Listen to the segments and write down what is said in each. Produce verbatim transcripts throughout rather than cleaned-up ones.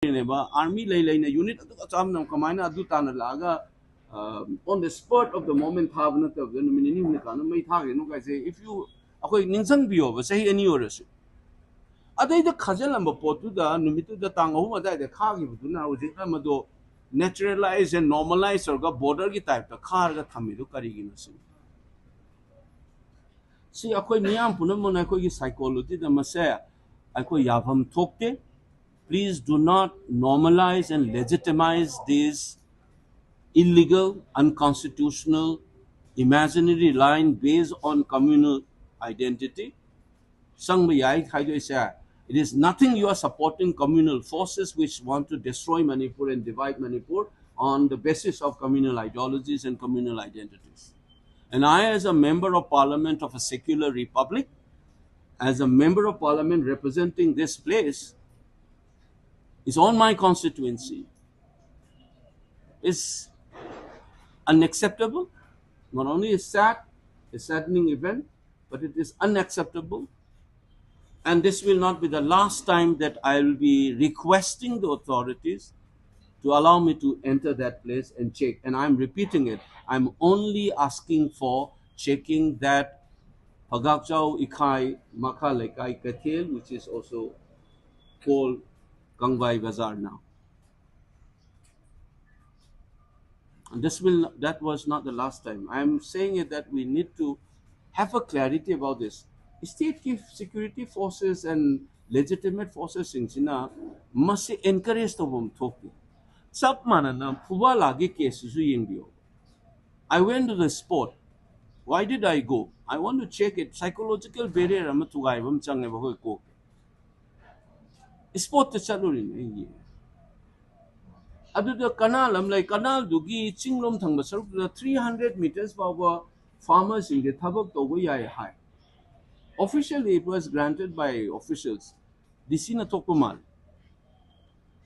ꯅꯦꯕ, ꯑꯥꯔꯃꯤ ꯂꯩ ꯂꯩꯅ ꯌꯨꯅꯤꯠ ꯑꯗꯨ ꯑꯆꯥꯝꯅ ꯀꯃꯥꯏꯅ ꯑꯗꯨ ꯇꯥꯟꯅ ꯂꯥꯛꯑꯒ on the spot of the moment ꯊꯥꯕ ꯅꯠꯇꯕꯗ ꯅꯨꯃꯤꯠ ꯅꯤꯅꯤ ꯍꯨꯝꯅꯤ ꯀꯥꯟꯗ ꯃꯩ ꯊꯥꯈ꯭ꯔꯤꯅꯣ ꯀꯥꯏꯁꯦ, if you ꯑꯩꯈꯣꯏ ꯅꯤꯡꯁꯤꯡꯕꯤꯌꯣꯕ, ꯆꯍꯤ ꯑꯅꯤ ꯑꯣꯏꯔꯁꯨ꯫ ꯑꯗꯩꯗ ꯈꯥꯖꯤꯜꯂꯝꯕ ꯄꯣꯠꯇꯨꯗ ꯅꯨꯃꯤꯠꯇꯨꯗ ꯇꯥꯡ ꯑꯍꯨꯝ ꯑꯗꯨꯋꯥꯏꯗ ꯈꯥꯈꯤꯕꯗꯨꯅ ꯍꯧꯖꯤꯛꯅ ꯃꯗꯣ naturalize and normalize ꯇꯧꯔꯒ ꯕꯣꯔꯗꯔꯒꯤ ꯇꯥꯏꯞꯇ ꯈꯥꯔꯒ ꯊꯝꯃꯤꯗꯨ ꯀꯔꯤꯒꯤꯅꯣ ꯁꯤꯅꯤ꯫ ꯁꯤ ꯑꯩꯈꯣꯏ ꯃꯤꯌꯥꯝ ꯄꯨꯝꯅꯃꯛꯅ ꯑꯩꯈꯣꯏꯒꯤ psychologyꯗ ꯃꯁꯦ ꯑꯩꯈꯣꯏ ꯌꯥꯐꯝ ꯊꯣꯛꯇꯦ꯫ Please do not normalize and legitimize these illegal, unconstitutional, imaginary line based on communal identity. ꯆꯪꯕ ꯌꯥꯏ ꯍꯥꯏꯗꯣꯏꯁꯦ, it is nothing, you are supporting communal forces which want to destroy Manipur and divide Manipur on the basis of communal ideologies and communal identities. And I, as a member of parliament of a secular republic, as a member of parliament representing this place, is on my constituency, is unacceptable. Not only is sad, a saddening event, but it is unacceptable. And this will not be the last time that I will be requesting the authorities to allow me to enter that place and check. And I'm repeating it. I'm only asking for checking that Phagakchao Ikhai Makha Lekai Kathel, which is also called Kangvai Bazar now. And this will, that was not the last time. I am saying it that we need to have a clarity about this. State ki security forces and legitimate forces ꯁꯤꯡꯁꯤꯅ ꯃꯁꯤ encourage ꯇꯧꯐꯝ ꯊꯣꯛꯇꯦ꯫ ꯆꯞ ꯃꯥꯟꯅꯅ ꯐꯨꯕꯥꯂꯥꯒꯤ case ꯁꯤꯁꯨ ꯌꯦꯡꯕꯤꯌꯣ꯫ I went to the spot. Why did I go? I want to check it. Psychological barrier ꯑꯃ ꯊꯨꯒꯥꯏꯕ ꯑꯃ ꯆꯪꯉꯦꯕ ꯑꯩꯈꯣꯏ ꯀꯣꯛ꯫ Spotꯇ ꯆꯠꯂꯨꯔꯤꯅꯦ ꯑꯩꯒꯤ꯫ ꯑꯗꯨꯗ ꯀꯅꯥꯜ ꯑꯃ ꯂꯩ, ꯀꯅꯥꯜꯗꯨꯒꯤ ꯆꯤꯡꯂꯣꯝ ꯊꯪꯕ ꯁꯔꯨꯛꯇꯨꯗ three hundred meters ꯐꯥꯎꯕ farmerꯁꯤꯡꯁꯦ ꯊꯕꯛ ꯇꯧꯕ ꯌꯥꯏ ꯍꯥꯏ꯫ Officially it was granted by officials. ꯗꯤ ꯁꯤꯅ ꯊꯣꯛꯄ ꯃꯥꯜꯂꯦ꯫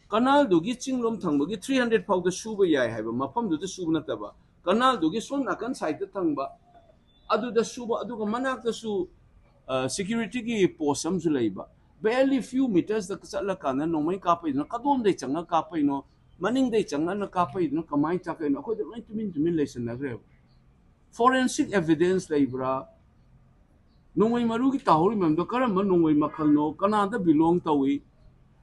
ꯀꯅꯥꯜꯗꯨꯒꯤ ꯆꯤꯡꯂꯣꯝ ꯊꯪꯕꯒꯤ three hundred ꯐꯥꯎꯗ ꯁꯨꯕ ꯌꯥꯏ ꯍꯥꯏꯕ ꯃꯐꯝꯗꯨꯗ ꯁꯨꯕ ꯅꯠꯇꯕ, ꯀꯅꯥꯜꯗꯨꯒꯤ ꯁꯣꯝ ꯅꯥꯀꯟ sideꯇ ꯊꯪꯕ ꯑꯗꯨꯗ ꯁꯨꯕ, ꯑꯗꯨꯒ ꯃꯅꯥꯛꯇꯁꯨ securityꯒꯤ post ꯑꯃꯁꯨ ꯂꯩꯕ꯫ Barely few metersꯇ ꯆꯠꯂꯀꯥꯟꯗ ꯅꯣꯡꯃꯩ ꯀꯥꯞꯄꯛꯏꯗꯨꯅ ꯀꯗꯣꯝꯗꯩ ꯆꯪꯉ ꯀꯥꯞꯄꯛꯏꯅꯣ, ꯃꯅꯤꯡꯗꯩ ꯆꯪꯉꯅ ꯀꯥꯞꯄꯛꯏꯗꯨꯅ ꯀꯃꯥꯏꯅ ꯆꯠꯂꯛꯏꯅꯣ, ꯑꯩꯈꯣꯏꯗ ꯂꯣꯏ ꯇꯨꯃꯤꯟ ꯇꯨꯃꯤꯟ ꯂꯩꯁꯟꯅꯈ꯭ꯔꯦꯕ꯫ Forensic evidence ꯂꯩꯕ꯭ꯔꯥ? ꯅꯣꯡꯃꯩ ꯃꯔꯨꯒꯤ ꯇꯥꯍꯧꯔꯤ ꯃꯌꯥꯝꯗꯣ ꯀꯔꯝꯕ ꯅꯣꯡꯃꯩ ꯃꯈꯜꯅꯣ, ꯀꯅꯥꯗ belong ꯇꯧꯏ,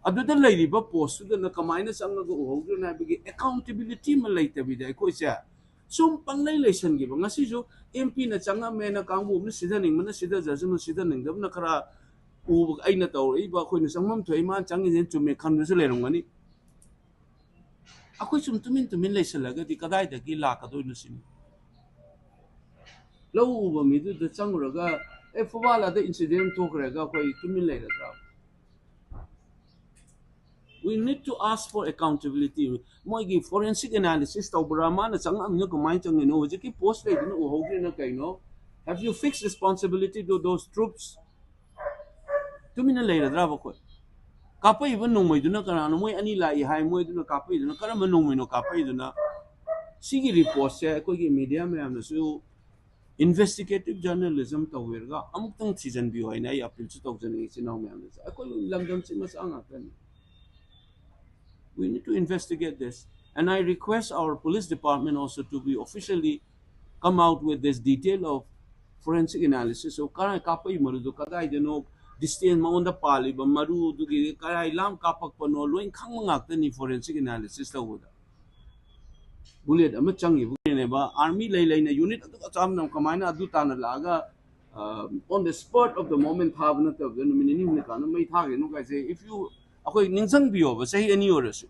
ꯑꯗꯨꯗ ꯂꯩꯔꯤꯕ postꯇꯨꯗꯅ ꯀꯃꯥꯏꯅ ꯆꯪꯉꯒ ꯎꯍꯧꯗ꯭ꯔꯤꯅꯣ ꯍꯥꯏꯕꯒꯤ accountability ꯑꯃ ꯂꯩꯇꯕꯤꯗ ꯑꯩꯈꯣꯏꯁꯦ ꯁꯨꯝ ꯄꯪꯂꯩ ꯂꯩꯁꯟꯈꯤꯕ꯫ ꯉꯁꯤꯁꯨ MPꯅ ꯆꯪꯉꯝꯃꯦꯅ ꯀꯥꯡꯕꯨ ꯑꯃꯅ ꯁꯤꯊꯅꯤꯡꯕꯅ ꯁꯤꯊꯖꯁꯅꯨ, ꯁꯤꯊꯅꯤꯡꯗꯕꯅ ꯈꯔ ꯎꯕ, ꯑꯩꯅ ꯇꯧꯔꯛꯏꯕ, ꯑꯩꯈꯣꯏꯅ ꯆꯪꯐꯝ ꯊꯣꯛꯏ, ꯃꯥꯅ ꯆꯪꯉꯤꯁꯦ ꯆꯨꯝꯃꯦ ꯈꯟꯕꯁꯨ ꯂꯩꯔꯝꯒꯅꯤ꯫ ꯑꯩꯈꯣꯏ ꯁꯨꯝ ꯇꯨꯃꯤꯟ ꯇꯨꯃꯤꯟ ꯂꯩꯁꯜꯂꯒꯗꯤ ꯀꯗꯥꯏꯗꯒꯤ ꯂꯥꯛꯀꯗꯣꯏꯅꯣ ꯁꯤꯅꯤ꯫ ꯂꯧ ꯎꯕ ꯃꯤꯗꯨꯗ ꯆꯪꯉꯨꯔꯒ, "ꯑꯦ, ꯐꯨꯕꯥꯜ ꯑꯗ incident ꯊꯣꯛꯈ꯭ꯔꯦꯒ" ꯑꯩꯈꯣꯏ ꯇꯨꯃꯤꯟ ꯂꯩꯔꯗ꯭ꯔꯥ? We need to ask for accountability. ꯃꯣꯏꯒꯤ forensic analysis ꯇꯧꯕ꯭ꯔꯥ? ꯃꯥꯅ ꯆꯪꯉꯛꯑꯃꯤꯅ ꯀꯃꯥꯏꯅ ꯆꯪꯉꯤꯅꯣ? ꯍꯧꯖꯤꯛꯀꯤ post ꯂꯩꯗꯨꯅ ꯎꯍꯧꯗ꯭ꯔꯤꯅ ꯀꯩꯅꯣ? Have you fixed responsibility to those troops? ꯇꯨꯃꯤꯟꯅ ꯂꯩꯔꯗ꯭ꯔꯕ ꯑꯩꯈꯣꯏ? ꯀꯥꯞꯄꯛꯏꯕ ꯅꯣꯡꯃꯩꯗꯨꯅ ꯀꯅꯥꯅꯣ? ꯃꯣꯏ ꯑꯅꯤ ꯂꯥꯛꯏ ꯍꯥꯏ, ꯃꯣꯏꯗꯨꯅ ꯀꯥꯞꯄꯛꯏꯗꯨꯅ ꯀꯔꯝꯕ ꯅꯣꯡꯃꯩꯅꯣ ꯀꯥꯞꯄꯛꯏꯗꯨꯅ? ꯁꯤꯒꯤ reportꯁꯦ ꯑꯩꯈꯣꯏꯒꯤ media ꯃꯌꯥꯝꯅꯁꯨ investigative journalism ꯇꯧꯕꯤꯔꯒ ꯑꯃꯨꯛꯇꯪ ꯊꯤꯖꯤꯟꯕꯤꯌꯨ ꯍꯥꯏꯅ ꯑꯩ appealꯁꯨ ꯇꯧꯖꯅꯤꯡꯉꯤ ꯏꯆꯤꯟ ꯏꯅꯥꯎ ꯃꯌꯥꯝꯗꯁꯨ꯫ ꯑꯩꯈꯣꯏ ꯂꯝꯗꯝꯁꯤ ꯃꯆꯥ ꯉꯥꯛꯇꯅꯤ꯫ We need to investigate this. And I request our police department also to be officially come out with this detail of forensic analysis of ꯀꯗꯥꯏ ꯀꯥꯞꯄꯛꯏ ꯃꯔꯨꯗꯣ ꯀꯗꯥꯏꯗꯅꯣ, distance ꯃꯉꯣꯟꯗ ꯄꯥꯜꯂꯤꯕ ꯃꯔꯨꯗꯨꯒꯤ ꯀꯗꯥꯏ ꯂꯥꯝ ꯀꯥꯞꯄꯛꯄꯅꯣ ꯂꯣꯏ ꯈꯪꯕ ꯉꯥꯛꯇꯅꯤ forensic analysis ꯇꯧꯕꯗ꯫ Bullet ꯑꯃ ꯆꯪꯉꯤꯕꯅꯦꯕ, army ꯂꯩ ꯂꯩꯅ unit ꯑꯗꯨꯛ ꯑꯆꯥꯝꯅ ꯀꯃꯥꯏꯅ ꯑꯗꯨ ꯇꯥꯟꯅ ꯂꯥꯛꯑꯒ, uh, on the spot of the moment ꯊꯥꯕ ꯅꯠꯇꯕꯗ ꯅꯨꯃꯤꯠ ꯅꯤꯅꯤ ꯍꯨꯝꯅꯤ ꯀꯥꯟꯗ ꯃꯩ ꯊꯥꯈ꯭ꯔꯤꯅꯣ ꯀꯥꯏꯁꯦ, if you, ꯑꯩꯈꯣꯏ ꯅꯤꯡꯁꯤꯡꯕꯤꯌꯣꯕ, ꯆꯍꯤ ꯑꯅꯤ ꯑꯣꯏꯔꯁꯨ꯫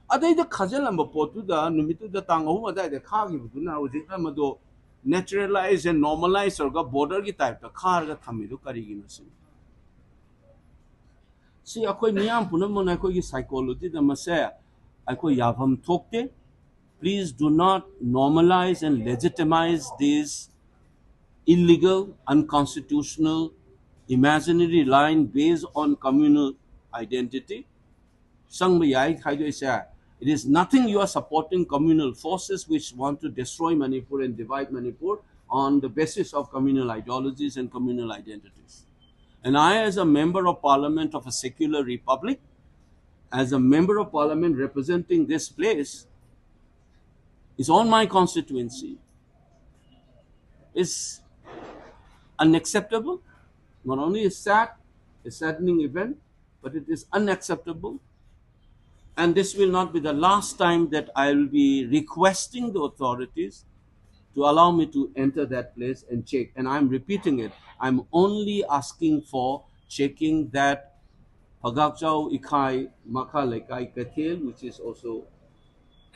ꯑꯗꯩꯗ ꯈꯥꯖꯤꯜꯂꯝꯕ ꯄꯣꯠꯇꯨꯗ ꯅꯨꯃꯤꯠꯇꯨꯗ ꯇꯥꯡ ꯑꯍꯨꯝ ꯑꯗꯨꯋꯥꯏꯗ ꯈꯥꯈꯤꯕꯗꯨꯅ ꯍꯧꯖꯤꯛꯅ ꯃꯗꯣ naturalize and normalize ꯇꯧꯔꯒ borderꯒꯤ typeꯇ ꯈꯥꯔꯒ ꯊꯝꯃꯤꯗꯣ ꯀꯔꯤꯒꯤꯅꯣ ꯁꯤꯅꯤ꯫ ꯁꯤ ꯑꯩꯈꯣꯏ ꯃꯤꯌꯥꯝ ꯄꯨꯝꯅꯃꯛꯅ ꯑꯩꯈꯣꯏꯒꯤ psychologyꯗ ꯃꯁꯦ ꯑꯩꯈꯣꯏ ꯌꯥꯐꯝ ꯊꯣꯛꯇꯦ꯫ Please do not normalize and legitimize these illegal, unconstitutional, imaginary line based on communal identity. ꯆꯪꯕ ꯌꯥꯏ ꯈꯥꯏꯗꯣꯛꯏꯁꯦ꯫ It is nothing, you are supporting communal forces which want to destroy Manipur and divide Manipur on the basis of communal ideologies and communal identities. And I, as a member of parliament of a secular republic, as a member of parliament representing this place, is on my constituency, is unacceptable. Not only is sad, a saddening event, but it is unacceptable. And this will not be the last time that I will be requesting the authorities to allow me to enter that place and check. And I'm repeating it. I'm only asking for checking that Phagakchao Ikhai Makha Leikai Kathel, which is also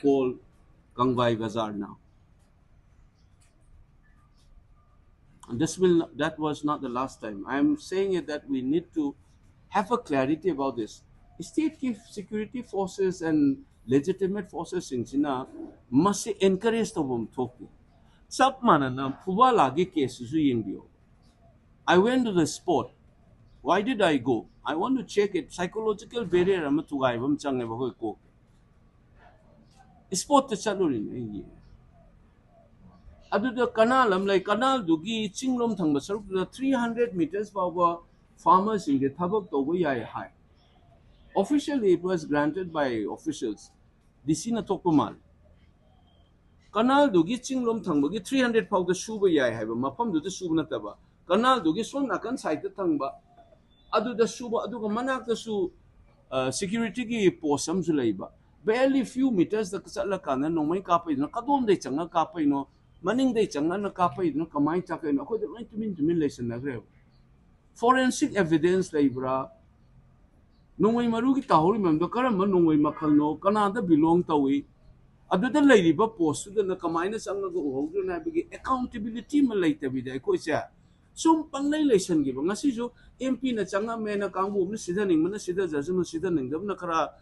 called Kangvai Bazar now. And this will that was not the last time. I'm saying it that we need to have a clarity about this. State ki security forces and legitimate forces ꯁꯤꯡꯁꯤꯅ ꯃꯁꯤ encourage ꯇꯧꯐꯝ ꯊꯣꯛꯇꯦ꯫ ꯆꯞ ꯃꯥꯟꯅꯅ ꯐꯨꯕꯥꯂꯥꯒꯤ case ꯁꯤꯁꯨ ꯌꯦꯡꯕꯤꯌꯣ꯫ I went to the spot. Why did I go? I want to check it. Psychological barrier ꯑꯃ ꯊꯨꯒꯥꯏꯕ ꯑꯃ ꯆꯪꯉꯦꯕ ꯑꯩꯈꯣꯏ ꯀꯣꯛ꯫ Spot ꯇ ꯆꯠꯂꯨꯔꯤꯅꯦ ꯑꯩꯒꯤ꯫ ꯑꯗꯨꯗ ꯀꯅꯥꯜ ꯑꯃ ꯂꯩ꯫ ꯀꯅꯥꯜꯗꯨꯒꯤ ꯆꯤꯡꯂꯣꯝ ꯊꯪꯕ ꯁꯔꯨꯛꯇꯨꯗ three hundred meters ꯐꯥꯎꯕ farmer ꯁꯤꯡꯁꯦ ꯊꯕꯛ ꯇꯧꯕ ꯌꯥꯏ ꯍꯥꯏ꯫ Officially it was granted by officials. D C ꯅ ꯊꯣꯛꯄ ꯃꯥꯜꯂꯦ꯫ ꯀꯅꯥꯜꯗꯨꯒꯤ ꯆꯤꯡꯂꯣꯝ ꯊꯪꯕꯒꯤ three hundred ꯐꯥꯎꯗ ꯁꯨꯕ ꯌꯥꯏ ꯍꯥꯏꯕ ꯃꯐꯝꯗꯨꯗ ꯁꯨꯕ ꯅꯠꯇꯕ, ꯀꯅꯥꯜꯗꯨꯒꯤ ꯁꯣꯝ ꯅꯥꯀꯟ side ꯇ ꯊꯪꯕ ꯑꯗꯨꯗ ꯁꯨꯕ, ꯑꯗꯨꯒ ꯃꯅꯥꯛꯇꯁꯨ security ꯒꯤ post ꯑꯃꯁꯨ ꯂꯩꯕ꯫ Barely few meters ꯇ ꯆꯠꯂꯀꯥꯟꯗ ꯅꯣꯡꯃꯩ ꯀꯥꯞꯄꯩꯗꯨꯅ ꯀꯗꯣꯝꯗꯩ ꯆꯪꯉ ꯀꯥꯞꯄꯩꯅꯣ, ꯃꯅꯤꯡꯗꯩ ꯆꯪꯉꯅ ꯀꯥꯞꯄꯩꯗꯨꯅ ꯀꯃꯥꯏꯅ ꯆꯥꯛꯀꯩꯅꯣ? ꯑꯩꯈꯣꯏꯗ ꯂꯣꯏ ꯇꯨꯃꯤꯟ ꯇꯨꯃꯤꯟ ꯂꯩꯁꯟꯅꯈ꯭ꯔꯦꯕ꯫ Forensic evidence ꯂꯩꯕ꯭ꯔꯥ? ꯅꯣꯡꯃꯩ ꯃꯔꯨꯒꯤ ꯇꯥꯍꯧꯔꯤ ꯃꯌꯥꯝꯗꯣ ꯀꯔꯝꯕ ꯅꯣꯡꯃꯩ ꯃꯈꯜꯅꯣ? ꯀꯅꯥꯗ belong ꯇꯧꯏ? ꯑꯗꯨꯗ ꯂꯩꯔꯤꯕ post ꯇꯨꯗꯅ ꯀꯃꯥꯏꯅ ꯆꯪꯉꯒ ꯎꯍꯧꯗ꯭ꯔꯤꯅꯣ ꯍꯥꯏꯕꯒꯤ accountability ꯑꯃ ꯂꯩꯇꯕꯤꯗ ꯑꯩꯈꯣꯏꯁꯦ ꯁꯨꯝ ꯄꯪꯂꯩ ꯂꯩꯁꯟꯈꯤꯕ꯫ ꯉꯁꯤꯁꯨ M P ꯅ ꯆꯪꯉꯝꯃꯦꯅ ꯀꯥꯡꯕꯨ ꯑꯃꯅ ꯁꯤꯊꯅꯤꯡꯕꯅ ꯁꯤꯊꯖꯁꯅꯨ, ꯁꯤꯊꯅꯤꯡꯗꯕꯅ ꯈꯔ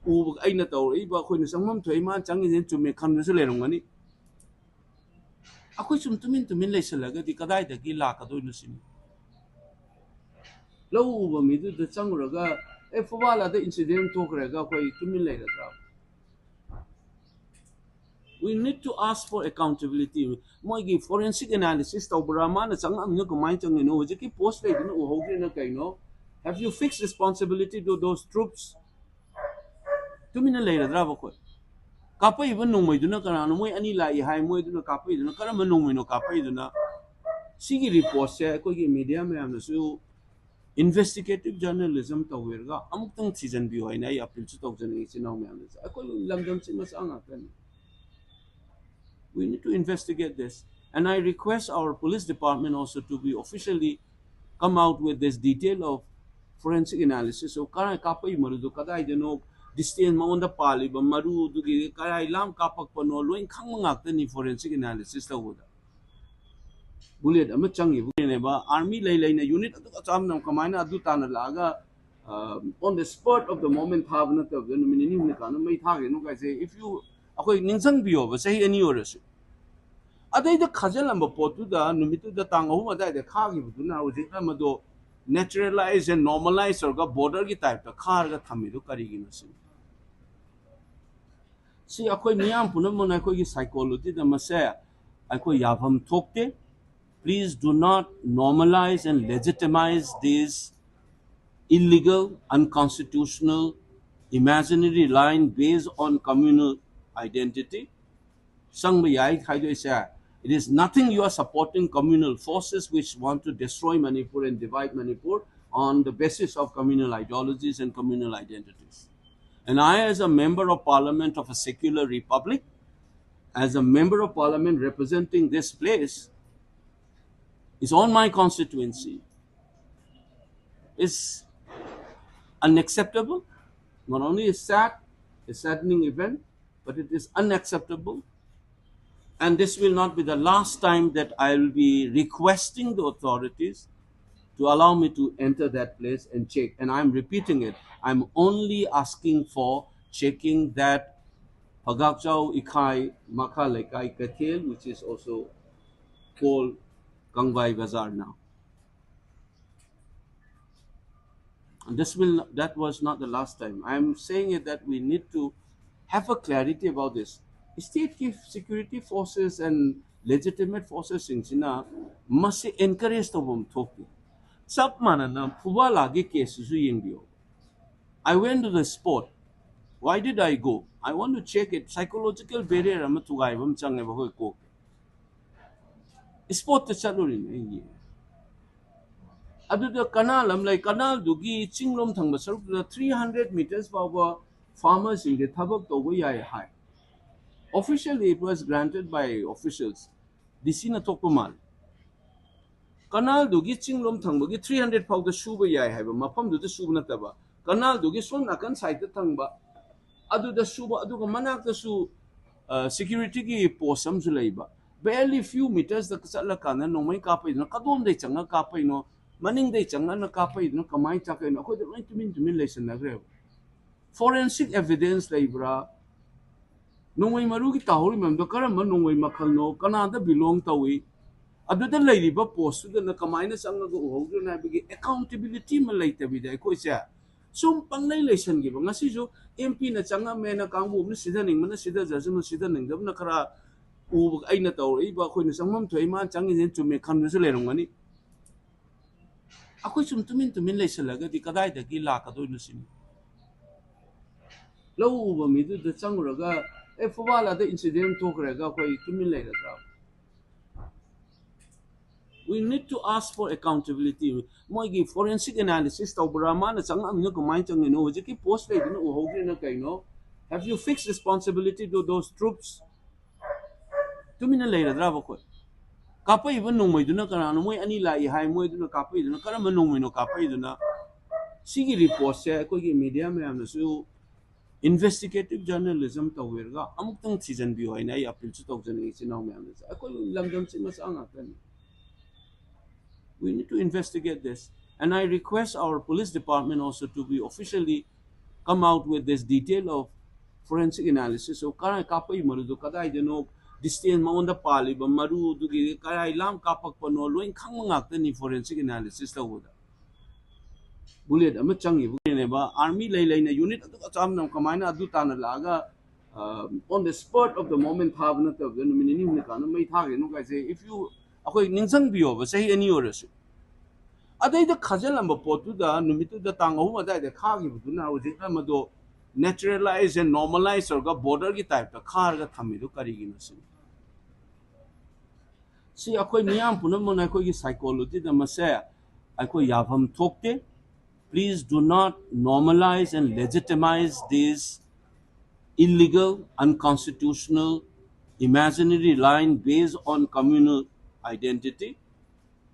ꯎꯕ, ꯑꯩꯅ ꯇꯧꯔꯛꯏꯕ, ꯑꯩꯈꯣꯏꯅ ꯆꯪꯐꯝ ꯊꯣꯛꯏ, ꯃꯥꯅ ꯆꯪꯉꯤꯁꯦ ꯆꯨꯝꯃꯦ ꯈꯟꯕꯁꯨ ꯂꯩꯔꯝꯒꯅꯤ꯫ ꯑꯩꯈꯣꯏ ꯁꯨꯝ ꯇꯨꯃꯤꯟ ꯇꯨꯃꯤꯟ ꯂꯩꯁꯜꯂꯒꯗꯤ ꯀꯗꯥꯏꯗꯒꯤ ꯂꯥꯛꯀꯗꯣꯏꯅꯣ ꯁꯤꯅꯤ꯫ ꯂꯧ ꯎꯕ ꯃꯤꯗꯨꯗ ꯆꯪꯉꯨꯔꯒ, "ꯑꯦ, ꯐꯨꯕꯥꯂꯥꯗ incident ꯊꯣꯛꯈ꯭ꯔꯦꯒ" ꯑꯩꯈꯣꯏ ꯇꯨꯃꯤꯟ ꯂꯩꯔꯗ꯭ꯔꯥ? We need to ask for accountability. ꯃꯣꯏꯒꯤ forensic analysis ꯇꯧꯕ꯭ꯔꯥ? ꯃꯥꯅ ꯆꯪꯉꯛꯑꯝꯃꯤꯅ ꯀꯃꯥꯏꯅ ꯆꯪꯉꯤꯅꯣ? ꯍꯧꯖꯤꯛꯀꯤ post ꯂꯩꯗꯨꯅ ꯎꯍꯧꯗ꯭ꯔꯤꯅ ꯀꯩꯅꯣ? Have you fixed responsibility to those troops? ꯇꯨꯃꯤꯟꯅ ꯂꯩꯔꯗ꯭ꯔꯕ ꯑꯩꯈꯣꯏ? ꯀꯥꯞꯄꯛꯏꯕ ꯅꯣꯡꯃꯩꯗꯨꯅ ꯀꯅꯥꯅꯣ? ꯃꯣꯏ ꯑꯅꯤ ꯂꯥꯛꯏ ꯍꯥꯏ, ꯃꯣꯏꯗꯨꯅ ꯀꯥꯞꯄꯛꯏꯗꯨꯅ ꯀꯔꯝꯕ ꯅꯣꯡꯃꯩꯅꯣ ꯀꯥꯞꯄꯛꯏꯗꯨꯅ? ꯁꯤꯒꯤ reportꯁꯦ ꯑꯩꯈꯣꯏꯒꯤ media ꯃꯌꯥꯝꯅꯁꯨ investigative journalism ꯇꯧꯕꯤꯔꯒ ꯑꯃꯨꯛꯇꯪ ꯊꯤꯖꯤꯟꯕꯤꯌꯨ ꯍꯥꯏꯅ ꯑꯩ appealꯁꯨ ꯇꯧꯖꯅꯤꯡꯉꯤ ꯏꯆꯤꯟ ꯏꯅꯥꯎ ꯃꯌꯥꯝꯗꯁꯨ꯫ ꯑꯩꯈꯣꯏ ꯂꯝꯗꯝꯁꯤ ꯃꯆꯥ ꯉꯥꯛꯇꯅꯤ꯫ We need to investigate this. And I request our police department also to be officially come out with this detail of forensic analysis of ꯀꯗꯥꯏ ꯀꯥꯞꯄꯛꯏ ꯃꯔꯨꯗꯣ, ꯀꯗꯥꯏꯗꯅꯣ, distance ꯃꯉꯣꯟꯗ ꯄꯥꯜꯂꯤꯕ ꯃꯔꯨꯗꯨꯒꯤ ꯀꯗꯥꯏ ꯂꯥꯝ ꯀꯥꯞꯄꯛꯄꯅꯣ, ꯂꯣꯏ ꯈꯪꯕ ꯉꯥꯛꯇꯅꯤ forensic analysis ꯇꯧꯕꯗ꯫ Bullet ꯑꯃ ꯆꯪꯉꯤꯕꯅꯦꯕ꯫ Army ꯂꯩ ꯂꯩꯅ unit ꯑꯗꯨꯒ ꯆꯞ ꯃꯥꯟꯅꯅ ꯀꯃꯥꯏꯅ ꯑꯗꯨ ꯇꯥꯟꯅ ꯂꯥꯛꯑꯒ, uh, on the spot of the moment ꯊꯥꯕ ꯅꯠꯇꯕꯗ ꯅꯨꯃꯤꯠ ꯅꯤꯅꯤ ꯍꯨꯝꯅꯤ ꯀꯥꯟꯗ ꯃꯩ ꯊꯥꯈ꯭ꯔꯤꯅꯣ ꯀꯥꯏꯁꯦ? If you, ꯑꯩꯈꯣꯏ ꯅꯤꯡꯁꯤꯡꯕꯤꯌꯣꯕ, ꯆꯍꯤ ꯑꯅꯤ ꯑꯣꯏꯔꯁꯨ꯫ ꯑꯗꯩꯗ ꯈꯥꯖꯤꯜꯂꯝꯕ ꯄꯣꯠꯇꯨꯗ ꯅꯨꯃꯤꯠꯇꯨꯗ ꯇꯥꯡ ꯑꯍꯨꯝ ꯑꯗꯨꯋꯥꯏꯗ ꯈꯥꯈꯤꯕꯗꯨꯅ ꯍꯧꯖꯤꯛꯅ ꯃꯗꯣ naturalize and normalize ꯇꯧꯔꯒ borderꯒꯤ typeꯇ ꯈꯥꯔꯒ ꯊꯝꯃꯤꯗꯣ ꯀꯔꯤꯒꯤꯅꯣ ꯁꯤꯅꯤ꯫ ꯁꯤ ꯑꯩꯈꯣꯏ ꯃꯤꯌꯥꯝ ꯄꯨꯝꯅꯃꯛꯅ ꯑꯩꯈꯣꯏꯒꯤ psychologyꯗ ꯃꯁꯦ ꯑꯩꯈꯣꯏ ꯌꯥꯐꯝ ꯊꯣꯛꯇꯦ꯫ Please do not normalize and legitimize these illegal, unconstitutional, imaginary line based on communal identity. ꯆꯪꯕ ꯌꯥꯏ ꯍꯥꯏꯗꯣꯏꯁꯦ, it is nothing. You are supporting communal forces which want to destroy Manipur and divide Manipur on the basis of communal ideologies and communal identities. And I, as a member of parliament of a secular republic, as a member of parliament representing this place, is on my constituency, is unacceptable. Not only is sad, a saddening event, but it is unacceptable. And this will not be the last time that I will be requesting the authorities to allow me to enter that place and check. And I'm repeating it, I'm only asking for checking that Phagakchao Ikhai Makha Leikai Kathel, which is also called Kangvai Bazar now. And this will, that was not the last time. I'm saying it that we need to have a clarity about this. Stateꯀꯤ security forces and legitimate forcesꯁꯤꯡꯁꯤꯅ ꯃꯁꯤ encourage ꯇꯧꯐꯝ ꯊꯣꯛꯇꯦ꯫ ꯆꯞ ꯃꯥꯟꯅꯅ ꯐꯨꯕꯥꯂꯥꯒꯤ caseꯁꯤꯁꯨ ꯌꯦꯡꯕꯤꯌꯨ꯫ I went to the spot. Why did I go? I want to check it. Psychological barrier ꯑꯃ ꯊꯨꯒꯥꯏꯕ ꯑꯃ ꯆꯪꯉꯦꯕ ꯑꯩꯈꯣꯏ ꯀꯣꯛꯇ꯫ Spotꯇ ꯆꯠꯂꯨꯔꯤꯅꯦ ꯑꯩꯒꯤ꯫ ꯑꯗꯨꯗ canal ꯑꯃ ꯂꯩ꯫ Canalꯗꯨꯒꯤ ꯆꯤꯡꯂꯣꯝ ꯊꯪꯕ ꯁꯔꯨꯛꯇꯨꯗ three hundred metres ꯐꯥꯎꯕ farmerꯁꯤꯡꯁꯦ ꯊꯕꯛ ꯇꯧꯕ ꯌꯥꯏ ꯍꯥꯏ꯫ Officially it was granted by officials. DCꯅ ꯊꯣꯛꯄ ꯃꯥꯜꯂꯦ꯫ Canalꯗꯨꯒꯤ ꯆꯤꯡꯂꯣꯝ ꯊꯪꯕꯒꯤ three hundred ꯐꯥꯎꯗ ꯁꯨꯕ ꯌꯥꯏ ꯍꯥꯏꯕ ꯃꯐꯝꯗꯨꯗ ꯁꯨꯕ ꯅꯠꯇꯕ, canalꯗꯨꯒꯤ ꯁꯣꯝ ꯅꯥꯀꯟ sideꯇ ꯊꯪꯕ ꯑꯗꯨꯗ ꯁꯨꯕ, ꯑꯗꯨꯒ ꯃꯅꯥꯛꯇꯁꯨ securityꯒꯤ post ꯑꯃꯁꯨ ꯂꯩꯕ꯫ Barely few metresꯇ ꯆꯠꯂꯀꯥꯟꯗ ꯅꯣꯡꯃꯩ ꯀꯥꯞꯄꯛꯏꯗꯨꯅ ꯀꯗꯣꯝꯗꯩ ꯆꯪꯉ ꯀꯥꯞꯄꯛꯏꯅꯣ, ꯃꯅꯤꯡꯗꯩ ꯆꯪꯉꯅ ꯀꯥꯞꯄꯛꯏꯗꯨꯅ ꯀꯃꯥꯏꯅ ꯆꯥꯛꯀꯩꯅꯣ? ꯑꯩꯈꯣꯏꯗ ꯂꯣꯏ ꯇꯨꯃꯤꯟ ꯇꯨꯃꯤꯟ ꯂꯩꯁꯟꯅꯈ꯭ꯔꯦꯕ꯫ Forensic evidence ꯂꯩꯕ꯭ꯔꯥ? ꯅꯣꯡꯃꯩ ꯃꯔꯨꯒꯤ ꯇꯥꯍꯧꯔꯤ ꯃꯌꯥꯝꯗꯣ ꯀꯔꯝꯕ ꯅꯣꯡꯃꯩ ꯃꯈꯜꯅꯣ, ꯀꯅꯥꯗ belong ꯇꯧꯏ, ꯑꯗꯨꯗ ꯂꯩꯔꯤꯕ postꯇꯨꯗꯅ ꯀꯃꯥꯏꯅ ꯆꯪꯉꯒ ꯎꯍꯧꯗ꯭ꯔꯤꯅꯣ ꯍꯥꯏꯕꯒꯤ accountability ꯑꯃ ꯂꯩꯇꯕꯤꯗ ꯑꯩꯈꯣꯏꯁꯦ ꯁꯨꯝ ꯄꯪꯂꯩ ꯂꯩꯁꯟꯈꯤꯕ꯫ ꯉꯁꯤꯁꯨ MPꯅ ꯆꯪꯉꯝꯃꯦꯅ ꯀꯥꯡꯕꯨ ꯑꯃꯅ ꯁꯤꯊꯅꯤꯡꯕꯅ ꯁꯤꯊꯖꯁꯅꯨ, ꯁꯤꯊꯅꯤꯡꯗꯕꯅ ꯈꯔ ꯎꯕ, ꯑꯩꯅ ꯇꯧꯔꯛꯏꯕ, ꯑꯩꯈꯣꯏꯅ ꯆꯪꯐꯝ ꯊꯣꯛꯏ, ꯃꯥꯅ ꯆꯪꯉꯤꯁꯦ ꯆꯨꯝꯃꯦ ꯈꯟꯕꯁꯨ ꯂꯩꯔꯝꯒꯅꯤ꯫ ꯑꯩꯈꯣꯏ ꯁꯨꯝ ꯇꯨꯃꯤꯟ ꯇꯨꯃꯤꯟ ꯂꯩꯁꯜꯂꯒꯗꯤ ꯀꯗꯥꯏꯗꯒꯤ ꯂꯥꯛꯀꯗꯣꯏꯅꯣ ꯁꯤꯅꯤ꯫ ꯂꯧ ꯎꯕ ꯃꯤꯗꯨꯗ ꯆꯪꯉꯨꯔꯒ, "ꯑꯦ, ꯐꯨꯕꯥꯂꯥꯗ incident ꯊꯣꯛꯈ꯭ꯔꯦꯒ" ꯑꯩꯈꯣꯏ ꯇꯨꯃꯤꯟ ꯂꯩꯔꯗ꯭ꯔꯥ? We need to ask for accountability. ꯃꯣꯏꯒꯤ forensic analysis ꯇꯧꯕ꯭ꯔꯥ? ꯃꯥꯅ ꯆꯪꯉꯛꯑꯃꯤꯅ ꯀꯃꯥꯏꯅ ꯆꯪꯉꯤꯅꯣ? ꯍꯧꯖꯤꯛꯀꯤ post ꯂꯩꯗꯨꯅ ꯎꯍꯧꯗ꯭ꯔꯤꯅ ꯀꯩꯅꯣ? Have you fixed responsibility to those troops? ꯇꯨꯃꯤꯟꯅ ꯂꯩꯔꯗ꯭ꯔꯥꯕ ꯑꯩꯈꯣꯏ? ꯀꯥꯞꯄꯛꯏꯕ ꯅꯣꯡꯃꯩꯗꯨꯅ ꯀꯅꯥꯅꯣ? ꯃꯣꯏ ꯑꯅꯤ ꯂꯥꯛꯏ ꯍꯥꯏ, ꯃꯣꯏꯗꯨꯅ ꯀꯥꯞꯄꯛꯏꯗꯨꯅ ꯀꯔꯝꯕ ꯅꯣꯡꯃꯩꯅꯣ ꯀꯥꯞꯄꯛꯏꯗꯨꯅ? ꯁꯤꯒꯤ reportꯁꯦ ꯑꯩꯈꯣꯏꯒꯤ media ꯃꯌꯥꯝꯅꯁꯨ investigative journalism ꯇꯧꯕꯤꯔꯒ ꯑꯃꯨꯛꯇꯪ ꯊꯤꯖꯤꯟꯕꯤꯌꯨ ꯍꯥꯏꯅ ꯑꯩ appealꯁꯨ ꯇꯧꯖꯅꯤꯡꯉꯤ ꯏꯆꯤꯟ ꯏꯅꯥꯎ ꯃꯌꯥꯝꯗꯁꯨ꯫ ꯑꯩꯈꯣꯏ ꯂꯝꯗꯝꯁꯤ ꯃꯆꯥ ꯉꯥꯛꯇꯅꯤ꯫ We need to investigate this. And I request our police department also to be officially come out with this detail of forensic analysis of ꯀꯗꯥꯏ ꯀꯥꯞꯄꯛꯏ ꯃꯔꯨꯗꯣ ꯀꯗꯥꯏꯗꯅꯣ, distance ꯃꯉꯣꯟꯗ ꯄꯥꯜꯂꯤꯕ ꯃꯔꯨꯗꯨꯒꯤ ꯀꯗꯥꯏ ꯂꯥꯝ ꯀꯥꯞꯄꯛꯄꯅꯣ ꯂꯣꯏ ꯈꯪꯕ ꯉꯥꯛꯇꯅꯤ forensic analysis ꯇꯧꯕꯗ꯫ Bullet ꯑꯃ ꯆꯪꯉꯤꯕꯅꯦꯕ, army ꯂꯩ ꯂꯩꯅ unit ꯑꯗꯨꯒ ꯆꯞ ꯃꯥꯟꯅꯕ ꯀꯃꯥꯏꯅ ꯑꯗꯨ ꯇꯥꯅ ꯂꯥꯛꯑꯒ On the spur of the moment ꯊꯥꯕ ꯅꯠꯇꯕꯗ ꯅꯨꯃꯤꯠ ꯅꯤꯅꯤ ꯍꯨꯝꯅꯤ ꯀꯥꯟꯗ ꯃꯩ ꯊꯥꯈꯤꯅꯨ ꯀꯥꯏꯁꯦ, if you, ꯑꯩꯈꯣꯏ ꯅꯤꯡꯁꯤꯡꯕꯤꯌꯣꯕ, ꯆꯍꯤ ꯑꯅꯤ ꯑꯣꯏꯔꯁꯨ꯫ ꯑꯗꯩꯗ ꯈꯥꯖꯤꯜꯂꯝꯕ ꯄꯣꯠꯇꯨꯗ ꯅꯨꯃꯤꯠꯇꯨꯗ ꯇꯥꯡ ꯑꯍꯨꯝ ꯑꯗꯨꯋꯥꯏꯗ ꯈꯥꯈꯤꯕꯗꯨꯅ ꯍꯧꯖꯤꯛꯅ ꯃꯗꯣ naturalize and normalize ꯇꯧꯔꯒ border ꯒꯤ type ꯇ ꯈꯥꯔꯒ ꯊꯝꯃꯤꯗꯨ ꯀꯔꯤꯒꯤꯅꯣ ꯁꯤꯅꯤ꯫ ꯁꯤ ꯑꯩꯈꯣꯏ ꯃꯤꯌꯥꯝ ꯄꯨꯝꯅꯃꯛꯅ ꯑꯩꯈꯣꯏꯒꯤ psychology ꯗ ꯃꯁꯦ ꯑꯩꯈꯣꯏ ꯌꯥꯐꯝ ꯊꯣꯛꯇꯦ꯫ Please do not normalize and legitimize this illegal, unconstitutional, imaginary line based on communal identity.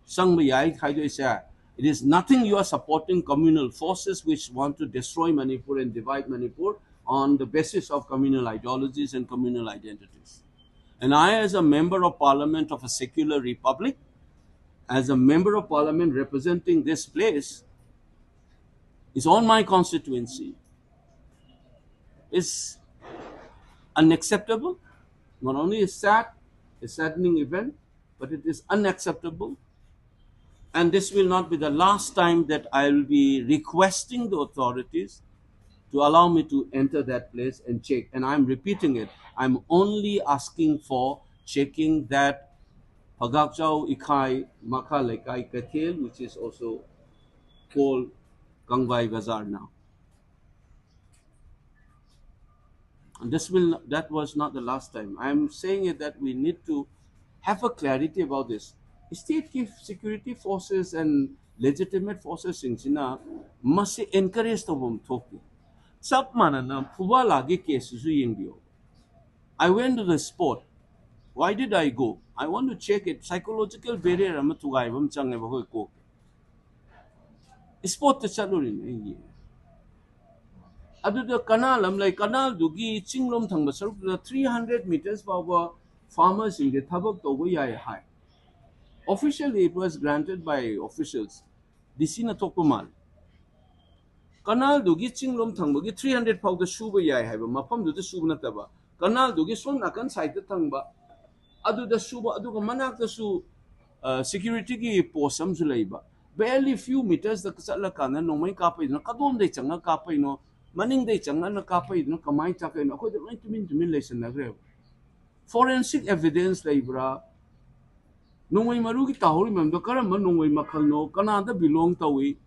ꯆꯪꯕ ꯌꯥꯏ ꯍꯥꯏꯗꯣꯏꯁꯦ, it is nothing, you are supporting communal forces which want to destroy Manipur and divide Manipur on the basis of communal ideologies and communal identities. And I, as a member of parliament of a secular republic, as a member of parliament representing this place, is on my constituency, is unacceptable. Not only is sad, a saddening event, but it is unacceptable. And this will not be the last time that I will be requesting the authorities to allow me to enter that place and check. And I'm repeating it. I'm only asking for checking that Phagakchao Ikhai Makha Leikai Kathel, which is also called Kangvai Bazar now. And this will, that was not the last time. I'm saying it that we need to have a clarity about this. State ꯀꯤ security forces and legitimate forces ꯁꯤꯡꯁꯤꯅ ꯃꯁꯤ encourage ꯇꯧꯐꯝ ꯊꯣꯛꯇꯦ꯫ ꯆꯞ ꯃꯥꯟꯅꯅ ꯐꯨꯕꯥꯂꯥꯒꯤ case ꯁꯤꯁꯨ ꯌꯦꯡꯕꯤꯌꯣ꯫ I went to the spot. Why did I go? I want to check it. Psychological barrier ꯑꯃ ꯊꯨꯒꯥꯏꯕ ꯑꯃ ꯆꯪꯉꯦꯕ ꯑꯩꯈꯣꯏ ꯀꯣꯛ꯫ Spot ꯇ ꯆꯠꯂꯨꯔꯤꯅꯦ ꯑꯩꯒꯤ꯫ ꯑꯗꯨꯗ canal ꯑꯃ ꯂꯩ, canal ꯗꯨꯒꯤ ꯆꯤꯡꯂꯣꯝ ꯊꯪꯕ ꯁꯔꯨꯛꯇꯨꯗ three hundred meters ꯐꯥꯎꯕ farmer ꯁꯤꯡꯁꯦ ꯊꯕꯛ ꯇꯧꯕ ꯌꯥꯏ ꯍꯥꯏ꯫ Officially it was granted by officials. D C ꯅ ꯊꯣꯛꯄ ꯃꯥꯜꯂꯦ꯫ Canal ꯗꯨꯒꯤ ꯆꯤꯡꯂꯣꯝ ꯊꯪꯕꯒꯤ three hundred ꯐꯥꯎꯗ ꯁꯨꯕ ꯌꯥꯏ ꯍꯥꯏꯕ ꯃꯐꯝꯗꯨꯗ ꯁꯨꯕ ꯅꯠꯇꯕ, canal ꯗꯨꯒꯤ ꯁꯣꯝ ꯅꯥꯀꯟ side ꯇ ꯊꯪꯕ ꯑꯗꯨꯗ ꯁꯨꯕ, ꯑꯗꯨꯒ ꯃꯅꯥꯛꯇꯁꯨ ꯁꯦꯀ꯭ꯌꯨꯔꯤꯇꯤꯒꯤ ꯄꯣꯁ ꯑꯃꯁꯨ ꯂꯩꯕ꯫ Barely few meters ꯇ ꯆꯠꯂꯀꯥꯟꯗ ꯅꯣꯡꯃꯩ ꯀꯥꯞꯄꯩꯗꯨꯅ ꯀꯗꯣꯝꯗꯩ ꯆꯪꯉ ꯀꯥꯞꯄꯩꯅꯣ ꯃꯅꯤꯡꯗꯩ ꯆꯪꯉꯛꯅ ꯀꯥꯞꯄꯛꯏꯗꯨꯅ ꯀꯃꯥꯏꯅ ꯆꯥꯛꯀꯩꯅꯣ? ꯑꯩꯈꯣꯏꯗ ꯂꯣꯏ ꯇꯨꯃꯤꯟ ꯇꯨꯃꯤꯟ ꯂꯩꯁꯟꯅꯈ꯭ꯔꯦꯕ꯫ Forensic evidence ꯂꯩꯕ꯭ꯔꯥ? ꯅꯣꯡꯃꯩ ꯃꯔꯨꯒꯤ ꯇꯥꯍꯧꯔꯤ ꯃꯌꯥꯝꯗꯣ ꯀꯔꯝꯕ ꯅꯣꯡꯃꯩ ꯃꯈꯜꯅꯣ? ꯀꯅꯥꯗ belong ꯇꯧꯏ?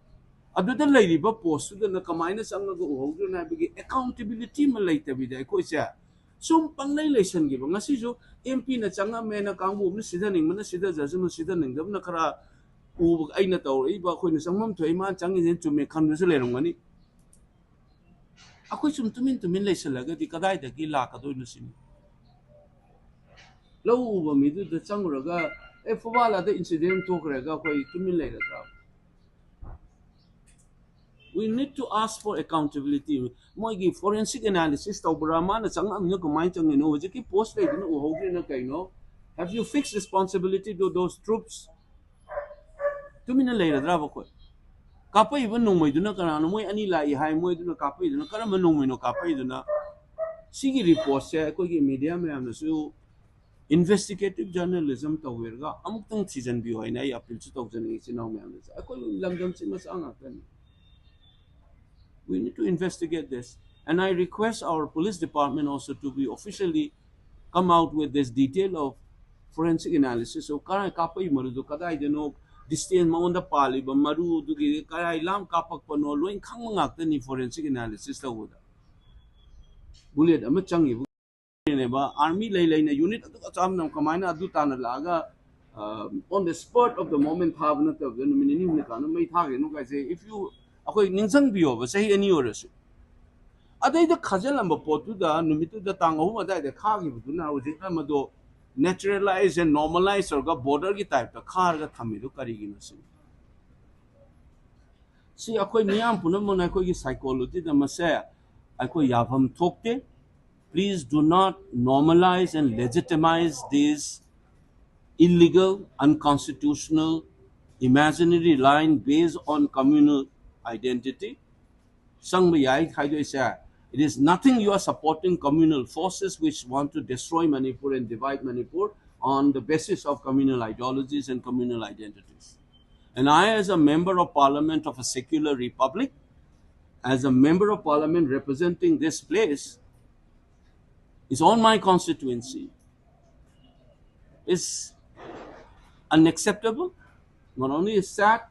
ꯑꯗꯨꯗ ꯂꯩꯔꯤꯕ ꯄꯣꯁꯇꯨꯗꯅ ꯀꯃꯥꯏꯅ ꯆꯪꯉꯒ ꯎꯍꯧꯗ꯭ꯔꯤꯅꯣ ꯍꯥꯏꯕꯒꯤ accountability ꯑꯃ ꯂꯩꯇꯕꯤꯗ ꯑꯩꯈꯣꯏꯁꯦ ꯁꯨꯝ ꯄꯪꯂꯩ ꯂꯩꯁꯟꯈꯤꯕ꯫ ꯉꯁꯤꯁꯨ M Pꯅ ꯆꯪꯉꯝꯃꯦꯅ ꯀꯥꯡꯕꯨ ꯑꯃꯅ ꯁꯤꯊꯅꯤꯡꯕꯅ ꯁꯤꯊꯖꯁꯅꯨ, ꯁꯤꯊꯅꯤꯡꯗꯕꯅ ꯈꯔ ꯎꯕ, ꯑꯩꯅ ꯇꯧꯔꯛꯏꯕ, ꯑꯩꯈꯣꯏꯅ ꯆꯪꯐꯝ ꯊꯣꯛꯏ, ꯃꯥꯅ ꯆꯪꯉꯤꯁꯦ ꯆꯨꯝꯃꯦ ꯈꯟꯕꯁꯨ ꯂꯩꯔꯝꯒꯅꯤ꯫ ꯑꯩꯈꯣꯏ ꯁꯨꯝ ꯇꯨꯃꯤꯟ ꯇꯨꯃꯤꯟ ꯂꯩꯁꯜꯂꯒꯗꯤ ꯀꯗꯥꯏꯗꯒꯤ ꯂꯥꯛꯀꯗꯣꯏꯅꯣ ꯁꯤꯅꯤ꯫ ꯂꯧ ꯎꯕ ꯃꯤꯗꯨꯗ ꯆꯪꯉꯨꯔꯒ, "ꯑꯦ, ꯐꯨꯕꯥꯂꯥꯗ incident ꯊꯣꯛꯈ꯭ꯔꯦꯒ" ꯑꯩꯈꯣꯏ ꯇꯨꯃꯤꯟ ꯂꯩꯔꯗ꯭ꯔꯥ? We need to ask for accountability. ꯃꯣꯏꯒꯤ forensic analysis ꯇꯧꯕ꯭ꯔꯥ? ꯃꯥꯅ ꯆꯪꯉꯛꯑꯃꯤꯅ ꯀꯃꯥꯏꯅ ꯆꯪꯉꯤꯅꯣ? ꯍꯧꯖꯤꯛꯀꯤ ꯄꯣꯁ ꯂꯩꯗꯨꯅ ꯎꯍꯧꯗ꯭ꯔꯤꯅ ꯀꯩꯅꯣ? Have you fixed responsibility to those troops? ꯇꯨꯃꯤꯟꯅ ꯂꯩꯔꯗ꯭ꯔꯕ ꯑꯩꯈꯣꯏ? ꯀꯥꯞꯄꯛꯏꯕ ꯅꯣꯡꯃꯩꯗꯨꯅ ꯀꯅꯥꯅꯣ? ꯃꯣꯏ ꯑꯅꯤ ꯂꯥꯛꯏ ꯍꯥꯏ, ꯃꯣꯏꯗꯨꯅ ꯀꯥꯞꯄꯛꯏꯗꯨꯅ ꯀꯔꯝꯕ ꯅꯣꯡꯃꯩꯅꯣ ꯀꯥꯞꯄꯛꯏꯗꯨꯅ? ꯁꯤꯒꯤ ꯔꯤꯄꯣꯔꯠꯁꯦ ꯑꯩꯈꯣꯏꯒꯤ ꯃꯤꯗꯤꯌꯥ ꯃꯌꯥꯝꯅꯁꯨ investigative journalism ꯇꯧꯕꯤꯔꯒ ꯑꯃꯨꯛꯇꯪ ꯊꯤꯖꯤꯟꯕꯤꯌꯨ ꯍꯥꯏꯅ ꯑꯩ ꯑꯄꯤꯜꯁꯨ ꯇꯧꯖꯅꯤꯡꯉꯤ ꯏꯆꯤꯟ ꯏꯅꯥꯎ ꯃꯌꯥꯝꯗꯁꯨ꯫ ꯑꯩꯈꯣꯏ ꯂꯝꯗꯝꯁꯤ ꯃꯆꯥ ꯉꯥꯛꯇꯅꯤ꯫ We need to investigate this. And I request our police department also to be officially come out with this detail of forensic analysis of ꯀꯗꯥꯏ ꯀꯥꯞꯄꯛꯏ ꯃꯔꯨꯗꯣ ꯀꯗꯥꯏꯗꯅꯣ, distance ꯃꯉꯣꯟꯗ ꯄꯥꯜꯂꯤꯕ ꯃꯔꯨꯗꯨꯒꯤ ꯀꯗꯥꯏ ꯂꯥꯝ ꯀꯥꯞꯄꯛꯄꯅꯣ, ꯂꯣꯏ ꯈꯪꯕ ꯉꯥꯛꯇꯅꯤ forensic analysis ꯇꯧꯕꯗ꯫ Bullet ꯑꯃ ꯆꯪꯉꯤꯕ ꯅꯦꯕ, army ꯂꯩ ꯂꯩꯅ unit ꯑꯗꯨ ꯑꯆꯥꯝꯅ ꯀꯃꯥꯏꯅ ꯑꯗꯨ ꯇꯥꯅ ꯂꯥꯛꯑꯒ, ꯑ, on the spot of the moment ꯊꯥꯕ ꯅꯠꯇꯕꯗ ꯅꯨꯃꯤꯠ ꯅꯤꯅꯤ ꯍꯨꯝꯅꯤ ꯀꯥꯟꯗ ꯃꯩ ꯊꯥꯈ꯭ꯔꯤꯅꯣ ꯀꯥꯏꯁꯦ, if you, ꯑꯩꯈꯣꯏ ꯅꯤꯡꯁꯤꯡꯕꯤꯌꯣꯕ, ꯆꯍꯤ ꯑꯅꯤ ꯑꯣꯏꯔꯁꯨ꯫ ꯑꯗꯩꯗ ꯈꯥꯖꯤꯜꯂꯝꯕ ꯄꯣꯠꯇꯨꯗ ꯅꯨꯃꯤꯠꯇꯨꯗ ꯇꯥꯡ ꯑꯍꯨꯝ ꯑꯗꯨꯋꯥꯏꯗ ꯈꯥꯈꯤꯕꯗꯨꯅ ꯍꯧꯖꯤꯛꯅ ꯃꯗꯣ naturalize and normalize ꯇꯧꯔꯒ borderꯒꯤ typeꯇ ꯈꯥꯔꯒ ꯊꯝꯃꯤꯗꯨ ꯀꯔꯤꯒꯤꯅꯣ ꯁꯤꯅꯤ꯫ ꯁꯤ ꯑꯩꯈꯣꯏ ꯃꯤꯌꯥꯝ ꯄꯨꯝꯅꯃꯛꯅ ꯑꯩꯈꯣꯏꯒꯤ psychologyꯗ ꯃꯁꯦ ꯑꯩꯈꯣꯏ ꯌꯥꯐꯝ ꯊꯣꯛꯇꯦ꯫ Please do not normalize and legitimize these illegal, unconstitutional, imaginary line based on communal identity. ꯆꯪꯕ ꯌꯥꯏ ꯍꯥꯏꯗꯣꯏꯁꯦ, it is nothing, you are supporting communal forces which want to destroy Manipur and divide Manipur on the basis of communal ideologies and communal identities. And I, as a member of parliament of a secular republic, as a member of parliament representing this place, is on my constituency, is unacceptable. Not only is sad,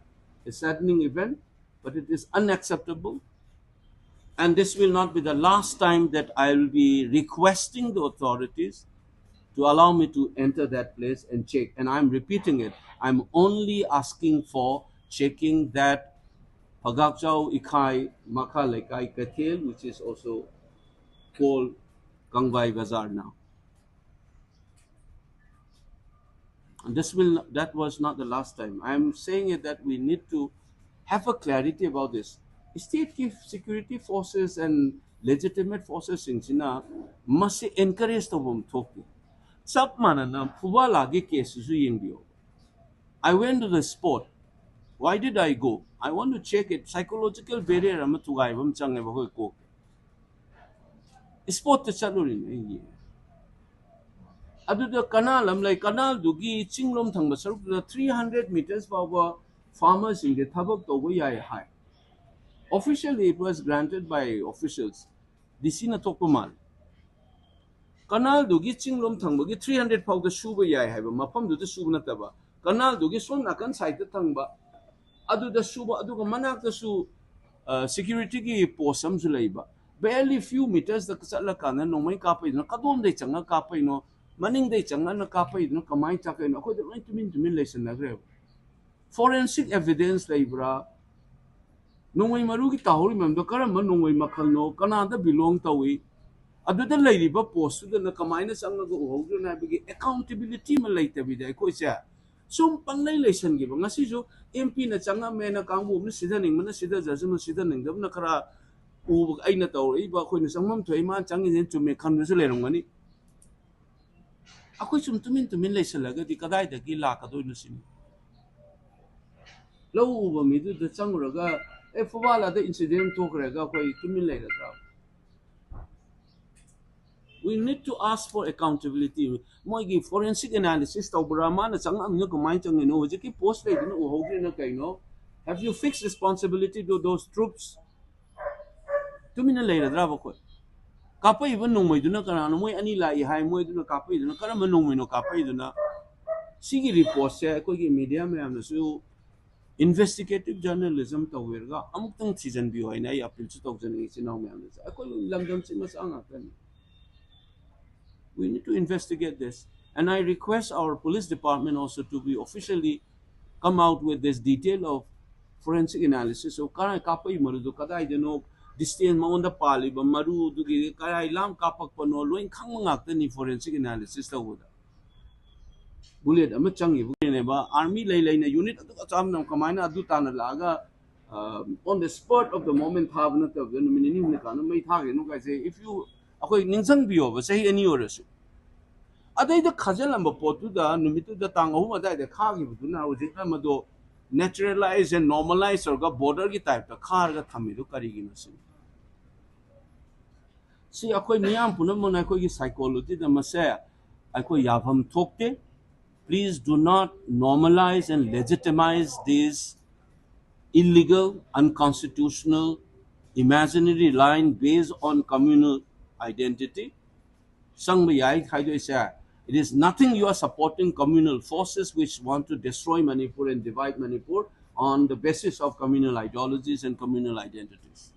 a saddening event, but it is unacceptable. And this will not be the last time that I will be requesting the authorities to allow me to enter that place and check. And I'm repeating it. I'm only asking for checking that Phagakchao Ikhai Makha Lekai Kathel, which is also called Kangvai Bazar now. And this will, that was not the last time. I'm saying it that we need to have a clarity about this. State ki security forces and legitimate forces ꯁꯤꯡꯁꯤꯅ ꯃꯁꯤ encourage ꯇꯧꯐꯝ ꯊꯣꯛꯇꯦ꯫ ꯆꯞ ꯃꯥꯟꯅꯅ ꯐꯨꯕꯥꯂꯥꯒꯤ case ꯁꯤꯁꯨ ꯌꯦꯡꯕꯤꯌꯣ꯫ I went to the spot. Why did I go? I want to check it. Psychological barrier ꯑꯃ ꯊꯨꯒꯥꯏꯕ ꯑꯃ ꯆꯪꯉꯦꯕ ꯑꯩꯈꯣꯏ ꯀꯣꯛꯇ꯫ Spot ꯇ ꯆꯠꯂꯨꯔꯤꯅꯦ ꯑꯩꯒꯤ꯫ ꯑꯗꯨꯗ ꯀꯅꯥꯜ ꯑꯃ ꯂꯩ, ꯀꯅꯥꯜꯗꯨꯒꯤ ꯆꯤꯡꯂꯣꯝ ꯊꯪꯕ ꯁꯔꯨꯛꯇꯨꯗ three hundred meters ꯐꯥꯎꯕ farmer ꯁꯤꯡꯁꯦ ꯊꯕꯛ ꯇꯧꯕ ꯌꯥꯏ ꯍꯥꯏ꯫ Officially it was granted by officials, D C ꯅ ꯊꯣꯛꯄ ꯃꯥꯜꯂꯦ꯫ ꯀꯅꯥꯜꯗꯨꯒꯤ ꯆꯤꯡꯂꯣꯝ ꯊꯪꯕꯒꯤ three hundred ꯐꯥꯎꯗ ꯁꯨꯕ ꯌꯥꯏ ꯍꯥꯏꯕ ꯃꯐꯝꯗꯨꯗ ꯁꯨꯕ ꯅꯠꯇꯕ, ꯀꯅꯥꯜꯗꯨꯒꯤ ꯁꯣꯝ ꯅꯥꯀꯟ side ꯇ ꯊꯪꯕ ꯑꯗꯨꯗ ꯁꯨꯕ, ꯑꯗꯨꯒ ꯃꯅꯥꯛꯇꯁꯨ security ꯒꯤ post ꯑꯃꯁꯨ ꯂꯩꯕ꯫ Barely few meters ꯇ ꯆꯠꯂꯀꯥꯟꯗ ꯅꯣꯡꯃꯩ ꯀꯥꯞꯄꯩꯗꯨꯅ ꯀꯗꯣꯝꯗꯩ ꯆꯪꯉ ꯀꯥꯞꯄꯩꯅꯣ, ꯃꯅꯤꯡꯗꯩ ꯆꯪꯉꯅ ꯀꯥꯞꯄꯩꯗꯨꯅ ꯀꯃꯥꯏꯅ ꯆꯠꯀꯩꯅꯣ, ꯑꯩꯈꯣꯏꯗ ꯂꯣꯏ ꯇꯨꯃꯤꯟ ꯇꯨꯃꯤꯟ ꯂꯩꯁꯟꯅꯈ꯭ꯔꯦꯕ꯫ Forensic evidence ꯂꯩꯕ꯭ꯔꯥ? ꯅꯣꯡꯃꯩ ꯃꯔꯨꯒꯤ ꯇꯥꯍꯧꯔꯤ ꯃꯌꯥꯝꯗꯣ ꯀꯔꯝꯕ ꯅꯣꯡꯃꯩ ꯃꯈꯜꯅꯣ, ꯀꯅꯥꯗ belong ꯇꯧꯏ, ꯑꯗꯨꯗ ꯂꯩꯔꯤꯕ post ꯇꯨꯗꯅ ꯀꯃꯥꯏꯅ ꯆꯪꯉꯒ ꯎꯍꯧꯗ꯭ꯔꯤꯅꯣ ꯍꯥꯏꯕꯒꯤ accountability ꯑꯃ ꯂꯩꯇꯕꯤꯗ ꯑꯩꯈꯣꯏꯁꯦ ꯁꯨꯝ ꯄꯪꯂꯩ ꯂꯩꯁꯟꯈꯤꯕ꯫ ꯉꯁꯤꯁꯨ M P ꯅ ꯆꯪꯉꯝꯃꯦꯅ ꯀꯥꯡꯕꯨ ꯑꯃꯅ ꯁꯤꯊꯅꯤꯡꯕꯅ ꯁꯤꯊꯖꯁꯅꯨ, ꯁꯤꯊꯅꯤꯡꯗꯕꯅ ꯈꯔ ꯎꯕ, ꯑꯩꯅ ꯇꯧꯔꯛꯏꯕ, ꯑꯩꯈꯣꯏꯅ ꯆꯪꯐꯝ ꯊꯣꯛꯏ, ꯃꯥꯅ ꯆꯪꯉꯤꯁꯦꯅ ꯆꯨꯝꯃꯦ ꯈꯟꯕꯁꯨ ꯂꯩꯔꯝꯒꯅꯤ꯫ ꯑꯩꯈꯣꯏ ꯁꯨꯝ ꯇꯨꯃꯤꯟ ꯇꯨꯃꯤꯟ ꯂꯩꯁꯜꯂꯒꯗꯤ ꯀꯗꯥꯏꯗꯒꯤ ꯂꯥꯛꯀꯗꯣꯏꯅꯣ ꯁꯤꯅꯤ꯫ ꯂꯧ ꯎꯕ ꯃꯤꯗꯨꯗ ꯆꯪꯉꯨꯔꯒ, "ꯑꯦ, ꯐꯨꯕꯥꯂꯥꯗ incident ꯊꯣꯛꯈ꯭ꯔꯦꯒ" ꯑꯩꯈꯣꯏ ꯇꯨꯃꯤꯟ ꯂꯩꯔꯗ꯭ꯔꯥ? We need to ask for accountability. ꯃꯣꯏꯒꯤ forensic analysis ꯇꯧꯕ꯭ꯔꯥ? ꯃꯥꯅ ꯆꯪꯉꯛꯑꯝꯃꯤꯅ ꯀꯃꯥꯏꯅ ꯆꯪꯉꯤꯅꯣ? ꯍꯧꯖꯤꯛꯀꯤ post ꯂꯩꯗꯨꯅ ꯎꯍꯧꯗ꯭ꯔꯤꯅ ꯀꯩꯅꯣ? Have you fixed responsibility to those troops? ꯇꯨꯃꯤꯟꯅ ꯂꯩꯔꯗ꯭ꯔꯕ ꯑꯩꯈꯣꯏ? ꯀꯥꯞꯄꯛꯏꯕ ꯅꯣꯡꯃꯩꯗꯨꯅ ꯀꯅꯥꯅꯣ? ꯃꯣꯏ ꯑꯅꯤ ꯂꯥꯛꯏ ꯍꯥꯏ, ꯃꯣꯏꯗꯨꯅ ꯀꯥꯞꯄꯛꯏꯗꯨꯅ ꯀꯔꯝꯕ ꯅꯣꯡꯃꯩꯅꯣ ꯀꯥꯞꯄꯛꯏꯗꯨꯅ? ꯁꯤꯒꯤ ꯔꯤꯄꯣꯔꯠꯁꯦ ꯑꯩꯈꯣꯏꯒꯤ ꯃꯦꯗꯤꯌꯥ ꯃꯌꯥꯝꯅꯁꯨ ꯏꯟꯚꯦꯁꯇꯤꯒꯦꯇꯤꯞ ꯖꯔꯅꯦꯂꯤꯖꯝ ꯇꯧꯕꯤꯔꯒ ꯑꯃꯨꯛꯇꯪ ꯊꯤꯖꯤꯟꯕꯤꯌꯨ ꯍꯥꯏꯅ ꯑꯩ ꯑꯄꯤꯜꯁꯨ ꯇꯧꯖꯅꯤꯡꯉꯤ ꯏꯆꯤꯟ ꯏꯅꯥꯎ ꯃꯌꯥꯝꯗꯁꯨ꯫ ꯑꯩꯈꯣꯏ ꯂꯝꯗꯝꯁꯤ ꯃꯆꯥ ꯉꯥꯛꯇꯅꯤ꯫ We need to investigate this. And I request our police department also to be officially come out with this detail of forensic analysis of ꯀꯗꯥꯏ ꯀꯥꯞꯄꯛꯏ ꯃꯔꯨꯗꯣ ꯀꯗꯥꯏꯗꯅꯣ, ꯗꯤꯁꯇꯦꯟꯁ ꯃꯉꯣꯟꯗ ꯄꯥꯜꯂꯤꯕ ꯃꯔꯨꯗꯨꯒꯤ ꯀꯗꯥꯏ ꯂꯥꯝ ꯀꯥꯞꯄꯛꯄꯅꯣ ꯂꯣꯏ ꯈꯪꯕ ꯉꯥꯛꯇꯅꯤ ꯐꯣꯔꯦꯟꯁꯤꯛ ꯑꯦꯅꯥꯂꯤꯁꯤꯁ ꯇꯧꯕꯗ꯫ ꯕꯨꯂꯦꯠ ꯑꯃ ꯆꯪꯉꯤꯕꯅꯦꯕ, ꯑꯥꯔꯃꯤ ꯂꯩ ꯂꯩꯅ ꯌꯨꯅꯤꯠ ꯑꯗꯨꯒ ꯆꯞ ꯃꯥꯟꯅꯅ ꯀꯃꯥꯏꯅ ꯑꯗꯨ ꯇꯥꯟꯅ ꯂꯥꯛꯑꯒ on the spot of the moment ꯊꯥꯕ ꯅꯠꯇꯕꯗ ꯅꯨꯃꯤꯠ ꯅꯤꯅꯤ ꯍꯨꯝꯅꯤ ꯀꯥꯟꯗ ꯃꯩ ꯊꯥꯈ꯭ꯔꯤꯅꯣ ꯀꯥꯏꯁꯦ, if you, ꯑꯩꯈꯣꯏ ꯅꯤꯡꯁꯤꯡꯕꯤꯌꯣꯕ, ꯆꯍꯤ ꯑꯅꯤ ꯑꯣꯏꯔꯁꯨ꯫ ꯑꯗꯩꯗ ꯈꯥꯖꯤꯜꯂꯝꯕ ꯄꯣꯠꯇꯨꯗ ꯅꯨꯃꯤꯠꯇꯨꯗ ꯇꯥꯡ ꯑꯍꯨꯝ ꯑꯗꯨꯋꯥꯏꯗ ꯈꯥꯈꯤꯕꯗꯨꯅ ꯍꯧꯖꯤꯛꯅ ꯃꯗꯣ ꯅꯦꯆꯔꯦꯂꯥꯏꯁ ꯑꯦꯟ ꯅꯣꯔꯃꯦꯂꯥꯏꯁ ꯇꯧꯔꯒ ꯕꯣꯔꯗꯔꯒꯤ ꯇꯥꯏꯞꯇ ꯈꯥꯔꯒ ꯊꯝꯃꯤꯗꯨ ꯀꯔꯤꯒꯤꯅꯣ ꯁꯤꯅꯤ꯫ ꯁꯤ ꯑꯩꯈꯣꯏ ꯃꯤꯌꯥꯝ ꯄꯨꯝꯅꯃꯛꯅ ꯑꯩꯈꯣꯏꯒꯤ ꯁꯥꯏꯀꯣꯂꯣꯖꯤꯗ ꯃꯁꯦ ꯑꯩꯈꯣꯏ ꯌꯥꯐꯝ ꯊꯣꯛꯇꯦ꯫ Please do not normalize and legitimize these illegal, unconstitutional, imaginary line based on communal identity. ꯆꯪꯕ ꯌꯥꯏ ꯍꯥꯏꯗꯣꯛꯏꯁꯦ, it is nothing. You are supporting communal forces which want to destroy Manipur and divide Manipur on the basis of communal ideologies and communal identities.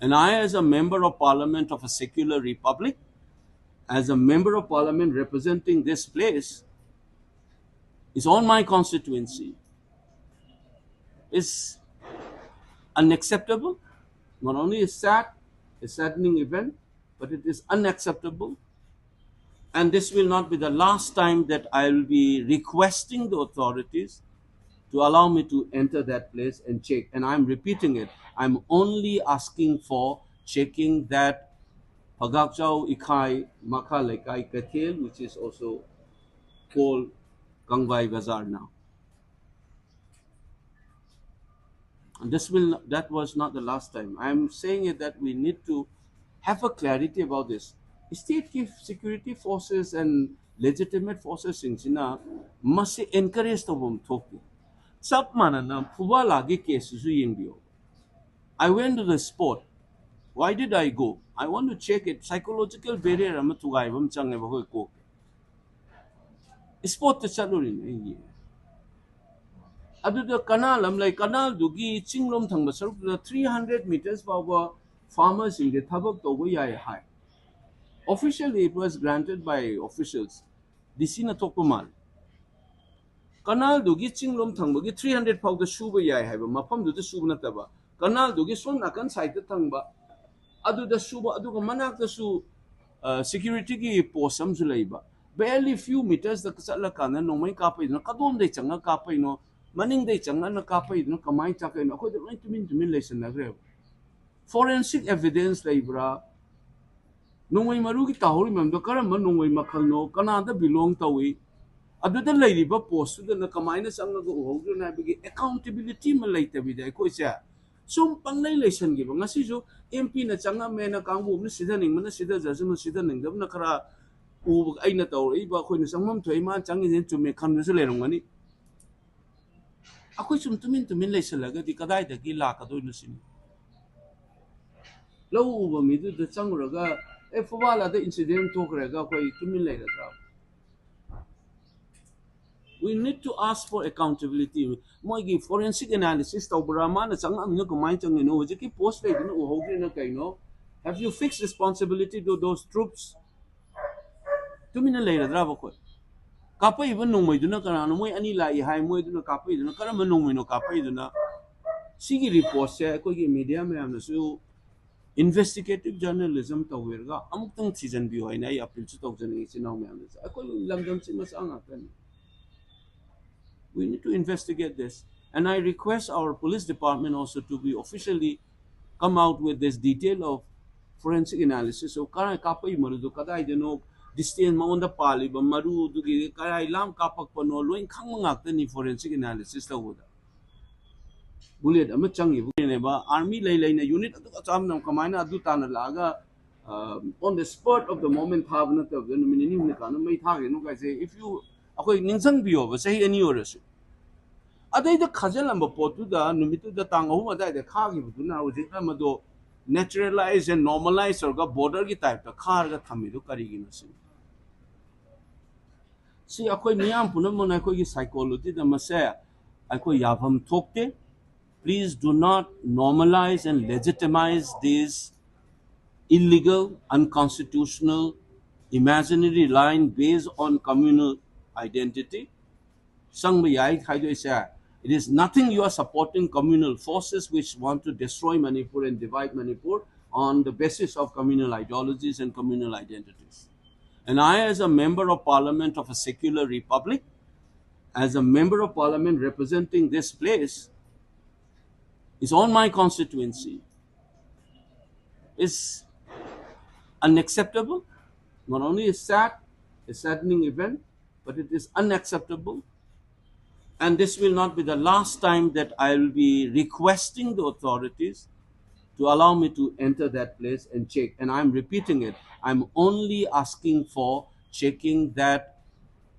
And I, as a member of parliament of a secular republic, as a member of parliament representing this place, is on my constituency, is unacceptable. Not only is sad, a saddening event, but it is unacceptable. And this will not be the last time that I will be requesting the authorities to allow me to enter that place and check. And I'm repeating it, I'm only asking for checking that Phagakchao Ikhai Makha Leikai Kathel, which is also called Kangvai Bazar now. And this will, that was not the last time. I'm saying it that we need to have a clarity about this. State ki security forces and legitimate forces ꯁꯤꯡꯁꯤꯅ ꯃꯁꯤ encourage ꯇꯧꯐꯝ ꯊꯣꯛꯇꯦ꯫ ꯆꯞ ꯃꯥꯟꯅꯅ ꯐꯨꯕꯥꯂꯥꯒꯤ case ꯁꯤꯁꯨ ꯌꯦꯡꯕꯤꯌꯣ꯫ I went to the spot. Why did I go? I want to check it. Psychological barrier ꯑꯃ ꯊꯨꯒꯥꯏꯕ ꯑꯃ ꯆꯪꯉꯦꯕ ꯑꯩꯈꯣꯏ ꯀꯣꯛ꯫ Spot ꯇ ꯆꯠꯂꯨꯔꯤꯅꯦ ꯑꯩꯒꯤ꯫ ꯑꯗꯨꯗ ꯀꯅꯥꯜ ꯑꯃ ꯂꯩ, ꯀꯅꯥꯜꯗꯨꯒꯤ ꯆꯤꯡꯂꯣꯝ ꯊꯪꯕ ꯁꯔꯨꯛꯇꯨꯗ three hundred meters ꯐꯥꯎꯕ farmer ꯁꯤꯡꯁꯦ ꯊꯕꯛ ꯇꯧꯕ ꯌꯥꯏ ꯍꯥꯏ꯫ Officially it was granted by officials, D C ꯅ ꯊꯣꯛꯄ ꯃꯥꯜꯂꯦ꯫ ꯀꯅꯥꯜꯗꯨꯒꯤ ꯆꯤꯡꯂꯣꯝ ꯊꯪꯕꯒꯤ three hundred ꯐꯥꯎꯗ ꯁꯨꯕ ꯌꯥꯏ ꯍꯥꯏꯕ ꯃꯐꯝꯗꯨꯗ ꯁꯨꯕ ꯅꯠꯇꯕ, ꯀꯅꯥꯜꯗꯨꯒꯤ ꯁꯣꯝ ꯅꯥꯀꯟ side ꯇ ꯊꯪꯕ ꯑꯗꯨꯗ ꯁꯨꯕ, ꯑꯗꯨꯒ ꯃꯅꯥꯛꯇꯁꯨ security ꯒꯤ post ꯑꯃꯁꯨ ꯂꯩꯕ꯫ Barely few meters ꯇ ꯆꯠꯂꯀꯥꯟꯗ ꯅꯣꯡꯃꯩ ꯀꯥꯞꯄꯩꯗꯨꯅ ꯀꯗꯣꯝꯗꯩ ꯆꯪꯉ ꯀꯥꯞꯄꯩꯅꯣ, ꯃꯅꯤꯡꯗꯩ ꯆꯪꯉꯅ ꯀꯥꯞꯄꯩꯗꯨꯅ ꯀꯃꯥꯏꯅ ꯆꯥꯛꯀꯩꯅꯣ? ꯑꯩꯈꯣꯏꯗ ꯂꯣꯏ ꯇꯨꯃꯤꯟ ꯇꯨꯃꯤꯟ ꯂꯩꯁꯟꯅꯈ꯭ꯔꯦꯕ꯫ Forensic evidence ꯂꯩꯕ꯭ꯔꯥ? ꯅꯣꯡꯃꯩ ꯃꯔꯨꯒꯤ ꯇꯥꯍꯧꯔꯤ ꯃꯌꯥꯝꯗꯣ ꯀꯔꯝꯕ ꯅꯣꯡꯃꯩ ꯃꯈꯜꯅꯣ, ꯀꯅꯥꯗ belong ꯇꯧꯏ, ꯑꯗꯨꯗ ꯂꯩꯔꯤꯕ post ꯇꯨꯗꯅ ꯀꯃꯥꯏꯅ ꯆꯪꯉꯒ ꯎꯍꯧꯗ꯭ꯔꯤꯅꯣ ꯍꯥꯏꯕꯒꯤ accountability ꯑꯃ ꯂꯩꯇꯕꯤꯗ ꯑꯩꯈꯣꯏꯁꯦ ꯁꯨꯝ ꯄꯪꯂꯩ ꯂꯩꯁꯟꯈꯤꯕ꯫ ꯉꯁꯤꯁꯨ M P ꯅ ꯆꯪꯉꯝꯃꯦꯅ ꯀꯥꯡꯕꯨ ꯑꯃꯅ ꯁꯤꯊꯅꯤꯡꯕꯅ ꯁꯤꯊꯖꯁꯅꯨ, ꯁꯤꯊꯅꯤꯡꯗꯕꯅ ꯈꯔ ꯎꯕ, ꯑꯩꯅ ꯇꯧꯔꯛꯏꯕ, ꯑꯩꯈꯣꯏꯅ ꯆꯪꯐꯝ ꯊꯣꯛꯏ, ꯃꯥꯅ ꯆꯪꯉꯤꯁꯦ ꯆꯨꯝꯃꯦ ꯈꯟꯕꯁꯨ ꯂꯩꯔꯝꯒꯅꯤ꯫ ꯑꯩꯈꯣꯏ ꯁꯨꯝ ꯇꯨꯃꯤꯟ ꯇꯨꯃꯤꯟ ꯂꯩꯁꯜꯂꯒꯗꯤ ꯀꯗꯥꯏꯗꯒꯤ ꯂꯥꯛꯀꯗꯣꯏꯅꯣ ꯁꯤꯅꯤ꯫ ꯂꯧ ꯎꯕ ꯃꯤꯗꯨꯗ ꯆꯪꯉꯨꯔꯒ, "ꯑꯦ, ꯐꯨꯕꯥꯜ ꯑꯗ incident ꯊꯣꯛꯈ꯭ꯔꯦꯒ" ꯑꯩꯈꯣꯏ ꯇꯨꯃꯤꯟ ꯂꯩꯔꯗ꯭ꯔꯥ? We need to ask for accountability. ꯃꯣꯏꯒꯤ forensic analysis ꯇꯧꯕ꯭ꯔꯥ? ꯃꯥꯅ ꯆꯪꯉꯛꯑꯃꯤꯅ ꯀꯃꯥꯏꯅ ꯆꯪꯉꯤꯅꯣ? ꯍꯧꯖꯤꯛꯀꯤ post ꯂꯩꯗꯨꯅ ꯎꯍꯧꯗ꯭ꯔꯤꯅ ꯀꯩꯅꯣ? Have you fixed responsibility to those troops? ꯇꯨꯃꯤꯟꯅ ꯂꯩꯔꯗ꯭ꯔꯕ ꯑꯩꯈꯣꯏ? ꯀꯥꯞꯄꯛꯏꯕ ꯅꯣꯡꯃꯩꯗꯨꯅ ꯀꯅꯥꯅꯣ? ꯃꯣꯏ ꯑꯅꯤ ꯂꯥꯛꯏ ꯍꯥꯏ, ꯃꯣꯏꯗꯨꯅ ꯀꯥꯞꯄꯛꯏꯗꯨꯅ ꯀꯔꯝꯕ ꯅꯣꯡꯃꯩꯅꯣ ꯀꯥꯞꯄꯛꯏꯗꯨꯅ? ꯁꯤꯒꯤ report ꯁꯦ ꯑꯩꯈꯣꯏꯒꯤ media ꯃꯌꯥꯝꯅꯁꯨ investigative journalism ꯇꯧꯕꯤꯔꯒ ꯑꯃꯨꯛꯇꯪ ꯊꯤꯖꯤꯟꯕꯤꯌꯨ ꯍꯥꯏꯅ ꯑꯩ appeal ꯁꯨ ꯇꯧꯖꯅꯤꯡꯉꯤ ꯏꯆꯤꯟ ꯏꯅꯥꯎ ꯃꯌꯥꯝꯗꯁꯨ꯫ ꯑꯩꯈꯣꯏ ꯂꯝꯗꯝꯁꯤ ꯃꯆꯥ ꯉꯥꯛꯇꯅꯤ꯫ We need to investigate this. And I request our police department also to be officially come out with this detail of forensic analysis of ꯀꯗꯥꯏ ꯀꯥꯞꯄꯛꯏ ꯃꯔꯨꯗꯣ ꯀꯗꯥꯏꯗꯅꯣ, distance ꯃꯉꯣꯟꯗ ꯄꯥꯜꯂꯤꯕ ꯃꯔꯨꯗꯨꯒꯤ ꯀꯗꯥꯏ ꯂꯥꯝ ꯀꯥꯞꯄꯛꯄꯅꯣ, ꯂꯣꯏ ꯈꯪꯕ ꯉꯥꯛꯇꯅꯤ forensic analysis ꯇꯧꯕꯗ꯫ Bullet ꯑꯃ ꯆꯪꯉꯤꯕꯅꯦꯕ, army ꯂꯩ ꯂꯩꯅ unit ꯑꯗꯨ ꯑꯆꯥꯝꯅ ꯀꯃꯥꯏꯅ ꯑꯗꯨ ꯇꯥꯅ ꯂꯥꯛꯑꯒ, ꯑ, on the spot of the moment ꯊꯥꯕ ꯅꯠꯇꯕꯗ ꯅꯨꯃꯤꯠ ꯅꯤꯅꯤ ꯍꯨꯝꯅꯤ ꯀꯥꯟꯗ ꯃꯩ ꯊꯥꯈ꯭ꯔꯤꯅꯣ ꯀꯥꯏꯁꯦ, if you, ꯑꯩꯈꯣꯏ ꯅꯤꯡꯁꯤꯡꯕꯤꯌꯣꯕ, ꯆꯍꯤ ꯑꯅꯤ ꯑꯣꯏꯔꯁꯨ꯫ ꯑꯗꯩꯗ ꯈꯥꯖꯤꯜꯂꯝꯕ ꯄꯣꯠꯇꯨꯗ ꯅꯨꯃꯤꯠꯇꯨꯗ ꯇꯥꯡ ꯑꯍꯨꯝ ꯑꯗꯨꯋꯥꯏꯗ ꯈꯥꯈꯤꯕꯗꯨꯅ ꯍꯧꯖꯤꯛꯅ ꯃꯗꯣ naturalize and normalize ꯇꯧꯔꯒ border ꯒꯤ type ꯇ ꯈꯥꯔꯒ ꯊꯝꯃꯤꯗꯨ ꯀꯔꯤꯒꯤꯅꯣ ꯁꯤꯅꯤ꯫ ꯁꯤ ꯑꯩꯈꯣꯏ ꯃꯤꯌꯥꯝ ꯄꯨꯝꯅꯃꯛꯅ ꯑꯩꯈꯣꯏꯒꯤ psychology ꯗ ꯃꯁꯦ ꯑꯩꯈꯣꯏ ꯌꯥꯐꯝ ꯊꯣꯛꯇꯦ꯫ Please do not normalize and legitimize these illegal, unconstitutional, imaginary line based on communal identity. ꯆꯪꯕ ꯌꯥꯏ ꯍꯥꯏꯗꯣꯏꯁꯦ, it is nothing. You are supporting communal forces which want to destroy Manipur and divide Manipur on the basis of communal ideologies and communal identities. And I, as a member of parliament of a secular republic, as a member of parliament representing this place, is on my constituency, is unacceptable. Not only is sad, a saddening event, but it is unacceptable. And this will not be the last time that I will be requesting the authorities to allow me to enter that place and check. And I'm repeating it. I'm only asking for checking that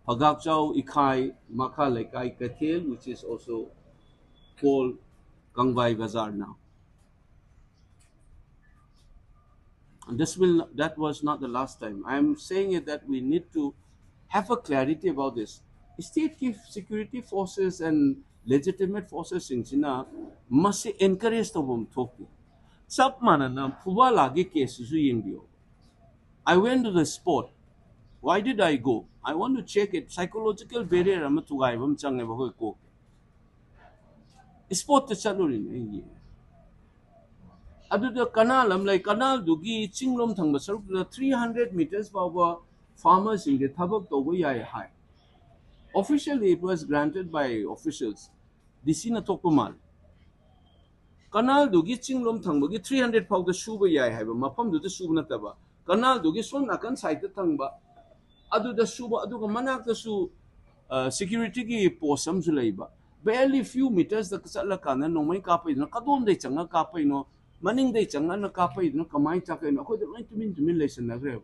Phagakchao Ikhai Makha Leikai Kathel, which is also called Kangvai Bazar now. And this will, that was not the last time. I'm saying it that we need to have a clarity about this. State ꯀꯤ security forces and legitimate forces ꯁꯤꯡꯁꯤꯅ ꯃꯁꯤ encourage ꯇꯧꯐꯝ ꯊꯣꯛꯇꯦ꯫ ꯆꯞ ꯃꯥꯟꯅꯅ ꯐꯨꯕꯥꯂꯥꯒꯤ case ꯁꯤꯁꯨ ꯌꯦꯡꯕꯤꯌꯣ꯫ I went to the spot. Why did I go? I want to check it. Psychological barrier ꯑꯃ ꯊꯨꯒꯥꯏꯕ ꯑꯃ ꯆꯪꯉꯦꯕ ꯑꯩꯈꯣꯏ ꯀꯣꯛ꯫ Spot ꯇ ꯆꯠꯂꯨꯔꯤꯅꯦ ꯑꯩ ꯌꯦꯡꯉꯦ꯫ ꯑꯗꯨꯗ ꯀꯅꯥꯜ ꯑꯃ ꯂꯩ, ꯀꯅꯥꯜꯗꯨꯒꯤ ꯆꯤꯡꯂꯣꯝ ꯊꯪꯕ ꯁꯔꯨꯛꯇꯨꯗ three hundred meters ꯐꯥꯎꯕ farmer ꯁꯤꯡꯁꯦ ꯊꯕꯛ ꯇꯧꯕ ꯌꯥꯏ ꯍꯥꯏ꯫ Officially it was granted by officials. ꯗꯤ ꯁꯤꯅ ꯊꯣꯛꯄ ꯃꯥꯜꯂꯦ꯫ ꯀꯅꯥꯜꯗꯨꯒꯤ ꯆꯤꯡꯂꯣꯝ ꯊꯪꯕꯒꯤ three hundred ꯐꯥꯎꯗ ꯁꯨꯕ ꯌꯥꯏ ꯍꯥꯏꯕ ꯃꯐꯝꯗꯨꯗ ꯁꯨꯕ ꯅꯠꯇꯕ, ꯀꯅꯥꯜꯗꯨꯒꯤ ꯁꯣꯝ ꯅꯥꯀꯟ side ꯇ ꯊꯪꯕ ꯑꯗꯨꯗ ꯁꯨꯕ, ꯑꯗꯨꯒ ꯃꯅꯥꯛꯇꯁꯨ security ꯒꯤ post ꯑꯃꯁꯨ ꯂꯩꯕ꯫ Barely few meters ꯇ ꯆꯠꯂꯀꯥꯟꯗ ꯅꯣꯡꯃꯩ ꯀꯥꯞꯄꯩꯗꯨꯅ ꯀꯗꯣꯝꯗꯩ ꯆꯪꯉ ꯀꯥꯞꯄꯩꯅꯣ, ꯃꯅꯤꯡꯗꯩ ꯆꯪꯉꯅ ꯀꯥꯞꯄꯩꯗꯨꯅ ꯀꯃꯥꯏꯅ ꯆꯠꯀꯩꯅꯣ, ꯑꯩꯈꯣꯏꯗ ꯂꯣꯏ ꯇꯨꯃꯤꯟ ꯇꯨꯃꯤꯟ ꯂꯩꯁꯟꯅꯈ꯭ꯔꯦꯕ꯫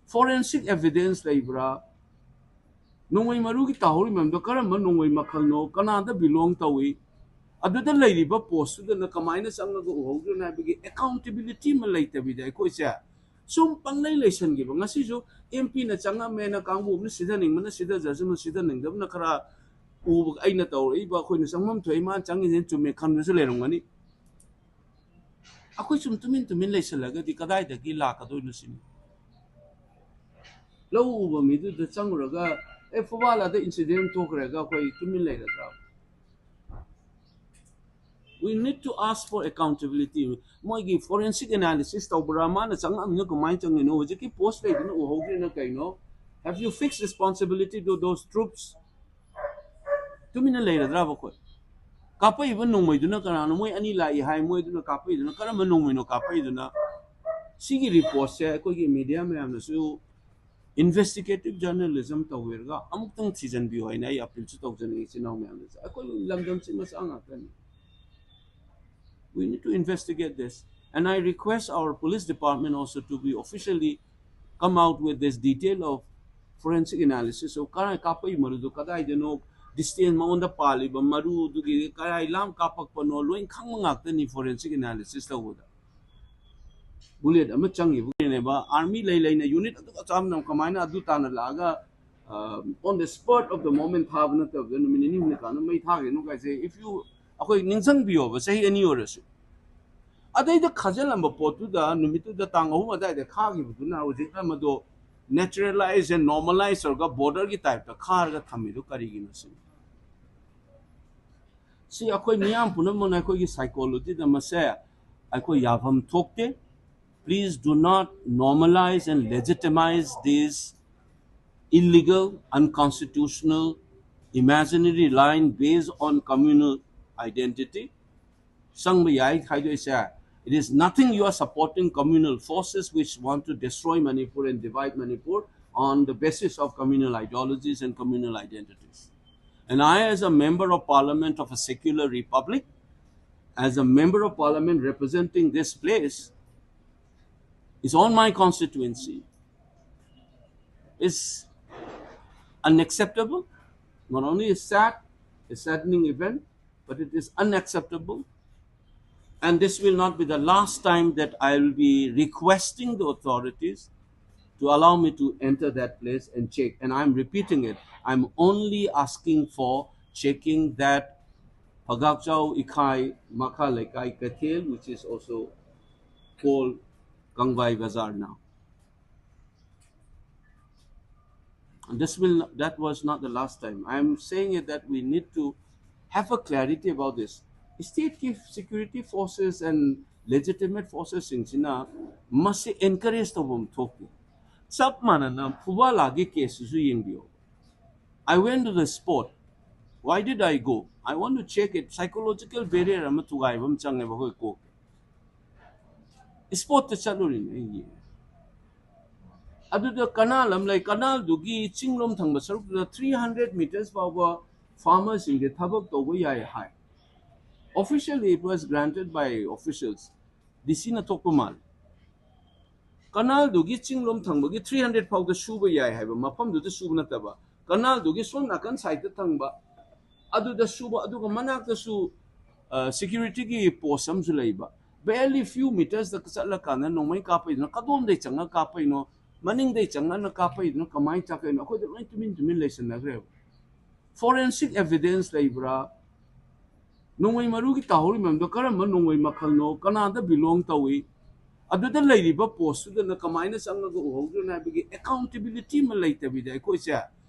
Forensic evidence ꯂꯩꯕ꯭ꯔꯥ? ꯅꯣꯡꯃꯩ ꯃꯔꯨꯒꯤ ꯇꯥꯍꯧꯔꯤ ꯃꯌꯥꯝꯗꯣ ꯀꯔꯝꯕ ꯅꯣꯡꯃꯩ ꯃꯈꯜꯅꯣ, ꯀꯅꯥꯗ belong ꯇꯧꯏ? ꯑꯗꯨꯗ ꯂꯩꯔꯤꯕ ꯄꯣꯁꯇꯨꯗꯅ ꯀꯃꯥꯏꯅ ꯆꯪꯉꯒ ꯎꯍꯧꯗ꯭ꯔꯤꯅꯣ ꯍꯥꯏꯕꯒꯤ ꯑꯦꯀꯥꯎꯟꯇꯦꯕꯤꯂꯤꯇꯤ ꯑꯃ ꯂꯩꯇꯕꯤꯗ ꯑꯩꯈꯣꯏꯁꯦ ꯁꯨꯝ ꯄꯪꯂꯩ ꯂꯩꯁꯟꯈꯤꯕ꯫ ꯉꯁꯤꯁꯨ ꯑꯦꯝ ꯄꯤꯅ ꯆꯪꯉꯝꯃꯦꯅ ꯀꯥꯡꯕꯨ ꯑꯃꯅ ꯁꯤꯊꯅꯤꯡꯕꯅ ꯁꯤꯊꯖꯁꯅꯨ, ꯁꯤꯊꯅꯤꯡꯗꯕꯅ ꯈꯔ ꯎꯕ, ꯑꯩꯅ ꯇꯧꯔꯛꯏꯕ, ꯑꯩꯈꯣꯏꯅ ꯆꯪꯐꯝ ꯊꯣꯛꯏ, ꯃꯥꯅ ꯆꯪꯉꯤꯁꯦꯅ ꯆꯨꯝꯃꯦ ꯈꯟꯕꯁꯨ ꯂꯩꯔꯝꯒꯅꯤ꯫ ꯑꯩꯈꯣꯏ ꯁꯨꯝ ꯇꯨꯃꯤꯟ ꯇꯨꯃꯤꯟ ꯂꯩꯁꯜꯂꯒꯗꯤ ꯀꯗꯥꯏꯗꯒꯤ ꯂꯥꯛꯀꯗꯣꯏꯅꯣ ꯁꯤꯅꯤ꯫ ꯂꯧ ꯎꯕ ꯃꯤꯗꯨꯗ ꯆꯪꯉꯨꯔꯒ, ꯑꯦ, ꯐꯨꯕꯥꯜꯂꯗ ꯏꯟꯁꯤꯗꯦꯟ ꯊꯣꯛꯈ꯭ꯔꯦꯒ ꯑꯩꯈꯣꯏ ꯇꯨꯃꯤꯟ ꯂꯩꯔꯗ꯭ꯔꯥ? We need to ask for accountability. ꯃꯣꯏꯒꯤ ꯐꯣꯔꯦꯟꯁꯤꯛ ꯑꯦꯅꯥꯂꯤꯁꯤꯁ ꯇꯧꯕ꯭ꯔꯥ? ꯃꯥꯅ ꯆꯪꯉꯛꯑꯃꯤꯅ ꯀꯃꯥꯏꯅ ꯆꯪꯉꯤꯅꯣ? ꯍꯧꯖꯤꯛꯀꯤ ꯄꯣꯁ ꯂꯩꯗꯨꯅ ꯎꯍꯧꯗ꯭ꯔꯤꯅ ꯀꯩꯅꯣ? Have you fixed responsibility to those troops? ꯇꯨꯃꯤꯟꯅ ꯂꯩꯔꯗ꯭ꯔꯕ ꯑꯩꯈꯣꯏ? ꯀꯥꯞꯄꯛꯏꯕ ꯅꯣꯡꯃꯩꯗꯨꯅ ꯀꯅꯥꯅꯣ? ꯃꯣꯏ ꯑꯅꯤ ꯂꯥꯛꯏ ꯍꯥꯏ, ꯃꯣꯏꯗꯨꯅ ꯀꯥꯞꯄꯛꯏꯗꯨꯅ ꯀꯔꯝꯕ ꯅꯣꯡꯃꯩꯅꯣ ꯀꯥꯞꯄꯛꯏꯗꯨꯅ? ꯁꯤꯒꯤ ꯔꯤꯄꯣꯔꯠꯁꯦ ꯑꯩꯈꯣꯏꯒꯤ ꯃꯦꯗꯤꯌꯥ ꯃꯌꯥꯝꯅꯁꯨ ꯏꯟꯚꯦꯁꯇꯤꯒꯦꯇꯤꯞ ꯖꯔꯅꯦꯂꯤꯖꯝ ꯇꯧꯕꯤꯔꯒ ꯑꯃꯨꯛꯇꯪ ꯊꯤꯖꯤꯟꯕꯤꯌꯨ ꯍꯥꯏꯅ ꯑꯩ ꯑꯄꯤꯜꯁꯨ ꯇꯧꯖꯅꯤꯡꯉꯤ ꯏꯆꯤꯟ ꯏꯅꯥꯎ ꯃꯌꯥꯝꯗꯁꯨ꯫ ꯑꯩꯈꯣꯏ ꯂꯝꯗꯝꯁꯤ ꯃꯆꯥ ꯉꯥꯛꯇꯅꯤ꯫ We need to investigate this. And I request our police department also to be officially come out with this detail of forensic analysis of ꯀꯗꯥꯏ ꯀꯥꯞꯄꯛꯏ ꯃꯔꯨꯗꯣ ꯀꯗꯥꯏꯗꯅꯣ, ꯗꯤꯁꯇꯦꯟꯁ ꯃꯉꯣꯟꯗ ꯄꯥꯜꯂꯤꯕ ꯃꯔꯨꯗꯨꯒꯤ ꯀꯗꯥꯏ ꯂꯥꯝ ꯀꯥꯞꯄꯛꯄꯅꯣ, ꯂꯣꯏ ꯈꯪꯕ ꯉꯥꯛꯇꯅꯤ ꯐꯣꯔꯦꯟꯁꯤꯛ ꯑꯦꯅꯥꯂꯤꯁꯤꯁ ꯇꯧꯕꯗ꯫ ꯕꯨꯂꯦꯠ ꯑꯃ ꯆꯪꯉꯤꯕꯅꯦꯕ, ꯑꯥꯔꯃꯤ ꯂꯩ ꯂꯩꯅ ꯌꯨꯅꯤꯠ ꯑꯗꯨꯒ ꯆꯞ ꯃꯥꯟꯅꯕ ꯀꯃꯥꯏꯅ ꯑꯗꯨ ꯇꯥꯟꯅ ꯂꯥꯛꯑꯒ ꯑꯣꯟ ꯗ ꯁ꯭ꯄꯣꯠ ꯑꯣꯐ ꯗ ꯃꯣꯃꯦꯟ ꯊꯥꯕ ꯅꯠꯇꯕꯗ ꯅꯨꯃꯤꯠ ꯅꯤꯅꯤ ꯍꯨꯝꯅꯤ ꯀꯥꯟꯗ ꯃꯩ ꯊꯥꯈ꯭ꯔꯤꯅꯣ ꯀꯥꯏꯁꯦ? If you, ꯑꯩꯈꯣꯏ ꯅꯤꯡꯁꯤꯡꯕꯤꯌꯣꯕ, ꯆꯍꯤ ꯑꯅꯤ ꯑꯣꯏꯔꯁꯨ꯫ ꯑꯗꯩꯗ ꯈꯥꯖꯤꯜꯂꯝꯕ ꯄꯣꯠꯇꯨꯗ ꯅꯨꯃꯤꯠꯇꯨꯗ ꯇꯥꯡ ꯑꯍꯨꯝ ꯑꯗꯨꯋꯥꯏꯗ ꯈꯥꯈꯤꯕꯗꯨꯅ ꯍꯧꯖꯤꯛꯅ ꯃꯗꯣ ꯅꯦꯆꯔꯦꯂꯥꯏꯁ ꯑꯦꯟ ꯅꯣꯔꯃꯦꯂꯥꯏꯁ ꯇꯧꯔꯒ ꯕꯣꯔꯗꯔꯒꯤ ꯇꯥꯏꯞꯇ ꯈꯥꯔꯒ ꯊꯝꯃꯤꯗꯨ ꯀꯔꯤꯒꯤꯅꯣ ꯁꯤꯅꯤ꯫ ꯁꯤ ꯑꯩꯈꯣꯏ ꯃꯤꯌꯥꯝ ꯄꯨꯝꯅꯃꯛꯅ ꯑꯩꯈꯣꯏꯒꯤ ꯁꯥꯏꯀꯣꯂꯣꯖꯤꯗ ꯃꯁꯦ ꯑꯩꯈꯣꯏ ꯌꯥꯐꯝ ꯊꯣꯛꯇꯦ꯫ Please do not normalize and legitimize this illegal, unconstitutional, imaginary line based on communal identity. ꯆꯪꯕ ꯌꯥꯏ ꯍꯥꯏꯗꯣꯏꯁꯦ, it is nothing, you are supporting communal forces which want to destroy Manipur and divide Manipur on the basis of communal ideologies and communal identities. And I, as a member of parliament of a secular republic, as a member of parliament representing this place, is on my constituency, is unacceptable. Not only is sad, a saddening event, But it is unacceptable. And this will not be the last time that I will be requesting the authorities to allow me to enter that place and check. And I'm repeating it. I'm only asking for checking that Phagakchao Ikhai Makha Lekai Kathel, which is also called Kangvai Bazar now. And this will that was not the last time. I'm saying it that we need to have a clarity about this. State ki security forces and legitimate forces ꯁꯤꯡꯁꯤꯅ ꯃꯁꯤ encourage ꯇꯧꯐꯝ ꯊꯣꯛꯇꯦ꯫ ꯆꯞ ꯃꯥꯟꯅꯅ ꯐꯨꯕꯥꯂꯥꯒꯤ case ꯁꯤꯁꯨ ꯌꯦꯡꯕꯤꯌꯣ꯫ I went to the spot. Why did I go? I want to check it. Psychological barrier ꯑꯃ ꯊꯨꯒꯥꯏꯕ ꯑꯃ ꯆꯪꯉꯦꯕ ꯑꯩꯈꯣꯏ ꯀꯣꯛ꯫ Spot ꯇ ꯆꯠꯂꯨꯔꯤꯅꯦ ꯑꯩ ꯌꯦꯡꯉꯦ꯫ ꯑꯗꯨꯗ ꯀꯅꯥꯜ ꯑꯃ ꯂꯩ꯫ ꯀꯅꯥꯜꯗꯨꯒꯤ ꯆꯤꯡꯂꯣꯝ ꯊꯪꯕ ꯁꯔꯨꯛꯇꯨꯗ three hundred meters ꯐꯥꯎꯕ farmer ꯁꯤꯡꯁꯦ ꯊꯕꯛ ꯇꯧꯕ ꯌꯥꯏ ꯍꯥꯏ꯫ Officially it was granted by officials. D C ꯅ ꯊꯣꯛꯄ ꯃꯥꯜꯂꯦ꯫ ꯀꯅꯥꯜꯗꯨꯒꯤ ꯆꯤꯡꯂꯣꯝ ꯊꯪꯕꯒꯤ three hundred ꯐꯥꯎꯗ ꯁꯨꯕ ꯌꯥꯏ ꯍꯥꯏꯕ ꯃꯐꯝꯗꯨꯗ ꯁꯨꯕ ꯅꯠꯇꯕ, ꯀꯅꯥꯜꯗꯨꯒꯤ ꯁꯣꯝ ꯅꯥꯀꯟ side ꯇ ꯊꯪꯕ ꯑꯗꯨꯗ ꯁꯨꯕ, ꯑꯗꯨꯒ ꯃꯅꯥꯛꯇꯁꯨ security ꯒꯤ post ꯑꯃꯁꯨ ꯂꯩꯕ꯫ Barely few meters ꯇ ꯆꯠꯂꯀꯥꯟꯗ ꯅꯣꯡꯃꯩ ꯀꯥꯞꯄꯩꯗꯨꯅ ꯀꯗꯣꯝꯗꯩ ꯆꯪꯉ ꯀꯥꯞꯄꯩꯅꯣ, ꯃꯅꯤꯡꯗꯩ ꯆꯪꯉꯅ ꯀꯥꯞꯄꯩꯗꯨꯅ ꯀꯃꯥꯏꯅ ꯆꯠꯀꯩꯅꯣ, ꯑꯩꯈꯣꯏꯗ ꯂꯣꯏ ꯇꯨꯃꯤꯟ ꯇꯨꯃꯤꯟ ꯂꯩꯁꯟꯅꯈ꯭ꯔꯦꯕ꯫ Forensic evidence ꯂꯩꯕ꯭ꯔꯥ? ꯅꯣꯡꯃꯩ ꯃꯔꯨꯒꯤ ꯇꯥꯍꯧꯔꯤ ꯃꯌꯥꯝꯗꯣ ꯀꯔꯝꯕ ꯅꯣꯡꯃꯩ ꯃꯈꯜꯅꯣ, ꯀꯅꯥꯗ belong ꯇꯧꯏ, ꯑꯗꯨꯗ ꯂꯩꯔꯤꯕ post ꯇꯨꯗꯅ ꯀꯃꯥꯏꯅ ꯆꯪꯉꯒ ꯎꯍꯧꯗ꯭ꯔꯤꯅꯣ ꯍꯥꯏꯕꯒꯤ accountability ꯑꯃ ꯂꯩꯇꯕꯤꯗ ꯑꯩꯈꯣꯏꯁꯦ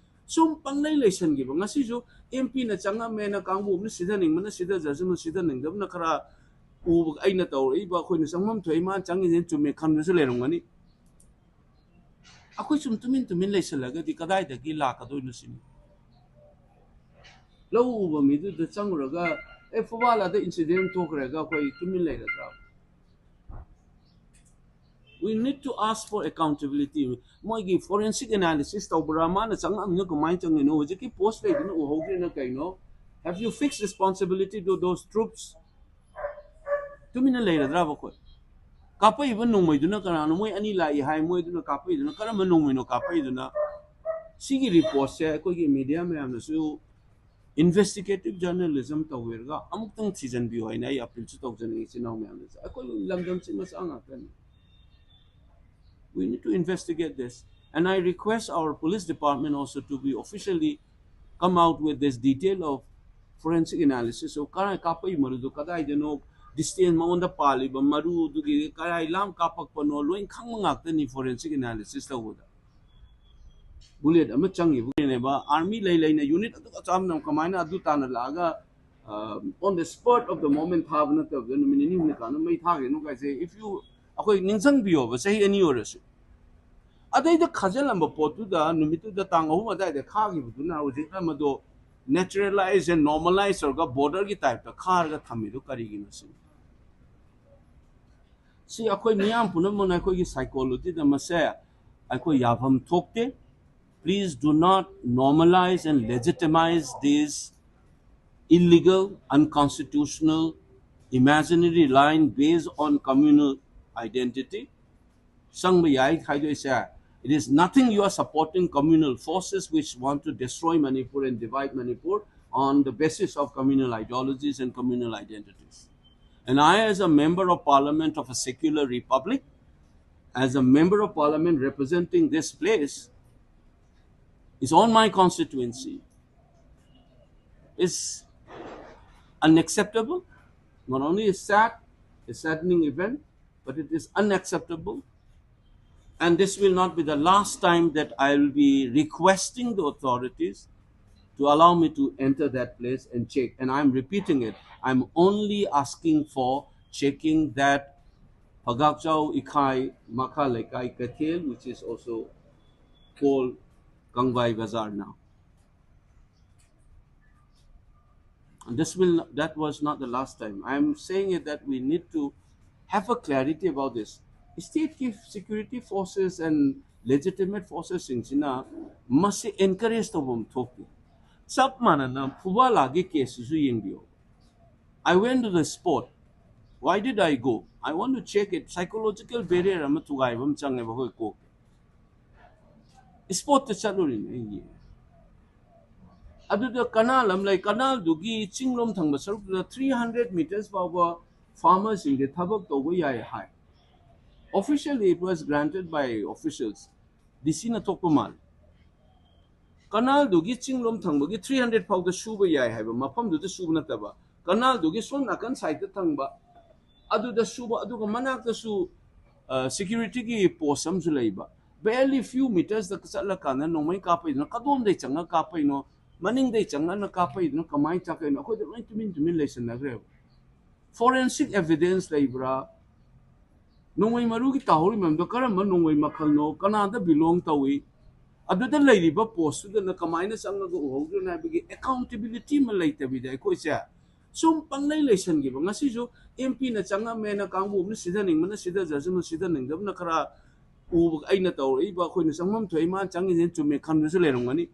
ꯁꯨꯝ ꯄꯪꯂꯩ ꯂꯩꯁꯟꯈꯤꯕ꯫ ꯉꯁꯤꯁꯨ M P ꯅ ꯆꯪꯉꯝꯃꯦꯅ ꯀꯥꯡꯕꯨ ꯑꯃꯅ ꯁꯤꯊꯅꯤꯡꯕꯅ ꯁꯤꯊꯖꯁꯅꯨ, ꯁꯤꯊꯅꯤꯡꯗꯕꯅ ꯈꯔ ꯎꯕ, ꯑꯩꯅ ꯇꯧꯔꯛꯏꯕ, ꯑꯩꯈꯣꯏꯅ ꯆꯪꯐꯝ ꯊꯣꯛꯏ, ꯃꯥꯅ ꯆꯪꯉꯤꯁꯦ ꯆꯨꯝꯃꯦ ꯈꯟꯕꯁꯨ ꯂꯩꯔꯝꯒꯅꯤ꯫ ꯑꯩꯈꯣꯏ ꯁꯨꯝ ꯇꯨꯃꯤꯟ ꯇꯨꯃꯤꯟ ꯂꯩꯁꯜꯂꯒꯗꯤ ꯀꯗꯥꯏꯗꯒꯤ ꯂꯥꯛꯀꯗꯣꯏꯅꯣ ꯁꯤꯅꯤ꯫ ꯂꯧ ꯎꯕ ꯃꯤꯗꯨꯗ ꯆꯪꯉꯨꯔꯒ, "ꯑꯦ, ꯐꯨꯕꯥꯂꯥꯗ incident ꯊꯣꯛꯈ꯭ꯔꯦꯒ" ꯑꯩꯈꯣꯏ ꯇꯨꯃꯤꯟ ꯂꯩꯔꯗ꯭ꯔꯥ? We need to ask for accountability. ꯃꯣꯏꯒꯤ forensic analysis ꯇꯧꯕ꯭ꯔꯥ? ꯃꯥꯅ ꯆꯪꯉꯝꯃꯤꯅ ꯀꯃꯥꯏꯅ ꯆꯪꯉꯤꯅꯣ? ꯍꯧꯖꯤꯛꯀꯤ post ꯂꯩꯗꯨꯅ ꯎꯍꯧꯗ꯭ꯔꯤꯅ ꯀꯩꯅꯣ? Have you fixed responsibility to those troops? ꯇꯨꯃꯤꯟꯅ ꯂꯩꯔꯗ꯭ꯔꯕ ꯑꯩꯈꯣꯏ? ꯀꯥꯞꯄꯛꯏꯕ ꯅꯣꯡꯃꯩꯗꯨꯅ ꯀꯅꯥꯅꯣ? ꯃꯣꯏ ꯑꯅꯤ ꯂꯥꯛꯏ ꯍꯥꯏ, ꯃꯣꯏꯗꯨꯅ ꯀꯥꯞꯄꯛꯏꯗꯨꯅ ꯀꯔꯝꯕ ꯅꯣꯡꯃꯩꯅꯣ ꯀꯥꯞꯄꯛꯏꯗꯨꯅ? ꯁꯤꯒꯤ report ꯁꯦ ꯑꯩꯈꯣꯏꯒꯤ media ꯃꯌꯥꯝꯅꯁꯨ investigative journalism ꯇꯧꯕꯤꯔꯒ ꯑꯃꯨꯛꯇꯪ ꯊꯤꯖꯤꯟꯕꯤꯌꯨ ꯍꯥꯏꯅ ꯑꯩ ꯑꯄꯤꯜꯁꯨ ꯇꯧꯖꯅꯤꯡꯉꯤ ꯏꯆꯤꯟ ꯏꯅꯥꯎ ꯃꯌꯥꯝꯗꯁꯨ꯫ ꯑꯩꯈꯣꯏ ꯂꯝꯗꯝꯁꯤ ꯃꯆꯥ ꯉꯥꯛꯇꯅꯤ꯫ We need to investigate this. And I request our police department also to be officially come out with this detail of forensic analysis of ꯀꯗꯥꯏ ꯀꯥꯞꯄꯛꯏ ꯃꯔꯨꯗꯣ ꯀꯗꯥꯏꯗꯅꯣ, distance ꯃꯉꯣꯟꯗ ꯄꯥꯜꯂꯤꯕ ꯃꯔꯨꯗꯨꯒꯤ ꯀꯗꯥꯏ ꯂꯥꯝ ꯀꯥꯞꯄꯛꯄꯅꯣ ꯂꯣꯏ ꯈꯪꯕ ꯉꯥꯛꯇꯅꯤ forensic analysis ꯇꯧꯕꯗ꯫ Bullet ꯑꯃ ꯆꯪꯉꯤꯕꯅꯦꯕ, army ꯂꯩ ꯂꯩꯅ unit ꯑꯗꯨꯒ ꯆꯞ ꯃꯥꯟꯅꯅ ꯀꯃꯥꯏꯅ ꯑꯗꯨ ꯇꯥꯟꯅ ꯂꯥꯛꯑꯒ on the spot of the moment ꯊꯥꯕ ꯅꯠꯇꯕꯗ ꯅꯨꯃꯤꯠ ꯅꯤꯅꯤ ꯍꯨꯝꯅꯤ ꯀꯥꯟꯗ ꯃꯩ ꯊꯥꯈ꯭ꯔꯤꯅꯣ ꯀꯥꯏꯁꯦ, if you ꯑꯩꯈꯣꯏ ꯅꯤꯡꯁꯤꯡꯕꯤꯌꯣꯕ ꯆꯍꯤ ꯑꯅꯤ ꯑꯣꯏꯔꯁꯨ꯫ ꯑꯗꯩꯗ ꯈꯥꯖꯤꯜꯂꯝꯕ ꯄꯣꯠꯇꯨꯗ ꯅꯨꯃꯤꯠꯇꯨꯗ ꯇꯥꯡ ꯑꯍꯨꯝ ꯑꯗꯨꯋꯥꯏꯗ ꯈꯥꯈꯤꯕꯗꯨꯅ ꯍꯧꯖꯤꯛꯅ ꯃꯗꯣ naturalize and normalize ꯇꯧꯔꯒ border ꯒꯤ type ꯇ ꯈꯥꯔꯒ ꯊꯝꯃꯤꯗꯣ ꯀꯔꯤꯒꯤꯅꯣ ꯁꯤꯅꯤ꯫ ꯁꯤ ꯑꯩꯈꯣꯏ ꯃꯤꯌꯥꯝ ꯄꯨꯝꯅꯃꯛꯅ ꯑꯩꯈꯣꯏꯒꯤ psychology ꯗ ꯃꯁꯦ ꯑꯩꯈꯣꯏ ꯌꯥꯐꯝ ꯊꯣꯛꯇꯦ꯫ Please do not normalize and legitimize these illegal, unconstitutional, imaginary line based on communal identity. ꯆꯪꯕ ꯌꯥꯏ ꯍꯥꯏꯗꯣꯏꯁꯦ, it is nothing. You are supporting communal forces which want to destroy Manipur and divide Manipur on the basis of communal ideologies and communal identities. And I, as a member of parliament of a secular republic, as a member of parliament representing this place, is on my constituency, is unacceptable. Not only is sad, a saddening event, but it is unacceptable. And this will not be the last time that I will be requesting the authorities to allow me to enter that place and check. And I'm repeating it, I'm only asking for checking that Phagakchao Ikhai Makha Leikai Kathel, which is also called Kangvai Bazar now. And this will, that was not the last time. I'm saying it that we need to have a clarity about this. State ki security forces and legitimate forces ꯁꯤꯡꯁꯤꯅ ꯃꯁꯤ encourage ꯇꯧꯐꯝ ꯊꯣꯛꯇꯦ꯫ ꯆꯞ ꯃꯥꯟꯅꯅ ꯐꯨꯕꯥꯂꯥꯒꯤ case ꯁꯤꯁꯨ ꯌꯦꯡꯕꯤꯌꯨ꯫ I went to the spot. Why did I go? I want to check it. Psychological barrier ꯑꯃ ꯊꯨꯒꯥꯏꯕ ꯑꯃ ꯆꯪꯉꯦꯕ ꯑꯩꯈꯣꯏ ꯀꯣꯛꯇ꯫ Spot ꯇ ꯆꯠꯂꯨꯔꯤꯅꯦ ꯑꯩ ꯌꯦꯡꯉꯦ꯫ ꯑꯗꯨꯗ ꯀꯅꯥꯜ ꯑꯃ ꯂꯩ, ꯀꯅꯥꯜꯗꯨꯒꯤ ꯆꯤꯡꯂꯣꯝ ꯊꯪꯕ ꯁꯔꯨꯛꯇꯨꯗ three hundred meters ꯐꯥꯎꯕ farmerꯁꯤꯡꯁꯦ ꯊꯕꯛ ꯇꯧꯕ ꯌꯥꯏ ꯍꯥꯏ꯫ Officially it was granted by officials, D Cꯅ ꯊꯣꯛꯄ ꯃꯥꯜꯂꯦ꯫ ꯀꯅꯥꯜꯗꯨꯒꯤ ꯆꯤꯡꯂꯣꯝ ꯊꯪꯕꯒꯤ three hundred ꯐꯥꯎꯗ ꯁꯨꯕ ꯌꯥꯏ ꯍꯥꯏꯕ ꯃꯐꯝꯗꯨꯗ ꯁꯨꯕ ꯅꯠꯇꯕ, ꯀꯅꯥꯜꯗꯨꯒꯤ ꯁꯣꯝ ꯅꯥꯀꯟ sideꯇ ꯊꯪꯕ ꯑꯗꯨꯗ ꯁꯨꯕ, ꯑꯗꯨꯒ ꯃꯅꯥꯛꯇꯁꯨ securityꯒꯤ post ꯑꯃꯁꯨ ꯂꯩꯕ꯫ Barely few metersꯇ ꯆꯠꯂꯀꯥꯟꯗ ꯅꯣꯡꯃꯩ ꯀꯥꯞꯄꯩꯗꯨꯅ ꯀꯗꯣꯝꯗꯩ ꯆꯪꯉ ꯀꯥꯞꯄꯩꯅꯣ, ꯃꯅꯤꯡꯗꯩ ꯆꯪꯉꯅ ꯀꯥꯞꯄꯩꯗꯨꯅ ꯀꯃꯥꯏꯅ ꯆꯠꯀꯩꯅꯣ, ꯑꯩꯈꯣꯏꯗ ꯂꯣꯏ ꯇꯨꯃꯤꯟ ꯇꯨꯃꯤꯟ ꯂꯩꯁꯟꯅꯈ꯭ꯔꯦꯕ꯫ Forensic evidence ꯂꯩꯕ꯭ꯔꯥ? ꯅꯣꯡꯃꯩ ꯃꯔꯨꯒꯤ ꯇꯥꯍꯧꯔꯤ ꯃꯌꯥꯝꯗꯣ ꯀꯔꯝꯕ ꯅꯣꯡꯃꯩ ꯃꯈꯜꯅꯣ, ꯀꯅꯥꯗ belong ꯇꯧꯏ, ꯑꯗꯨꯗ ꯂꯩꯔꯤꯕ postꯇꯨꯗꯅ ꯀꯃꯥꯏꯅ ꯆꯪꯉꯒ ꯎꯍꯧꯗ꯭ꯔꯤꯅꯣ ꯍꯥꯏꯕꯒꯤ accountability ꯑꯃ ꯂꯩꯇꯕꯤꯗ ꯑꯩꯈꯣꯏꯁꯦ ꯁꯨꯝ ꯄꯪꯂꯩ ꯂꯩꯁꯟꯈꯤꯕ꯫ ꯉꯁꯤꯁꯨ M Pꯅ ꯆꯪꯉꯝꯃꯦꯅ ꯀꯥꯡꯕꯨ ꯑꯃꯅ ꯁꯤꯊꯅꯤꯡꯕꯅ ꯁꯤꯊꯖꯁꯅꯨ, ꯁꯤꯊꯅꯤꯡꯗꯕꯅ ꯈꯔ ꯎꯕ, ꯑꯩꯅ ꯇꯧꯔꯛꯏꯕ, ꯑꯩꯈꯣꯏꯅ ꯆꯪꯐꯝ ꯊꯣꯛꯏ, ꯃꯥꯅ ꯆꯪꯉꯤꯁꯦꯅ ꯆꯨꯝꯃꯦ ꯈꯟꯕꯁꯨ ꯂꯩꯔꯝꯒꯅꯤ꯫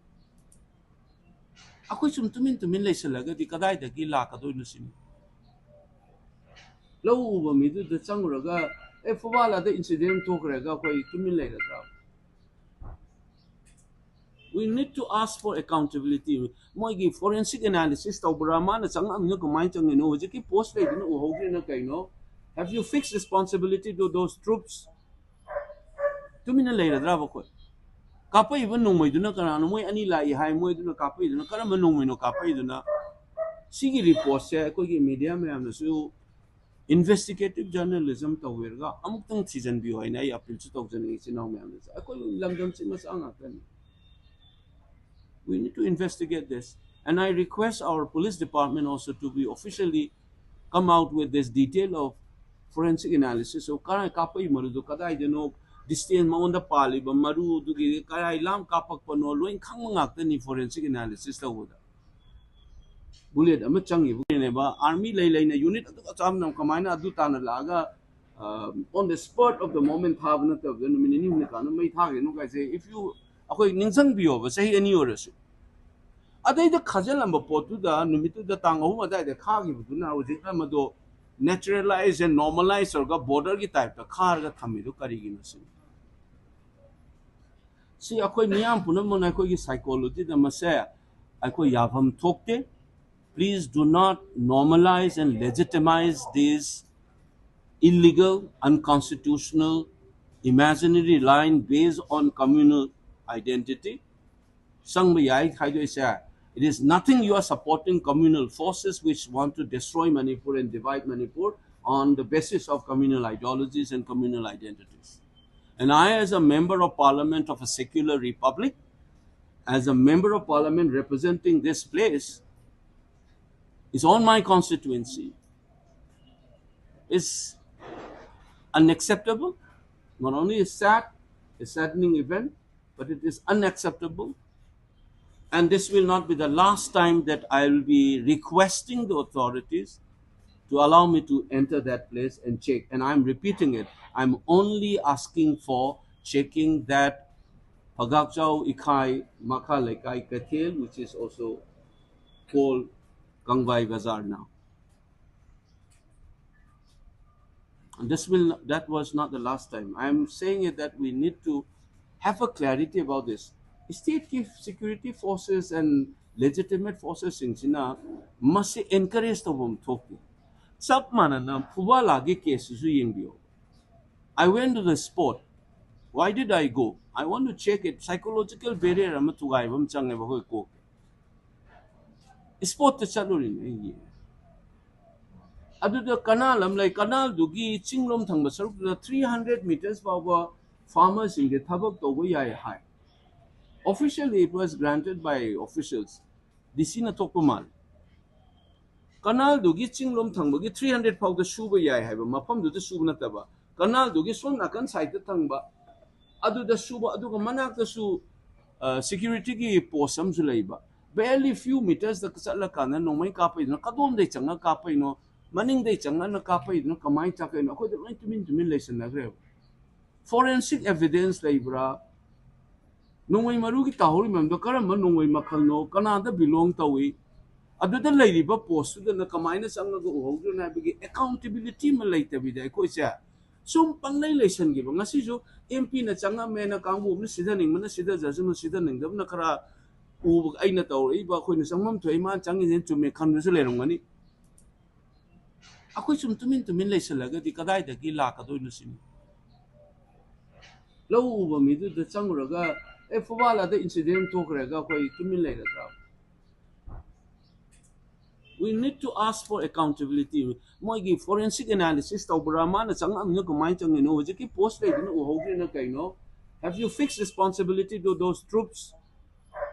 ꯑꯩꯈꯣꯏ ꯁꯨꯝ ꯇꯨꯃꯤꯟ ꯇꯨꯃꯤꯟ ꯂꯩꯁꯜꯂꯒꯗꯤ ꯀꯗꯥꯏꯗꯒꯤ ꯂꯥꯛꯀꯗꯣꯏꯅꯣ ꯁꯤꯅꯤ꯫ ꯂꯧ ꯎꯕ ꯃꯤꯗꯨꯗ ꯆꯪꯉꯨꯔꯒ, "ꯑꯦ, ꯐꯨꯕꯥꯂꯥꯗ incident ꯊꯣꯛꯈ꯭ꯔꯦꯒ" ꯑꯩꯈꯣꯏ ꯇꯨꯃꯤꯟ ꯂꯩꯒꯗ꯭ꯔꯥ? We need to ask for accountability. ꯃꯣꯏꯒꯤ forensic analysis ꯇꯧꯕ꯭ꯔꯥ? ꯃꯥꯅ ꯆꯪꯉꯛꯑꯃꯤꯅ ꯀꯃꯥꯏꯅ ꯆꯪꯉꯤꯅꯣ? ꯍꯧꯖꯤꯛꯀꯤ post ꯂꯩꯗꯨꯅ ꯎꯍꯧꯗ꯭ꯔꯤꯅ ꯀꯩꯅꯣ? Have you fixed responsibility to those troops? ꯇꯨꯃꯤꯟꯅ ꯂꯩꯔꯗ꯭ꯔꯕ ꯑꯩꯈꯣꯏ? ꯀꯥꯞꯄꯛꯏꯕ ꯅꯣꯡꯃꯩꯗꯨꯅ ꯀꯅꯥꯅꯣ? ꯃꯣꯏ ꯑꯅꯤ ꯂꯥꯛꯏ ꯍꯥꯏ, ꯃꯣꯏꯗꯨꯅ ꯀꯥꯞꯄꯛꯏꯗꯨꯅ ꯀꯔꯝꯕ ꯅꯣꯡꯃꯩꯅꯣ ꯀꯥꯞꯄꯛꯏꯗꯨꯅ? ꯁꯤꯒꯤ reportꯁꯦ ꯑꯩꯈꯣꯏꯒꯤ media ꯃꯌꯥꯝꯅꯁꯨ investigative journalism ꯇꯧꯕꯤꯔꯒ ꯑꯃꯨꯛꯇꯪ ꯊꯤꯖꯤꯟꯕꯤꯌꯨ ꯍꯥꯏꯅ ꯑꯩ appealꯁꯨ ꯇꯧꯖꯅꯤꯡꯉꯤ ꯏꯆꯤꯟ ꯏꯅꯥꯎ ꯃꯌꯥꯝꯗꯁꯨ꯫ ꯑꯩꯈꯣꯏ ꯂꯝꯗꯝꯁꯤ ꯃꯆꯥ ꯉꯥꯛꯇꯅꯤ꯫ We need to investigate this. And I request our police department also to be officially come out with this detail of forensic analysis of ꯀꯗꯥꯏ ꯀꯥꯞꯄꯛꯏ ꯃꯔꯨꯗꯣ ꯀꯗꯥꯏꯗꯅꯣ, distance ꯃꯉꯣꯟꯗ ꯄꯥꯜꯂꯤꯕ ꯃꯔꯨꯗꯨꯒꯤ ꯀꯗꯥꯏ ꯂꯥꯝ ꯀꯥꯞꯄꯛꯄꯅꯣ, ꯂꯣꯏ ꯈꯪꯕ ꯉꯥꯛꯇꯅꯤ forensic analysis ꯇꯧꯕꯗ꯫ Bullet ꯑꯃ ꯆꯪꯉꯤꯕꯅꯦꯕ, army ꯂꯩ ꯂꯩꯅ unit ꯑꯗꯨ ꯑꯆꯥꯝꯅ ꯀꯃꯥꯏꯅ ꯑꯗꯨ ꯇꯥꯅ ꯂꯥꯛꯑꯒ, ꯑ, on the spot of the moment ꯊꯥꯕ ꯅꯠꯇꯕꯗ ꯅꯨꯃꯤꯠ ꯅꯤꯅꯤ ꯍꯨꯝꯅꯤ ꯀꯥꯟꯗ ꯃꯩ ꯊꯥꯈ꯭ꯔꯤꯅꯣ ꯀꯥꯏꯁꯦ, if you, ꯑꯩꯈꯣꯏ ꯅꯤꯡꯁꯤꯡꯕꯤꯌꯣꯕ, ꯆꯍꯤ ꯑꯅꯤ ꯑꯣꯏꯔꯁꯨ꯫ ꯑꯗꯩꯗ ꯈꯥꯖꯤꯜꯂꯝꯕ ꯄꯣꯠꯇꯨꯗ ꯅꯨꯃꯤꯠꯇꯨꯗ ꯇꯥꯡ ꯑꯍꯨꯝ ꯑꯗꯨꯋꯥꯏꯗ ꯈꯥꯈꯤꯕꯗꯨꯅ ꯍꯧꯖꯤꯛꯅ ꯃꯗꯣ naturalize and normalize ꯇꯧꯔꯒ borderꯒꯤ typeꯇ ꯈꯥꯔꯒ ꯊꯝꯃꯤꯗꯣ ꯀꯔꯤꯒꯤꯅꯣ ꯁꯤꯅꯤ꯫ ꯁꯤ ꯑꯩꯈꯣꯏ ꯃꯤꯌꯥꯝ ꯄꯨꯝꯅꯃꯛꯅ ꯑꯩꯈꯣꯏꯒꯤ psychologyꯗ ꯃꯁꯦ ꯑꯩꯈꯣꯏ ꯌꯥꯐꯝ ꯊꯣꯛꯇꯦ. Please do not normalize and legitimize these illegal, unconstitutional, imaginary line based on communal identity. ꯆꯪꯕ ꯌꯥꯏ ꯍꯥꯏꯗꯣꯏꯁꯦ, it is nothing. You are supporting communal forces which want to destroy Manipur and divide Manipur on the basis of communal ideologies and communal identities. And I, as a member of parliament of a secular republic, as a member of parliament representing this place, is on my constituency, is unacceptable. Not only is sad, a saddening event, but it is unacceptable. And this will not be the last time that I will be requesting the authorities to allow me to enter that place and check. And I'm repeating it. I'm only asking for checking that Phagakchao Ikhai Makha Leikai Kathel, which is also called Kangvai Bazar now. And this will, that was not the last time. I'm saying it that we need to have a clarity about this. State ki security forces and legitimate forces ꯁꯤꯡꯁꯤꯅ ꯃꯁꯤ encourage ꯇꯧꯐꯝ ꯊꯣꯛꯇꯦ꯫ ꯆꯞ ꯃꯥꯟꯅꯅ ꯐꯨꯕꯥꯂꯥꯒꯤ case ꯁꯤꯁꯨ ꯌꯦꯡꯕꯤꯌꯣ꯫ I went to the spot. Why did I go? I want to check it. Psychological barrier ꯑꯃ ꯊꯨꯒꯥꯏꯕ ꯑꯃ ꯆꯪꯉꯦꯕ ꯑꯩꯈꯣꯏ ꯀꯣꯛ꯫ Spot ꯇ ꯆꯠꯂꯨꯔꯤꯅꯦ ꯑꯩꯒꯤ꯫ ꯑꯗꯨꯗ ꯀꯅꯥꯜ ꯑꯃ ꯂꯩ, ꯀꯅꯥꯜꯗꯨꯒꯤ ꯆꯤꯡꯂꯣꯝ ꯊꯪꯕ ꯁꯔꯨꯛꯇꯨꯗ three hundred meters ꯐꯥꯎꯕ farmer ꯁꯤꯡꯁꯦ ꯊꯕꯛ ꯇꯧꯕ ꯌꯥꯏ ꯍꯥꯏ꯫ Officially it was granted by officials. ꯗꯤ ꯁꯤꯅ ꯊꯣꯛꯄ ꯃꯥꯜꯂꯦ꯫ ꯀꯅꯥꯜꯗꯨꯒꯤ ꯆꯤꯡꯂꯣꯝ ꯊꯪꯕꯒꯤ three hundred ꯐꯥꯎꯗ ꯁꯨꯕ ꯌꯥꯏ ꯍꯥꯏꯕ ꯃꯐꯝꯗꯨꯗ ꯁꯨꯕ ꯅꯠꯇꯕ, ꯀꯅꯥꯜꯗꯨꯒꯤ ꯁꯣꯝ ꯅꯥꯀꯟ side ꯇ ꯊꯪꯕ ꯑꯗꯨꯗ ꯁꯨꯕ, ꯑꯗꯨꯒ ꯃꯅꯥꯛꯇꯁꯨ security ꯒꯤ post ꯑꯃꯁꯨ ꯂꯩꯕ꯫ Barely few meters ꯇ ꯆꯠꯂꯀꯥꯟꯗ ꯅꯣꯡꯃꯩ ꯀꯥꯞꯄꯩꯗꯨꯅ ꯀꯗꯣꯝꯗꯩ ꯆꯪꯉ ꯀꯥꯞꯄꯩꯅꯣ, ꯃꯅꯤꯡꯗꯩ ꯆꯪꯉꯅ ꯀꯥꯞꯄꯩꯗꯨꯅ ꯀꯃꯥꯏꯅ ꯆꯠꯀꯩꯅꯣ, ꯑꯩꯈꯣꯏꯗ ꯂꯣꯏ ꯇꯨꯃꯤꯟ ꯇꯨꯃꯤꯟ ꯂꯩꯁꯟꯅꯈ꯭ꯔꯦꯕ꯫ Forensic evidence ꯂꯩꯕ꯭ꯔꯥ? ꯅꯣꯡꯃꯩ ꯃꯔꯨꯒꯤ ꯇꯥꯍꯧꯔꯤ ꯃꯌꯥꯝꯗꯣ ꯀꯔꯝꯕ ꯅꯣꯡꯃꯩ ꯃꯈꯜꯅꯣ, ꯀꯅꯥꯗ belong ꯇꯧꯏ, ꯑꯗꯨꯗ ꯂꯩꯔꯤꯕ post ꯇꯨꯗꯅ ꯀꯃꯥꯏꯅ ꯆꯪꯉꯒ ꯎꯍꯧꯗ꯭ꯔꯤꯅꯣ ꯍꯥꯏꯕꯒꯤ accountability ꯑꯃ ꯂꯩꯇꯕꯤꯗ ꯑꯩꯈꯣꯏꯁꯦ ꯁꯨꯝ ꯄꯪꯂꯩ ꯂꯩꯁꯟꯈꯤꯕ꯫ ꯉꯁꯤꯁꯨ M P ꯅ ꯆꯪꯉꯝꯃꯦꯅ ꯀꯥꯡꯕꯨ ꯑꯃꯅ ꯁꯤꯊꯅꯤꯡꯕꯅ ꯁꯤꯊꯖꯁꯅꯨ, ꯁꯤꯊꯅꯤꯡꯗꯕꯅ ꯈꯔ ꯎꯕ, ꯑꯩꯅ ꯇꯧꯔꯛꯏꯕ, ꯑꯩꯈꯣꯏꯅ ꯆꯪꯐꯝ ꯊꯣꯛꯏ, ꯃꯥꯅ ꯆꯪꯉꯤꯁꯦ ꯆꯨꯝꯃꯦ ꯈꯟꯕꯁꯨ ꯂꯩꯔꯝꯒꯅꯤ꯫ ꯑꯩꯈꯣꯏ ꯁꯨꯝ ꯇꯨꯃꯤꯟ ꯇꯨꯃꯤꯟ ꯂꯩꯁꯜꯂꯒꯗꯤ ꯀꯗꯥꯏꯗꯒꯤ ꯂꯥꯛꯀꯗꯣꯏꯅꯣ ꯁꯤꯅꯤ꯫ ꯂꯧ ꯎꯕ ꯃꯤꯗꯨꯗ ꯆꯪꯉꯨꯔꯒ, "ꯑꯦ, ꯐꯨꯕꯥꯜ ꯑꯗ incident ꯊꯣꯛꯈ꯭ꯔꯦꯒ" ꯑꯩꯈꯣꯏ ꯇꯨꯃꯤꯟ ꯂꯩꯔꯗ꯭ꯔꯥ? We need to ask for accountability. ꯃꯣꯏꯒꯤ forensic analysis ꯇꯧꯕ꯭ꯔꯥ? ꯃꯥꯅ ꯆꯪꯉꯛꯑꯃꯤꯅ ꯀꯃꯥꯏꯅ ꯆꯪꯉꯤꯅꯣ? ꯍꯧꯖꯤꯛꯀꯤ post ꯂꯩꯗꯨꯅ ꯎꯍꯧꯗ꯭ꯔꯤꯅ ꯀꯩꯅꯣ? Have you fixed responsibility to those troops?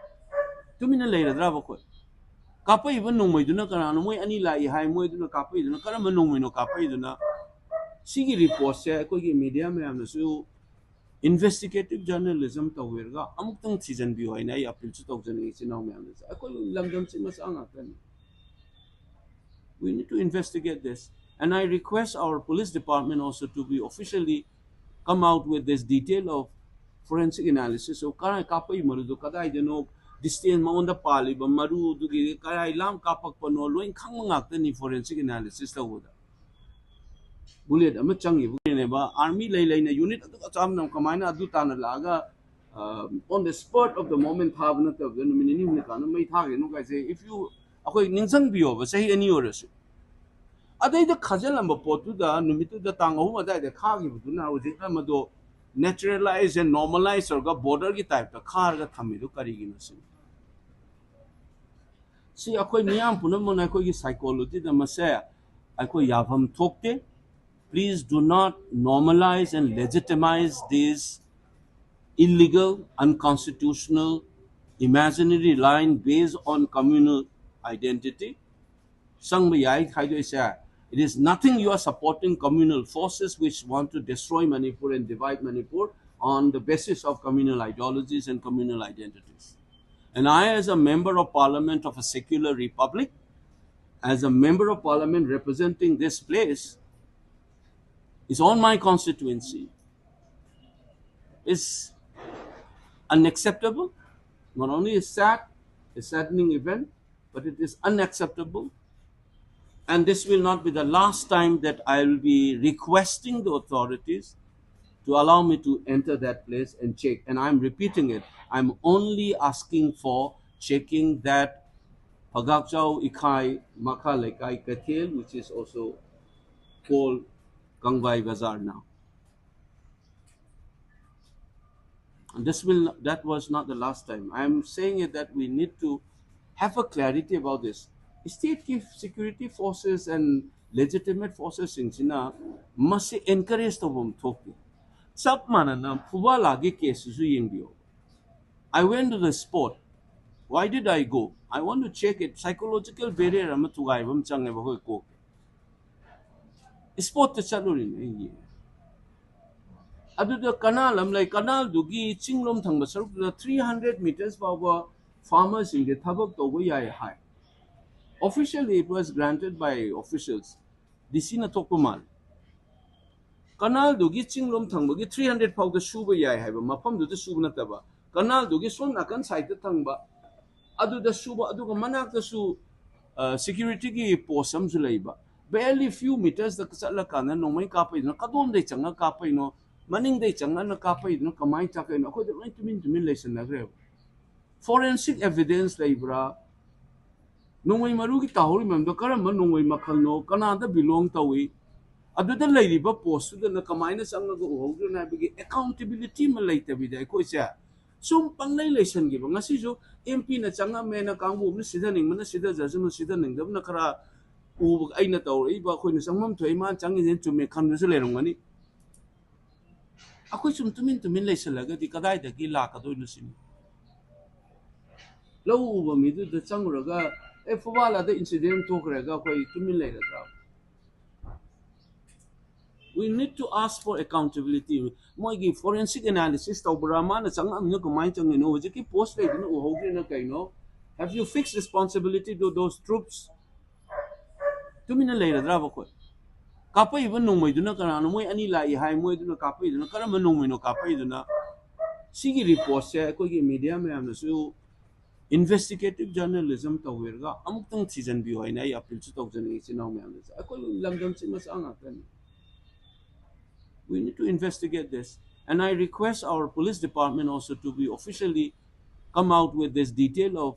ꯇꯨꯃꯤꯟꯅ ꯂꯩꯔꯗ꯭ꯔꯕ ꯑꯩꯈꯣꯏ? ꯀꯥꯞꯄꯛꯏꯕ ꯅꯣꯡꯃꯩꯗꯨꯅ ꯀꯅꯥꯅꯣ? ꯃꯣꯏ ꯑꯅꯤ ꯂꯥꯛꯏ ꯍꯥꯏ, ꯃꯣꯏꯗꯨꯅ ꯀꯥꯞꯄꯛꯏꯗꯨꯅ ꯀꯔꯝꯕ ꯅꯣꯡꯃꯩꯅꯣ ꯀꯥꯞꯄꯛꯏꯗꯨꯅ? ꯁꯤꯒꯤ reportꯁꯦ ꯑꯩꯈꯣꯏꯒꯤ media ꯃꯌꯥꯝꯅꯁꯨ investigative journalism ꯇꯧꯕꯤꯔꯒ ꯑꯃꯨꯛꯇꯪ ꯊꯤꯖꯤꯟꯕꯤꯌꯨ ꯍꯥꯏꯅ ꯑꯩ appealꯁꯨ ꯇꯧꯖꯅꯤꯡꯉꯤ ꯏꯆꯤꯟ ꯏꯅꯥꯎ ꯃꯌꯥꯝꯗꯁꯨ꯫ ꯑꯩꯈꯣꯏ ꯂꯝꯗꯝꯁꯤ ꯃꯆꯥ ꯉꯥꯛꯇꯅꯤ꯫ We need to investigate this. And I request our police department also to be officially come out with this detail of forensic analysis of ꯀꯗꯥꯏ ꯀꯥꯞꯄꯛꯏ ꯃꯔꯨꯗꯣ ꯀꯗꯥꯏꯗꯅꯣ, distance ꯃꯉꯣꯟꯗ ꯄꯥꯜꯂꯤꯕ ꯃꯔꯨꯗꯨꯒꯤ ꯀꯗꯥꯏ ꯂꯥꯝ ꯀꯥꯞꯄꯛꯄꯅꯣ, ꯂꯣꯏ ꯈꯪꯕ ꯉꯥꯛꯇꯅꯤ forensic analysis ꯇꯧꯕꯗ꯫ Bullet ꯑꯃ ꯆꯪꯉꯤꯕꯅꯦꯕ, army ꯂꯩ ꯂꯩꯅ unit ꯑꯗꯨꯒ ꯆꯞ ꯃꯥꯟꯅꯕ ꯀꯃꯥꯏꯅ ꯑꯗꯨ ꯇꯥꯟꯅ ꯂꯥꯛꯑꯒ, uh, on the spot of the moment ꯊꯥꯕ ꯅꯠꯇꯕꯗ ꯅꯨꯃꯤꯠ ꯅꯤꯅꯤ ꯍꯨꯝꯅꯤ ꯀꯥꯟꯗ ꯃꯩ ꯊꯥꯈ꯭ꯔꯤꯅꯣ ꯀꯥꯏꯁꯦ? If you, ꯑꯩꯈꯣꯏ ꯅꯤꯡꯁꯤꯡꯕꯤꯌꯣꯕ, ꯆꯍꯤ ꯑꯅꯤ ꯑꯣꯏꯔꯁꯨ꯫ ꯑꯗꯩꯗ ꯈꯥꯖꯤꯜꯂꯝꯕ ꯄꯣꯠꯇꯨꯗ ꯅꯨꯃꯤꯠꯇꯨꯗ ꯇꯥꯡ ꯑꯍꯨꯝ ꯑꯗꯨꯋꯥꯏꯗ ꯈꯥꯈꯤꯕꯗꯨꯅ ꯍꯧꯖꯤꯛꯅ ꯃꯗꯣ naturalize and normalize ꯇꯧꯔꯒ borderꯒꯤ typeꯇ ꯈꯥꯔꯒ ꯊꯝꯃꯤꯗꯨ ꯀꯔꯤꯒꯤꯅꯣ ꯁꯤꯅꯤ꯫ ꯁꯤ ꯑꯩꯈꯣꯏ ꯃꯤꯌꯥꯝ ꯄꯨꯝꯅꯃꯛꯅ ꯑꯩꯈꯣꯏꯒꯤ psychologyꯗ ꯃꯁꯦ ꯑꯩꯈꯣꯏ ꯌꯥꯐꯝ ꯊꯣꯛꯇꯦ꯫ Please do not normalize and legitimize these illegal, unconstitutional, imaginary line based on communal identity. ꯆꯪꯕ ꯌꯥꯏ ꯍꯥꯏꯗꯣꯏꯁꯦ, it is nothing, you are supporting communal forces which want to destroy Manipur and divide Manipur on the basis of communal ideologies and communal identities. And I, as a member of parliament of a secular republic, as a member of parliament representing this place, is on my constituency, is unacceptable. Not only is sad, a saddening event, but it is unacceptable. And this will not be the last time that I will be requesting the authorities to allow me to enter that place and check. And I'm repeating it. I'm only asking for checking that Phagakchao Ikhai Makha Lekai Kathel, which is also called Kangvai Bazar now. And this will that was not the last time. I'm saying it that we need to have a clarity about this. State ki security forces and legitimate forces ꯁꯤꯡꯁꯤꯅ ꯃꯁꯤ encourage ꯇꯧꯐꯝ ꯊꯣꯛꯇꯦ꯫ ꯆꯞ ꯃꯥꯟꯅꯅ ꯐꯨꯕꯥꯂꯥꯒꯤ case ꯁꯤꯁꯨ ꯌꯦꯡꯕꯤꯌꯣ꯫ I went to the spot. Why did I go? I want to check it. Psychological barrier ꯑꯃ ꯊꯨꯒꯥꯏꯕ ꯑꯃ ꯆꯪꯉꯦꯕ ꯑꯩꯈꯣꯏ ꯀꯣꯛꯇ꯫ Spot ꯇ ꯆꯠꯂꯨꯔꯤꯅꯦ ꯑꯩ ꯌꯦꯡꯉꯦ꯫ ꯑꯗꯨꯗ ꯀꯅꯥꯜ ꯑꯃ ꯂꯩ꯫ ꯀꯅꯥꯜꯗꯨꯒꯤ ꯆꯤꯡꯂꯣꯝ ꯊꯪꯕ ꯁꯔꯨꯛꯇꯨꯗ three hundred meters ꯐꯥꯎꯕ farmer ꯁꯤꯡꯁꯦ ꯊꯕꯛ ꯇꯧꯕ ꯌꯥꯏ ꯍꯥꯏ꯫ Officially it was granted by officials. D C ꯅ ꯊꯣꯛꯄ ꯃꯥꯜꯂꯦ꯫ ꯀꯅꯥꯜꯗꯨꯒꯤ ꯆꯤꯡꯂꯣꯝ ꯊꯪꯕꯒꯤ three hundred ꯐꯥꯎꯗ ꯁꯨꯕ ꯌꯥꯏ ꯍꯥꯏꯕ ꯃꯐꯝꯗꯨꯗ ꯁꯨꯕ ꯅꯠꯇꯕ, ꯀꯅꯥꯜꯗꯨꯒꯤ ꯁꯣꯝ ꯅꯥꯀꯟ side ꯇ ꯊꯪꯕ ꯑꯗꯨꯗ ꯁꯨꯕ, ꯑꯗꯨꯒ ꯃꯅꯥꯛꯇꯁꯨ security ꯒꯤ post ꯑꯃꯁꯨ ꯂꯩꯕ꯫ Barely few meters ꯇ ꯆꯠꯂꯀꯥꯟꯗ ꯅꯣꯡꯃꯩ ꯀꯥꯞꯄꯩꯗꯨꯅ ꯀꯗꯣꯝꯗꯩ ꯆꯪꯉ ꯀꯥꯞꯄꯩꯅꯣ, ꯃꯅꯤꯡꯗꯩ ꯆꯪꯉꯅ ꯀꯥꯞꯄꯩꯗꯨꯅ ꯀꯃꯥꯏꯅ ꯆꯠꯀꯩꯅꯣ? ꯑꯩꯈꯣꯏꯗ ꯂꯣꯏ ꯇꯨꯃꯤꯟ ꯇꯨꯃꯤꯟ ꯂꯩꯁꯟꯅꯈ꯭ꯔꯦꯕ꯫ Forensic evidence ꯂꯩꯕ꯭ꯔꯥ? ꯅꯣꯡꯃꯩ ꯃꯔꯨꯒꯤ ꯇꯥꯍꯧꯔꯤ ꯃꯌꯥꯝꯗꯣ ꯀꯔꯝꯕ ꯅꯣꯡꯃꯩ ꯃꯈꯜꯅꯣ? ꯀꯅꯥꯗ belong ꯇꯧꯏ? ꯑꯗꯨꯗ ꯂꯩꯔꯤꯕ post ꯇꯨꯗꯅ ꯀꯃꯥꯏꯅ ꯆꯪꯉꯒ ꯎꯍꯧꯗ꯭ꯔꯤꯅꯣ ꯍꯥꯏꯕꯒꯤ accountability ꯑꯃ ꯂꯩꯇꯕꯤꯗ ꯑꯩꯈꯣꯏꯁꯦ ꯁꯨꯝ ꯄꯪꯂꯩ ꯂꯩꯁꯟꯈꯤꯕ꯫ ꯉꯁꯤꯁꯨ M P ꯅ ꯆꯪꯉꯝꯃꯦꯅ ꯀꯥꯡꯕꯨ ꯑꯃꯅ ꯁꯤꯗꯅꯤꯡꯕꯅ ꯁꯤꯗꯖꯁꯅꯨ, ꯁꯤꯗꯅꯤꯡꯗꯕꯅ ꯈꯔ ꯎꯕ, ꯑꯩꯅ ꯇꯧꯔꯛꯏꯕ, ꯑꯩꯈꯣꯏꯅ ꯆꯪꯐꯝ ꯊꯣꯛꯏ, ꯃꯥꯅ ꯆꯪꯉꯤꯁꯦ ꯆꯨꯝꯃꯦ ꯈꯟꯕꯁꯨ ꯂꯩꯔꯝꯒꯅꯤ꯫ ꯑꯩꯈꯣꯏ ꯁꯨꯝ ꯇꯨꯃꯤꯟ ꯇꯨꯃꯤꯟ ꯂꯩꯁꯜꯂꯒꯗꯤ ꯀꯗꯥꯏꯗꯒꯤ ꯂꯥꯛꯀꯗꯣꯏꯅꯣ ꯁꯤꯅꯤ꯫ ꯂꯧ ꯎꯕ ꯃꯤꯗꯨꯗ ꯆꯪꯉꯨꯔꯒ, "ꯑꯦ, ꯐꯨꯕꯥꯂꯥꯗ incident ꯊꯣꯛꯈ꯭ꯔꯦꯒ" ꯑꯩꯈꯣꯏ ꯇꯨꯃꯤꯟ ꯂꯩꯔꯗ꯭ꯔꯥ? We need to ask for accountability. ꯃꯣꯏꯒꯤ forensic analysis ꯇꯧꯕ꯭ꯔꯥ? ꯃꯥꯅ ꯆꯪꯉꯛꯑꯃꯤꯅ ꯀꯃꯥꯏꯅ ꯆꯪꯉꯤꯅꯣ? ꯍꯧꯖꯤꯛꯀꯤ post ꯂꯩꯗꯨꯅ ꯎꯍꯧꯗ꯭ꯔꯤꯅ ꯀꯩꯅꯣ? Have you fixed responsibility to those troops? ꯇꯨꯃꯤꯟꯅ ꯂꯩꯔꯗ꯭ꯔꯕ ꯑꯩꯈꯣꯏ? ꯀꯥꯞꯄꯛꯏꯕ ꯅꯣꯡꯃꯩꯗꯨꯅ ꯀꯅꯥꯅꯣ? ꯃꯣꯏ ꯑꯅꯤ ꯂꯥꯛꯏ ꯍꯥꯏ, ꯃꯣꯏꯗꯨꯅ ꯀꯥꯞꯄꯛꯏꯗꯨꯅ ꯀꯔꯝꯕ ꯅꯣꯡꯃꯩꯅꯣ ꯀꯥꯞꯄꯛꯏꯗꯨꯅ? ꯁꯤꯒꯤ report ꯁꯦ ꯑꯩꯈꯣꯏꯒꯤ media ꯃꯌꯥꯝꯅꯁꯨ investigative journalism ꯇꯧꯕꯤꯔꯒ ꯑꯃꯨꯛꯇꯪ ꯊꯤꯖꯤꯟꯕꯤꯌꯨ ꯍꯥꯏꯅ ꯑꯩ appeal ꯁꯨ ꯇꯧꯖꯅꯤꯡꯉꯤ ꯏꯆꯤꯟ ꯏꯅꯥꯎ ꯃꯌꯥꯝꯗꯁꯨ꯫ ꯑꯩꯈꯣꯏ ꯂꯝꯗꯝꯁꯤ ꯃꯆꯥ ꯉꯥꯛꯇꯅꯤ꯫ We need to investigate this. And I request our police department also to be officially come out with this detail of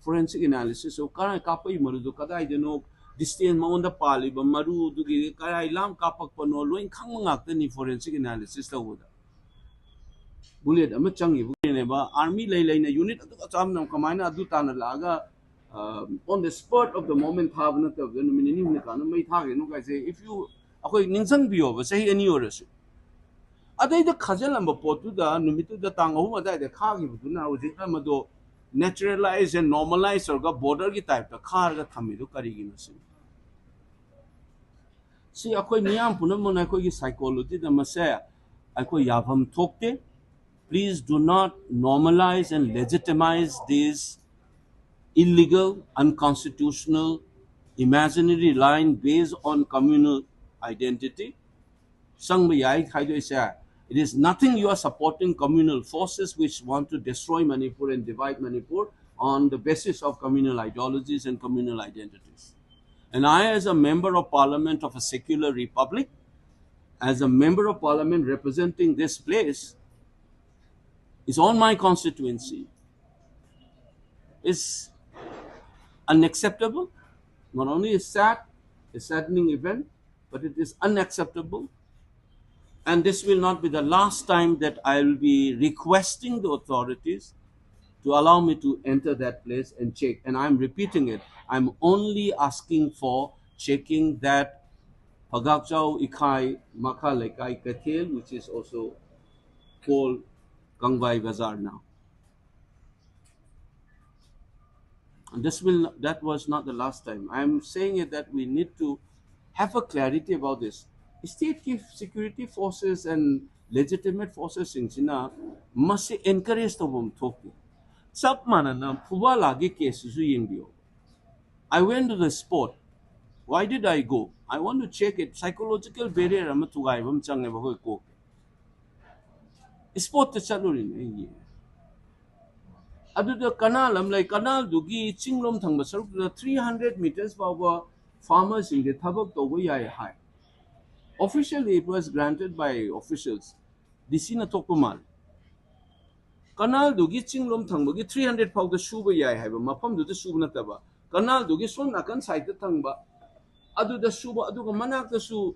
forensic analysis of ꯀꯗꯥꯏ ꯀꯥꯞꯄꯛꯏ ꯃꯔꯨꯗꯣ ꯀꯗꯥꯏꯗꯅꯣ, distance ꯃꯉꯣꯟꯗ ꯄꯥꯜꯂꯤꯕ ꯃꯔꯨꯗꯨꯒꯤ ꯀꯗꯥꯏ ꯂꯥꯝ ꯀꯥꯞꯄꯛꯄꯅꯣ ꯂꯣꯏ ꯈꯪꯕ ꯉꯥꯛꯇꯅꯤ forensic analysis ꯇꯧꯕꯗ꯫ Bullet ꯑꯃ ꯆꯪꯉꯤꯕꯅꯦꯕ, army ꯂꯩ ꯂꯩꯅ unit ꯑꯗꯨꯒ ꯆꯞ ꯃꯥꯟꯅꯕ ꯀꯃꯥꯏꯅ ꯑꯗꯨ ꯇꯥꯟꯅ ꯂꯥꯛꯑꯒ on the spot of the moment ꯊꯥꯕ ꯅꯠꯇꯕꯗ ꯅꯨꯃꯤꯠ ꯅꯤꯅꯤ ꯍꯨꯝꯅꯤ ꯀꯥꯟꯅ ꯃꯩ ꯊꯥꯈ꯭ꯔꯤꯅꯣ ꯀꯥꯏꯁꯦ꯫ If you ꯑꯩꯈꯣꯏ ꯅꯤꯡꯁꯤꯡꯕꯤꯌꯣꯕ, ꯆꯍꯤ ꯑꯅꯤ ꯑꯣꯏꯔꯁꯨ꯫ ꯑꯗꯩꯗ ꯈꯥꯖꯤꯜꯂꯝꯕ ꯄꯣꯠꯇꯨꯗ ꯅꯨꯃꯤꯠꯇꯨꯗ ꯇꯥꯡ ꯑꯍꯨꯝ ꯑꯗꯨꯋꯥꯏꯗ ꯈꯥꯈꯤꯕꯗꯨꯅ ꯍꯧꯖꯤꯛꯅ ꯃꯗꯣ naturalize and normalize ꯇꯧꯔꯒ border ꯒꯤ type ꯇ ꯈꯥꯔꯒ ꯊꯝꯃꯤꯗꯨ ꯀꯔꯤꯒꯤꯅꯣ ꯁꯤꯅꯤ꯫ ꯁꯤ ꯑꯩꯈꯣꯏ ꯃꯤꯌꯥꯝ ꯄꯨꯝꯅꯃꯛꯅ ꯑꯩꯈꯣꯏꯒꯤ psychology ꯗ ꯃꯁꯦ ꯑꯩꯈꯣꯏ ꯌꯥꯐꯝ ꯊꯣꯛꯇꯦ꯫ Please do not normalize and legitimize these illegal, unconstitutional, imaginary line based on communal identity. ꯆꯪꯕ ꯌꯥꯏ ꯍꯥꯏꯗꯣꯏꯁꯦ, it is nothing. You are supporting communal forces which want to destroy Manipur and divide Manipur on the basis of communal ideologies and communal identities. And I, as a member of parliament of a secular republic, as a member of parliament representing this place, is on my constituency, is unacceptable. Not only is sad, a saddening event, but it is unacceptable. And this will not be the last time that I will be requesting the authorities to allow me to enter that place and check. And I'm repeating it. I'm only asking for checking that Phagakchao Ikhai Makha Lekai Kathel, which is also called Kangvai Bazar now. And this will, that was not the last time. I'm saying it that we need to have a clarity about this. State ꯀꯤ security forces and legitimate forces ꯁꯤꯡꯁꯤꯅ ꯃꯁꯤ encourage ꯇꯧꯐꯝ ꯊꯣꯛꯇꯦ꯫ ꯆꯞ ꯃꯥꯟꯅꯅ ꯐꯨꯕꯥꯂꯥꯒꯤ case ꯁꯤꯁꯨ ꯌꯦꯡꯕꯤꯌꯨ꯫ I went to the spot. Why did I go? I want to check it. Psychological barrier ꯑꯃ ꯊꯨꯒꯥꯏꯕ ꯑꯃ ꯆꯪꯉꯦꯕ ꯑꯩꯈꯣꯏ ꯀꯣꯛ꯫ Spot ꯇ ꯆꯠꯂꯨꯔꯤꯅꯦ ꯑꯩꯒꯤ꯫ ꯑꯗꯨꯗ canal ꯑꯃ ꯂꯩ, canal ꯗꯨꯒꯤ ꯆꯤꯡꯂꯣꯝ ꯊꯪꯕ ꯁꯔꯨꯛꯇꯨꯗ three hundred meters ꯐꯥꯎꯕ farmer ꯁꯤꯡꯁꯦ ꯊꯕꯛ ꯇꯧꯕ ꯌꯥꯏ ꯍꯥꯏ꯫ Officially, it was granted by officials. D C ꯅ ꯊꯣꯛꯄ ꯃꯥꯜꯂꯦ꯫ ꯀꯅꯥꯜꯗꯨꯒꯤ ꯆꯤꯡꯂꯣꯝ ꯊꯪꯕꯒꯤ three hundred ꯐꯥꯎꯗ ꯁꯨꯕ ꯌꯥꯏ ꯍꯥꯏꯕ ꯃꯐꯝꯗꯨꯗ ꯁꯨꯕ ꯅꯠꯇꯕ, ꯀꯅꯥꯜꯗꯨꯒꯤ ꯁꯣꯝ ꯅꯥꯀꯟ ꯁꯥꯏꯗꯇ ꯊꯪꯕ ꯑꯗꯨꯗ ꯁꯨꯕ, ꯑꯗꯨꯒ ꯃꯅꯥꯛꯇꯁꯨ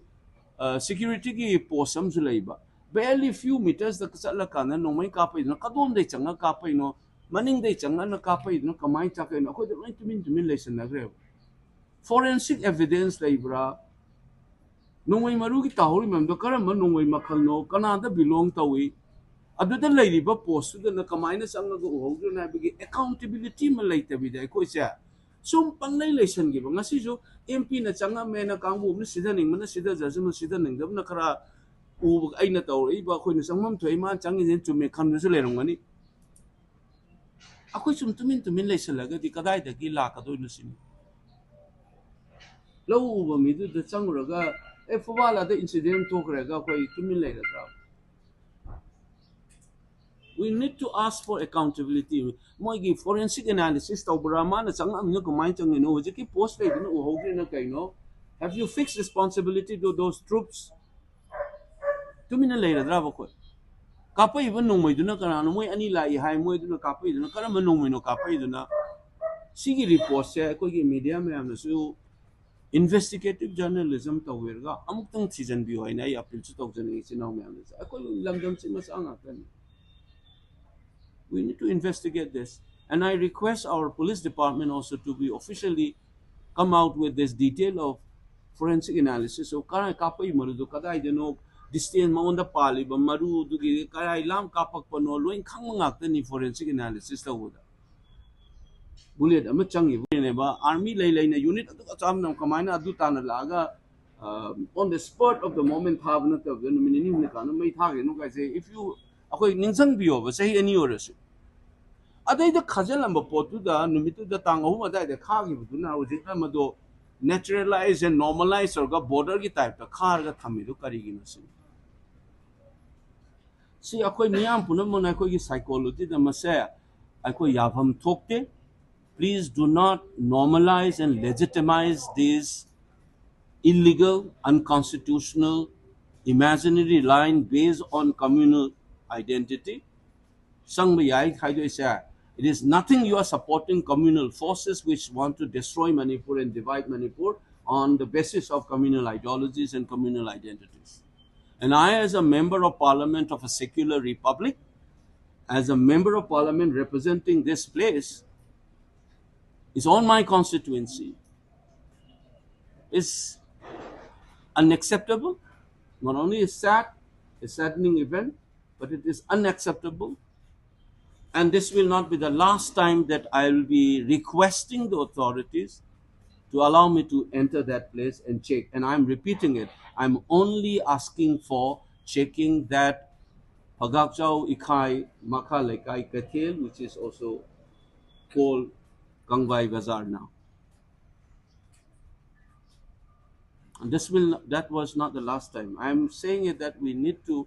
ꯁꯦꯀ꯭ꯌꯨꯔꯤꯇꯤꯒꯤ ꯄꯣꯁ ꯑꯃꯁꯨ ꯂꯩꯕ꯫ Barely few metersꯇ ꯆꯠꯂꯀꯥꯟꯗ ꯅꯣꯡꯃꯩ ꯀꯥꯞꯄꯛꯏꯗꯨꯅ ꯀꯗꯣꯝꯗꯩ ꯆꯪꯉ ꯀꯥꯞꯄꯛꯏꯅꯣ, ꯃꯅꯤꯡꯗꯩ ꯆꯪꯉꯅ ꯀꯥꯞꯄꯛꯏꯗꯨꯅ ꯀꯃꯥꯏꯅ ꯆꯥꯛꯀꯩꯅꯣ? ꯑꯩꯈꯣꯏꯗ ꯂꯣꯏ ꯇꯨꯃꯤꯟ ꯇꯨꯃꯤꯟ ꯂꯩꯁꯟꯅꯈ꯭ꯔꯦꯕ꯫ Forensic evidence ꯂꯩꯕ꯭ꯔꯥ? ꯅꯣꯡꯃꯩ ꯃꯔꯨꯒꯤ ꯇꯥꯍꯧꯔꯤ ꯃꯌꯥꯝꯗꯣ ꯀꯔꯝꯕ ꯅꯣꯡꯃꯩ ꯃꯈꯜꯅꯣ, ꯀꯅꯥꯗ ꯕꯤꯂꯣꯡ ꯇꯧꯏ, ꯑꯗꯨꯗ ꯂꯩꯔꯤꯕ ꯄꯣꯁꯇꯨꯗꯅ ꯀꯃꯥꯏꯅ ꯆꯪꯉꯒ ꯎꯍꯧꯗ꯭ꯔꯤꯅꯣ ꯍꯥꯏꯕꯒꯤ ꯑꯦꯀꯥꯎꯟꯇꯦꯕꯤꯂꯤꯇꯤ ꯑꯃ ꯂꯩꯇꯕꯤꯗ ꯑꯩꯈꯣꯏꯁꯦ ꯁꯨꯝ ꯄꯪꯂꯩ ꯂꯩꯁꯟꯈꯤꯕ꯫ ꯉꯁꯤꯁꯨ ꯑꯦꯝ ꯄꯤꯅ ꯆꯪꯉꯝꯃꯦꯅ ꯀꯥꯡꯕꯨ ꯑꯃꯅ ꯁꯤꯗꯅꯤꯡꯕꯅ ꯁꯤꯗꯖꯁꯅꯨ, ꯁꯤꯗꯅꯤꯡꯗꯕꯅ ꯈꯔ ꯎꯕ, ꯑꯩꯅ ꯇꯧꯔꯛꯏꯕ, ꯑꯩꯈꯣꯏꯅ ꯆꯪꯐꯝ ꯊꯣꯛꯏ, ꯃꯥꯅ ꯆꯪꯉꯤꯁꯦ ꯆꯨꯝꯃꯦ ꯈꯟꯕꯁꯨ ꯂꯩꯔꯝꯒꯅꯤ꯫ ꯑꯩꯈꯣꯏ ꯁꯨꯝ ꯇꯨꯃꯤꯟ ꯇꯨꯃꯤꯟ ꯂꯩꯁꯜꯂꯒꯗꯤ ꯀꯗꯥꯏꯗꯒꯤ ꯂꯥꯛꯀꯗꯣꯏꯅꯣ ꯁꯤꯅꯤ꯫ ꯂꯧ ꯎꯕ ꯃꯤꯗꯨꯗ ꯆꯪꯉꯨꯔꯒ, "ꯑꯦ, ꯐꯨꯕꯥꯜ ꯑꯗ ꯏꯟꯁꯤꯗꯦꯟ ꯊꯣꯛꯈ꯭ꯔꯦꯒ" ꯑꯩꯈꯣꯏ ꯇꯨꯃꯤꯟ ꯂꯩꯔꯗ꯭ꯔꯥ? We need to ask for accountability. ꯃꯣꯏꯒꯤ forensic analysis ꯇꯧꯕ꯭ꯔꯥ, ꯃꯥꯅ ꯆꯪꯉꯛꯑꯝꯃꯤꯅ ꯀꯃꯥꯏꯅ ꯆꯪꯉꯤꯅꯣ, ꯍꯧꯖꯤꯛꯀꯤ ꯄꯣꯁ ꯂꯩꯗꯨꯅ ꯎꯍꯧꯗ꯭ꯔꯤꯅ ꯀꯩꯅꯣ? Have you fixed responsibility to those troops? ꯇꯨꯃꯤꯟꯅ ꯂꯩꯔꯗ꯭ꯔꯕ ꯑꯩꯈꯣꯏ? ꯀꯥꯞꯄꯛꯏꯕ ꯅꯣꯡꯃꯩꯗꯨꯅ ꯀꯅꯥꯅꯣ? ꯃꯣꯏ ꯑꯅꯤ ꯂꯥꯛꯏ ꯍꯥꯏ, ꯃꯣꯏꯗꯨꯅ ꯀꯥꯞꯄꯛꯏꯗꯨꯅ ꯀꯔꯝꯕ ꯅꯣꯡꯃꯩꯅꯣ ꯀꯥꯞꯄꯛꯏꯗꯨꯅ? ꯁꯤꯒꯤ ꯔꯤꯄꯣꯔꯠꯁꯦ ꯑꯩꯈꯣꯏꯒꯤ ꯃꯤꯗꯤꯌꯥ ꯃꯌꯥꯝꯅꯁꯨ investigative journalism ꯇꯧꯕꯤꯔꯒ ꯑꯃꯨꯛꯇꯪ ꯊꯤꯖꯤꯟꯕꯤꯌꯨ ꯍꯥꯏꯅ ꯑꯩ ꯑꯄꯤꯜꯁꯨ ꯇꯧꯖꯅꯤꯡꯉꯤ ꯏꯆꯤꯟ ꯏꯅꯥꯎ ꯃꯌꯥꯝꯗꯁꯨ꯫ ꯑꯩꯈꯣꯏ ꯂꯝꯗꯝꯁꯤ ꯃꯆꯥ ꯉꯥꯛꯇꯅꯤ꯫ We need to investigate this. And I request our police department also to be officially come out with this detail of forensic analysis of ꯀꯗꯥꯏ ꯀꯥꯞꯄꯛꯏ ꯃꯔꯨꯗꯣ ꯀꯗꯥꯏꯗꯅꯣ, distance ꯃꯉꯣꯟꯗ ꯄꯥꯜꯂꯤꯕ ꯃꯔꯨꯗꯨꯒꯤ ꯀꯗꯥꯏ ꯂꯥꯝ ꯀꯥꯞꯄꯛꯄꯅꯣ ꯂꯣꯏ ꯈꯪꯕ ꯉꯥꯛꯇꯅꯤ forensic analysis ꯇꯧꯕꯗ꯫ Bullet ꯑꯃ ꯆꯪꯉꯤꯕꯅꯦꯕ, army ꯂꯩ ꯂꯩꯅ unit ꯑꯗꯨ ꯑꯆꯥꯝꯅ ꯀꯃꯥꯏꯅ ꯑꯗꯨ ꯇꯥꯅ ꯂꯥꯛꯑꯒ, uh, on the spot of the moment ꯊꯥꯕ ꯅꯠꯇꯕꯗ ꯅꯨꯃꯤꯠ ꯅꯤꯅꯤ ꯍꯨꯝꯅꯤ ꯀꯥꯟꯗ ꯃꯩ ꯊꯥꯈ꯭ꯔꯤꯅꯣ ꯀꯥꯏꯁꯦ, if you, ꯑꯩꯈꯣꯏ ꯅꯤꯡꯁꯤꯡꯕꯤꯌꯣꯕ, ꯆꯍꯤ ꯑꯅꯤ ꯑꯣꯏꯔꯁꯨ꯫ ꯑꯗꯩꯗ ꯈꯥꯖꯤꯜꯂꯝꯕ ꯄꯣꯠꯇꯨꯗ ꯅꯨꯃꯤꯠꯇꯨꯗ ꯇꯥꯡ ꯑꯍꯨꯝ ꯑꯗꯨꯋꯥꯏꯗ ꯈꯥꯈꯤꯕꯗꯨꯅ ꯍꯧꯖꯤꯛꯅ ꯃꯗꯣ naturalize and normalize ꯇꯧꯔꯒ borderꯒꯤ typeꯇ ꯈꯥꯔꯒ ꯊꯝꯃꯤꯗꯨ ꯀꯔꯤꯒꯤꯅꯣ ꯁꯤꯅꯤ꯫ ꯁꯤ ꯑꯩꯈꯣꯏ ꯃꯤꯌꯥꯝ ꯄꯨꯝꯅꯃꯛꯅ ꯑꯩꯈꯣꯏꯒꯤ psychologyꯗ ꯃꯁꯦ ꯑꯩꯈꯣꯏ ꯌꯥꯐꯝ ꯊꯣꯛꯇꯦ꯫ Please do not normalize and legitimize these illegal, unconstitutional, imaginary line based on communal identity. ꯆꯪꯕ ꯌꯥꯏ ꯍꯥꯏꯗꯣꯏꯁꯦ, it is nothing. You are supporting communal forces which want to destroy Manipur and divide Manipur on the basis of communal ideologies and communal identities. And I, as a member of parliament of a secular republic, as a member of parliament representing this place, is on my constituency, is unacceptable. Not only is sad, a saddening event, but it is unacceptable. And this will not be the last time that I will be requesting the authorities to allow me to enter that place and check. And I'm repeating it. I'm only asking for checking that Phagakchao Ikhai Makha Leikai Kathel, which is also called Kangvai Bazar now. And this will, that was not the last time. I'm saying it that we need to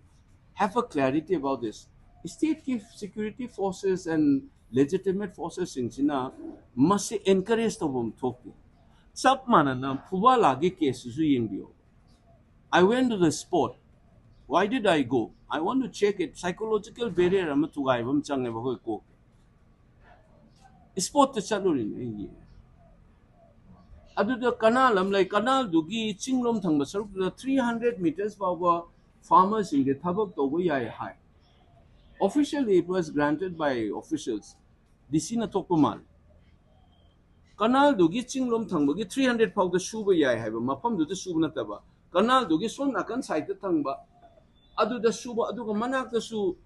have a clarity about this. State ki security forces and legitimate forces ꯁꯤꯡꯁꯤꯅ ꯃꯁꯤ encourage ꯇꯧꯐꯝ ꯊꯣꯛꯇꯦ꯫ ꯆꯞ ꯃꯥꯟꯅꯅ ꯐꯨꯕꯥꯂꯥꯒꯤ case ꯁꯤꯁꯨ ꯌꯦꯡꯕꯤꯌꯣ꯫ I went to the spot. Why did I go? I want to check it. Psychological barrier ꯑꯃ ꯊꯨꯒꯥꯏꯕ ꯑꯃ ꯆꯪꯉꯦꯕ ꯑꯩꯈꯣꯏ ꯀꯣꯛ꯫ Spot ꯇ ꯆꯠꯂꯨꯔꯤꯅꯦ ꯑꯩꯒꯤ꯫ ꯑꯗꯨꯗ canal ꯑꯃ ꯂꯩ꯫ Canal ꯗꯨꯒꯤ ꯆꯤꯡꯂꯣꯝ ꯊꯪꯕ ꯁꯔꯨꯛꯇꯨꯗ three hundred meters ꯐꯥꯎꯕ farmer ꯁꯤꯡꯁꯦ ꯊꯕꯛ ꯇꯧꯕ ꯌꯥꯏ ꯍꯥꯏ꯫ Officially it was granted by officials. D C ꯅ ꯊꯣꯛꯄ ꯃꯥꯜꯂꯦ꯫ Canal ꯗꯨꯒꯤ ꯆꯤꯡꯂꯣꯝ ꯊꯪꯕꯒꯤ three hundred ꯐꯥꯎꯗ ꯁꯨꯕ ꯌꯥꯏ ꯍꯥꯏꯕ ꯃꯐꯝꯗꯨꯗ ꯁꯨꯕ ꯅꯠꯇꯕ, canal ꯗꯨꯒꯤ ꯁꯣꯝ ꯅꯥꯀꯟ side ꯇ ꯊꯪꯕ ꯑꯗꯨꯗ ꯁꯨꯕ, ꯑꯗꯨꯒ ꯃꯅꯥꯛꯇꯁꯨ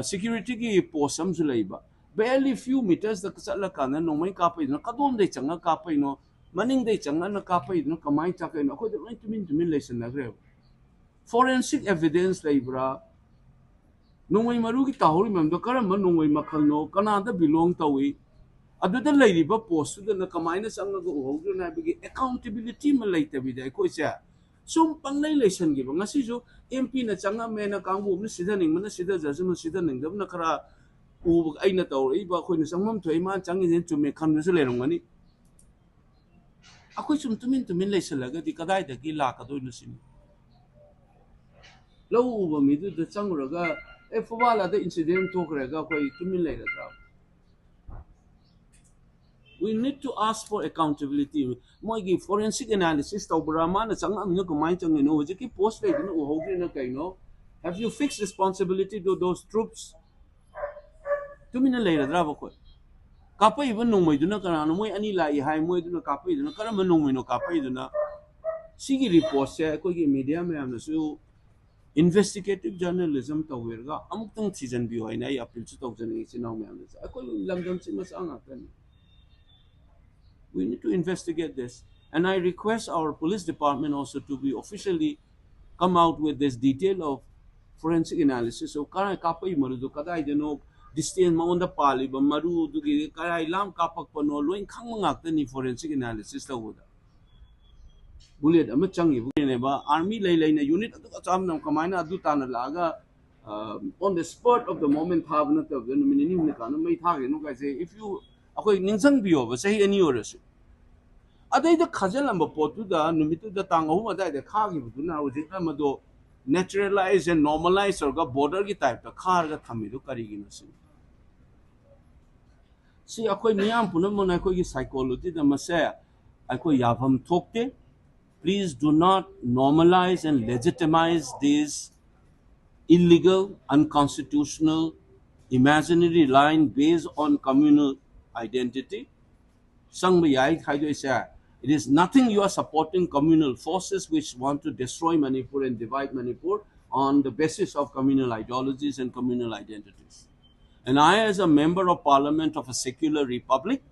security ꯒꯤ post ꯑꯃꯁꯨ ꯂꯩꯕ꯫ Barely few meters ꯇ ꯆꯠꯂꯀꯥꯟꯗ ꯅꯣꯡꯃꯩ ꯀꯥꯞꯄꯩꯗꯨꯅ ꯀꯗꯣꯝꯗꯩ ꯆꯪꯉ ꯀꯥꯞꯄꯩꯅꯣ, ꯃꯅꯤꯡꯗꯩ ꯆꯪꯉꯅ ꯀꯥꯞꯄꯩꯗꯨꯅ ꯀꯃꯥꯏꯅ ꯆꯥꯛꯀꯩꯅꯣ? ꯑꯩꯈꯣꯏꯗ ꯂꯣꯏ ꯇꯨꯃꯤꯟ ꯇꯨꯃꯤꯟ ꯂꯩꯁꯟꯅꯈ꯭ꯔꯦꯕ꯫ Forensic evidence ꯂꯩꯕ꯭ꯔꯥ? ꯅꯣꯡꯃꯩ ꯃꯔꯨꯒꯤ ꯇꯥꯍꯧꯔꯤ ꯃꯌꯥꯝꯗꯣ ꯀꯔꯝꯕ ꯅꯣꯡꯃꯩ ꯃꯈꯜꯅꯣ, ꯀꯅꯥꯗ belong ꯇꯧꯏ? ꯑꯗꯨꯗ ꯂꯩꯔꯤꯕ post ꯇꯨꯗꯅ ꯀꯃꯥꯏꯅ ꯆꯪꯉꯒ ꯎꯍꯧꯗ꯭ꯔꯤꯅꯣ ꯍꯥꯏꯕꯒꯤ accountability ꯑꯃ ꯂꯩꯇꯕꯤꯗ ꯑꯩꯈꯣꯏꯁꯦ ꯁꯨꯝ ꯄꯪꯂꯩ ꯂꯩꯁꯟꯈꯤꯕ꯫ ꯉꯁꯤꯁꯨ M P ꯅ ꯆꯪꯉꯝꯃꯦꯅ ꯀꯥꯡꯕꯨ ꯑꯃꯅ ꯁꯤꯊꯅꯤꯡꯕꯅ ꯁꯤꯊꯖꯁꯅꯨ, ꯁꯤꯊꯅꯤꯡꯗꯕꯅ ꯈꯔ ꯎꯕ, ꯑꯩꯅ ꯇꯧꯔꯛꯏꯕ, ꯑꯩꯈꯣꯏꯅ ꯆꯪꯐꯝ ꯊꯣꯛꯏ, ꯃꯥꯅ ꯆꯪꯉꯤꯁꯦ ꯆꯨꯝꯃꯦ ꯈꯟꯕꯁꯨ ꯂꯩꯔꯝꯒꯅꯤ꯫ ꯑꯩꯈꯣꯏ ꯁꯨꯝ ꯇꯨꯃꯤꯟ ꯇꯨꯃꯤꯟ ꯂꯩꯁꯜꯂꯒꯗꯤ ꯀꯗꯥꯏꯗꯒꯤ ꯂꯥꯛꯀꯗꯣꯏꯅꯣ ꯁꯤꯅꯤ꯫ ꯂꯧ ꯎꯕ ꯃꯤꯗꯨꯗ ꯆꯪꯉꯨꯔꯒ, "ꯑꯦ, ꯐꯨꯕꯥꯜ ꯑꯗ incident ꯊꯣꯛꯈ꯭ꯔꯦꯒ" ꯑꯩꯈꯣꯏ ꯇꯨꯃꯤꯟ ꯂꯩꯔꯗ꯭ꯔꯥ? We need to ask for accountability. ꯃꯣꯏꯒꯤ forensic analysis ꯇꯧꯕ꯭ꯔꯥ, ꯃꯥꯅ ꯆꯪꯉꯛꯑꯝꯃꯤꯅ ꯀꯃꯥꯏꯅ ꯆꯪꯉꯤꯅꯣ, ꯍꯧꯖꯤꯛꯀꯤ post ꯂꯩꯗꯨꯅ ꯎꯍꯧꯗ꯭ꯔꯤꯅ ꯀꯩꯅꯣ? Have you fixed responsibility to those troops? ꯇꯨꯃꯤꯟꯅ ꯂꯩꯔꯗ꯭ꯔꯕ ꯑꯩꯈꯣꯏ? ꯀꯥꯞꯄꯛꯏꯕ ꯅꯣꯡꯃꯩꯗꯨꯅ ꯀꯅꯥꯅꯣ? ꯃꯣꯏ ꯑꯅꯤ ꯂꯥꯛꯏ ꯍꯥꯏ, ꯃꯣꯏꯗꯨꯅ ꯀꯥꯞꯄꯛꯏꯗꯨꯅ ꯀꯔꯝꯕ ꯅꯣꯡꯃꯩꯅꯣ ꯀꯥꯞꯄꯛꯏꯗꯨꯅ? ꯁꯤꯒꯤ reportꯁꯦ ꯑꯩꯈꯣꯏꯒꯤ media ꯃꯌꯥꯝꯅꯁꯨ investigative journalism ꯇꯧꯕꯤꯔꯒ ꯑꯃꯨꯛꯇꯪ ꯊꯤꯖꯤꯟꯕꯤꯌꯨ ꯍꯥꯏꯅ ꯑꯩ appealꯁꯨ ꯇꯧꯖꯅꯤꯡꯉꯤ ꯏꯆꯤꯟ ꯏꯅꯥꯎ ꯃꯌꯥꯝꯗꯁꯨ꯫ ꯑꯩꯈꯣꯏ ꯂꯝꯗꯝꯁꯤ ꯃꯆꯥ ꯉꯥꯛꯇꯅꯤ꯫ We need to investigate this. And I request our police department also to be officially come out with this detail of forensic analysis of ꯀꯗꯥꯏ ꯀꯥꯞꯄꯛꯏ ꯃꯔꯨꯗꯣ, ꯀꯗꯥꯏꯗꯅꯣ, distance, ꯃꯉꯣꯟꯗ ꯄꯥꯜꯂꯤꯕ ꯃꯔꯨꯗꯨꯒꯤ ꯀꯗꯥꯏ ꯂꯥꯝ ꯀꯥꯞꯄꯛꯄꯅꯣ, ꯂꯣꯏ ꯈꯪꯕ ꯉꯥꯛꯇꯅꯤ forensic analysis ꯇꯧꯕꯗ꯫ Bullet ꯑꯃ ꯆꯪꯉꯤꯕꯅꯦꯕ, army ꯂꯩ ꯂꯩꯅ unit ꯑꯗꯨꯒ ꯆꯞ ꯃꯥꯟꯅꯅ ꯀꯃꯥꯏꯅ ꯑꯗꯨ ꯇꯥꯟꯅ ꯂꯥꯛꯑꯒ, ꯑ, on the spot of the moment ꯊꯥꯕ ꯅꯠꯇꯕꯗ ꯅꯨꯃꯤꯠ ꯅꯤꯅꯤ ꯍꯨꯝꯅꯤ ꯀꯥꯟꯗ ꯃꯩ ꯊꯥꯈꯤꯅꯣ ꯀꯥꯏꯁꯦ, if you, ꯑꯩꯈꯣꯏ ꯅꯤꯡꯁꯤꯡꯕꯤꯌꯣꯕ, ꯆꯍꯤ ꯑꯅꯤ ꯑꯣꯏꯔꯁꯨ꯫ ꯑꯗꯩꯗ ꯈꯥꯖꯤꯜꯂꯝꯕ ꯄꯣꯠꯇꯨꯗ ꯅꯨꯃꯤꯠꯇꯨꯗ ꯇꯥꯡ ꯑꯍꯨꯝ ꯑꯗꯨꯋꯥꯏꯗ ꯈꯥꯈꯤꯕꯗꯨꯅ ꯍꯧꯖꯤꯛꯅ ꯃꯗꯣ naturalize and normalize ꯇꯧꯔꯒ borderꯒꯤ typeꯇ ꯈꯥꯔꯒ ꯊꯝꯃꯤꯗꯨ ꯀꯔꯤꯒꯤꯅꯣ ꯁꯤꯅꯤ꯫ ꯁꯤ ꯑꯩꯈꯣꯏ ꯃꯤꯌꯥꯝ ꯄꯨꯝꯅꯃꯛꯅ ꯑꯩꯈꯣꯏꯒꯤ psychologyꯗ ꯃꯁꯦ ꯑꯩꯈꯣꯏ ꯌꯥꯐꯝ ꯊꯣꯛꯇꯦ꯫ Please do not normalize and legitimize these illegal, unconstitutional, imaginary line based on communal identity. ꯆꯪꯕ ꯌꯥꯏ ꯍꯥꯏꯗꯣꯏꯁꯦ, it is nothing, you are supporting communal forces which want to destroy Manipur and divide Manipur on the basis of communal ideologies and communal identities. And I, as a member of parliament of a secular republic,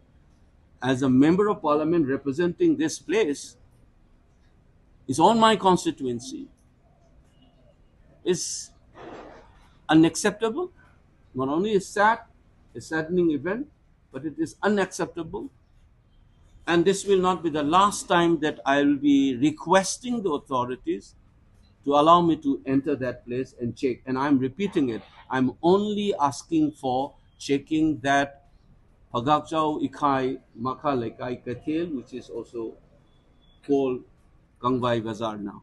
as a member of parliament representing this place, is on my constituency, is unacceptable. Not only is sad, a saddening event, but it is unacceptable. And this will not be the last time that I will be requesting the authorities to allow me to enter that place and check. And I'm repeating it, I'm only asking for checking that Phagakchao Ikhai Makha Leikai Kathel, which is also called Kangvai Bazar now.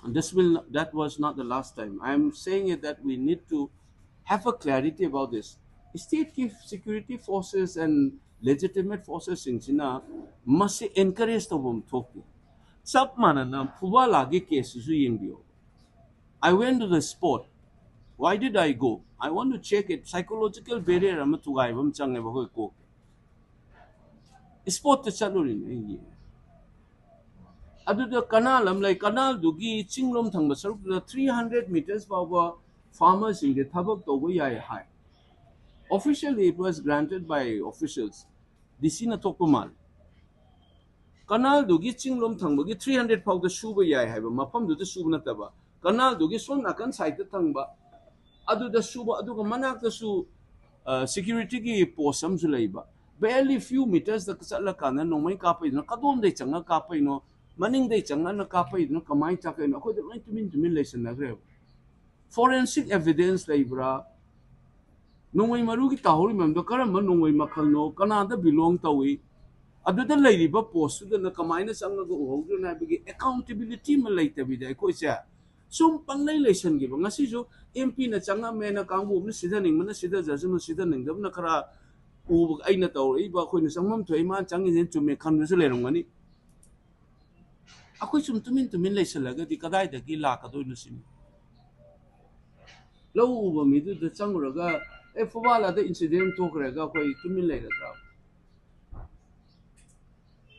And this will, that was not the last time. I am saying it that we need to have a clarity about this. State ki security forces and legitimate forces ꯁꯤꯡꯁꯤꯅ ꯃꯁꯤ encourage ꯇꯧꯐꯝ ꯊꯣꯛꯇꯦ꯫ ꯆꯞ ꯃꯥꯟꯅꯅ ꯐꯨꯕꯥꯂꯥꯒꯤ case ꯁꯤꯁꯨ ꯌꯦꯡꯕꯤꯌꯣ꯫ I went to the spot. Why did I go? I want to check it. Psychological barrier ꯑꯃ ꯊꯨꯒꯥꯏꯕ ꯑꯃ ꯆꯪꯉꯦꯕ ꯑꯩꯈꯣꯏ ꯀꯣꯛꯇ꯫ Spot ꯇ ꯆꯠꯂꯨꯔꯤꯅꯦ ꯑꯩ ꯌꯦꯡꯉꯦ꯫ ꯑꯗꯨꯗ ꯀꯅꯥꯜ ꯑꯃ ꯂꯩ, ꯀꯅꯥꯜꯗꯨꯒꯤ ꯆꯤꯡꯂꯣꯝ ꯊꯪꯕ ꯁꯔꯨꯛꯇꯨꯗ three hundred meters ꯐꯥꯎꯕ farmer ꯁꯤꯡꯁꯦ ꯊꯕꯛ ꯇꯧꯕ ꯌꯥꯏ ꯍꯥꯏ꯫ Officially it was granted by officials. D C ꯅ ꯊꯣꯛꯄ ꯃꯥꯜꯂꯦ꯫ ꯀꯅꯥꯜꯗꯨꯒꯤ ꯆꯤꯡꯂꯣꯝ ꯊꯪꯕꯒꯤ three hundred ꯐꯥꯎꯗ ꯁꯨꯕ ꯌꯥꯏ ꯍꯥꯏꯕ ꯃꯐꯝꯗꯨꯗ ꯁꯨꯕ ꯅꯠꯇꯕ, ꯀꯅꯥꯜꯗꯨꯒꯤ ꯁꯣꯝ ꯅꯥꯀꯟ side ꯇ ꯊꯪꯕ ꯑꯗꯨꯗ ꯁꯨꯕ, ꯑꯗꯨꯒ ꯃꯅꯥꯛꯇꯁꯨ security ꯒꯤ post ꯑꯃꯁꯨ ꯂꯩꯕ꯫ Barely few meters ꯇ ꯆꯠꯂꯀꯥꯟꯗ ꯅꯣꯡꯃꯩ ꯀꯥꯞꯄꯩꯗꯨꯅ ꯀꯗꯣꯝꯗꯩ ꯆꯪꯉ ꯀꯥꯞꯄꯩꯅꯣ, ꯃꯅꯤꯡꯗꯩ ꯆꯪꯉꯅ ꯀꯥꯞꯄꯩꯗꯨꯅ ꯀꯃꯥꯏꯅ ꯆꯠꯀꯩꯅꯣ, ꯑꯩꯈꯣꯏꯗ ꯂꯣꯏ ꯇꯨꯃꯤꯟ ꯇꯨꯃꯤꯟ ꯂꯩꯁꯟꯅꯈ꯭ꯔꯦꯕ꯫ Forensic evidence ꯂꯩꯕ꯭ꯔꯥ? ꯅꯣꯡꯃꯩ ꯃꯔꯨꯒꯤ ꯇꯥꯍꯧꯔꯤ ꯃꯌꯥꯝꯗꯣ ꯀꯔꯝꯕ ꯅꯣꯡꯃꯩ ꯃꯈꯜꯅꯣ, ꯀꯅꯥꯗ belong ꯇꯧꯏ, ꯑꯗꯨꯗ ꯂꯩꯔꯤꯕ post ꯇꯨꯗꯅ ꯀꯃꯥꯏꯅ ꯆꯪꯉꯒ ꯎꯍꯧꯗ꯭ꯔꯤꯅꯣ ꯍꯥꯏꯕꯒꯤ accountability ꯑꯃ ꯂꯩꯇꯕꯤꯗ ꯑꯩꯈꯣꯏꯁꯦ ꯁꯨꯝ ꯄꯪꯂꯩ ꯂꯩꯁꯟꯈꯤꯕ꯫ ꯉꯁꯤꯁꯨ M P ꯅ ꯆꯪꯉꯝꯃꯦꯅ ꯀꯥꯡꯕꯨ ꯑꯃꯅ ꯁꯤꯊꯅꯤꯡꯕꯅ ꯁꯤꯊꯖꯁꯅꯨ, ꯁꯤꯊꯅꯤꯡꯗꯕꯅ ꯈꯔ ꯎꯕ, ꯑꯩꯅ ꯇꯧꯔꯛꯏꯕ, ꯑꯩꯈꯣꯏꯅ ꯆꯪꯐꯝ ꯊꯣꯛꯏ, ꯃꯥꯅ ꯆꯪꯉꯤꯁꯦ ꯆꯨꯝꯃꯦ ꯈꯟꯕꯁꯨ ꯂꯩꯔꯝꯒꯅꯤ꯫ ꯑꯩꯈꯣꯏ ꯁꯨꯝ ꯇꯨꯃꯤꯟ ꯇꯨꯃꯤꯟ ꯂꯩꯁꯜꯂꯒꯗꯤ ꯀꯗꯥꯏꯗꯒꯤ ꯂꯥꯛꯀꯗꯣꯏꯅꯣ ꯁꯤꯅꯤ꯫ ꯂꯧ ꯎꯕ ꯃꯤꯗꯨꯗ ꯆꯪꯉꯨꯔꯒ, ꯑꯦ, ꯐꯨꯕꯥꯂꯥꯗ incident ꯊꯣꯛꯈ꯭ꯔꯦꯒ ꯑꯩꯈꯣꯏ ꯇꯨꯃꯤꯟ ꯂꯩꯔꯗ꯭ꯔꯥ?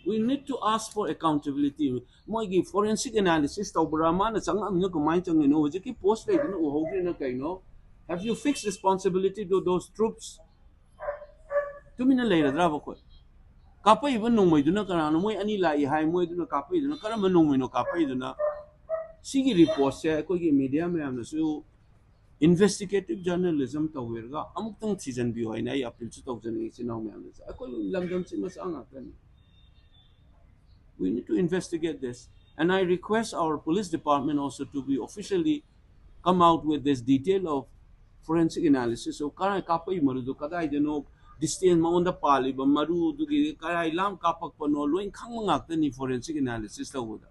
We need to ask for accountability. ꯃꯣꯏꯒꯤ forensic analysis ꯇꯧꯕ꯭ꯔꯥ? ꯃꯥꯅ ꯆꯪꯉꯛꯑꯝꯃꯤꯅ ꯀꯃꯥꯏꯅ ꯆꯪꯉꯤꯅꯣ? ꯍꯧꯖꯤꯛꯀꯤ post ꯂꯩꯗꯨꯅ ꯎꯍꯧꯗ꯭ꯔꯤꯅ ꯀꯩꯅꯣ? Have you fixed responsibility to those troops? ꯇꯨꯃꯤꯟꯅ ꯂꯩꯔꯗ꯭ꯔꯕ ꯑꯩꯈꯣꯏ? ꯀꯥꯞꯄꯛꯏꯕ ꯅꯣꯡꯃꯩꯗꯨꯅ ꯀꯅꯥꯅꯣ? ꯃꯣꯏ ꯑꯅꯤ ꯂꯥꯛꯏ ꯍꯥꯏ, ꯃꯣꯏꯗꯨꯅ ꯀꯥꯞꯄꯛꯏꯗꯨꯅ ꯀꯔꯝꯕ ꯅꯣꯡꯃꯩꯅꯣ ꯀꯥꯞꯄꯛꯏꯗꯨꯅ? ꯁꯤꯒꯤ report ꯁꯦ ꯑꯩꯈꯣꯏꯒꯤ media ꯃꯌꯥꯝꯅꯁꯨ investigative journalism ꯇꯧꯕꯤꯔꯒ ꯑꯃꯨꯛꯇꯪ ꯊꯤꯖꯤꯟꯕꯤꯌꯨ ꯍꯥꯏꯅ ꯑꯩ appeal ꯁꯨ ꯇꯧꯖꯅꯤꯡꯉꯤ ꯏꯆꯤꯟ ꯏꯅꯥꯎ ꯃꯌꯥꯝꯗꯁꯨ꯫ ꯑꯩꯈꯣꯏ ꯂꯝꯗꯝꯁꯤ ꯃꯆꯥ ꯉꯥꯛꯇꯅꯤ꯫ We need to investigate this. And I request our police department also to be officially come out with this detail of forensic analysis of ꯀꯗꯥꯏ ꯀꯥꯞꯄꯛꯏ ꯃꯔꯨꯗꯣ ꯀꯗꯥꯏꯗꯅꯣ, distance, ꯃꯉꯣꯟꯗ ꯄꯥꯜꯂꯤꯕ ꯃꯔꯨꯗꯨꯒꯤ ꯀꯔꯥꯏ ꯂꯥꯝ ꯀꯥꯞꯄꯛꯄꯅꯣ ꯂꯣꯏ ꯈꯪꯕ ꯉꯥꯛꯇꯅꯤ forensic analysis ꯇꯧꯕꯗ꯫